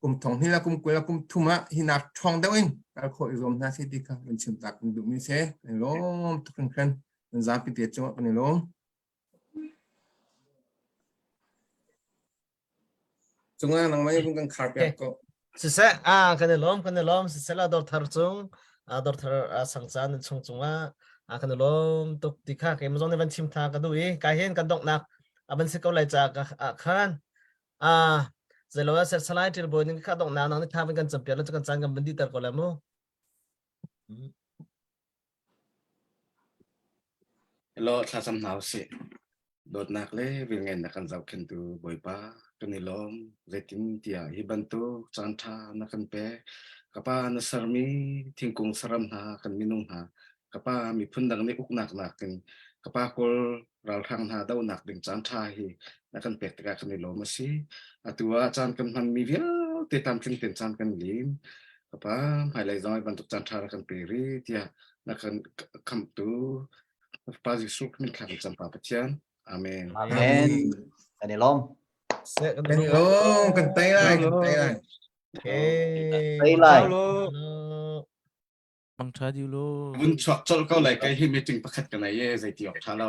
kum thong hnih le kum 20 le kum thum ah hi nak ṭhawng deuh in kal khawh i zuam hna si ti kha kan chim tak kan duhmi si. Kan i lawm tuk hringhran. Kan zapi te cungah kan i lawm. Cungah nangmah nih kan khar piak ko. Siseh, ah kan i lawm, kan i lawm. Siseh la dawr thar cung, ah dawr thar sangca nan chung cungah ah kan i lawm tuk ti kha keimah zong nih van chim tha ka duh i kai hin kan donghnak a van si ko lai ca ka ah khan ah zeilo ah ser salai ṭil bawi ning kha donghnak nang nih tha van kan campiak le cu kan caan kan van dihter ko lai mu. Hello, thlacam hna usih. Dawtnak le velngeihnak kan zohkhenhtu Bawipa, kan i lawm. Zeitin tiah hi bantuk caan ṭha na kan pek. Ka Pa na sermi thingkung saram hna kan minung hna, ka Pa miphun dang nih uknak nakin ka Pa Kawl ralhrang hna dohnak ding caan ṭha hi na kan pek tikah kan i lawm a si. Atu ah caan kan hmanmi vialte tlamtling tein caan kan lim. Ka Pa, hmailei zong hi bantuk caan ṭha rak kan pe rih tiah na kan khamhtu Pa Jesuh min thla kan cam Pa Pathian. Amen. Amen. Kan i lawm. Kan i lawm, kan tei lai, kan tei lai. Tei lai. Mang ṭha diu lo. Vun chuak colh ko lai kai hi meeting pakhat ka nei e zeiti awk ṭha lo.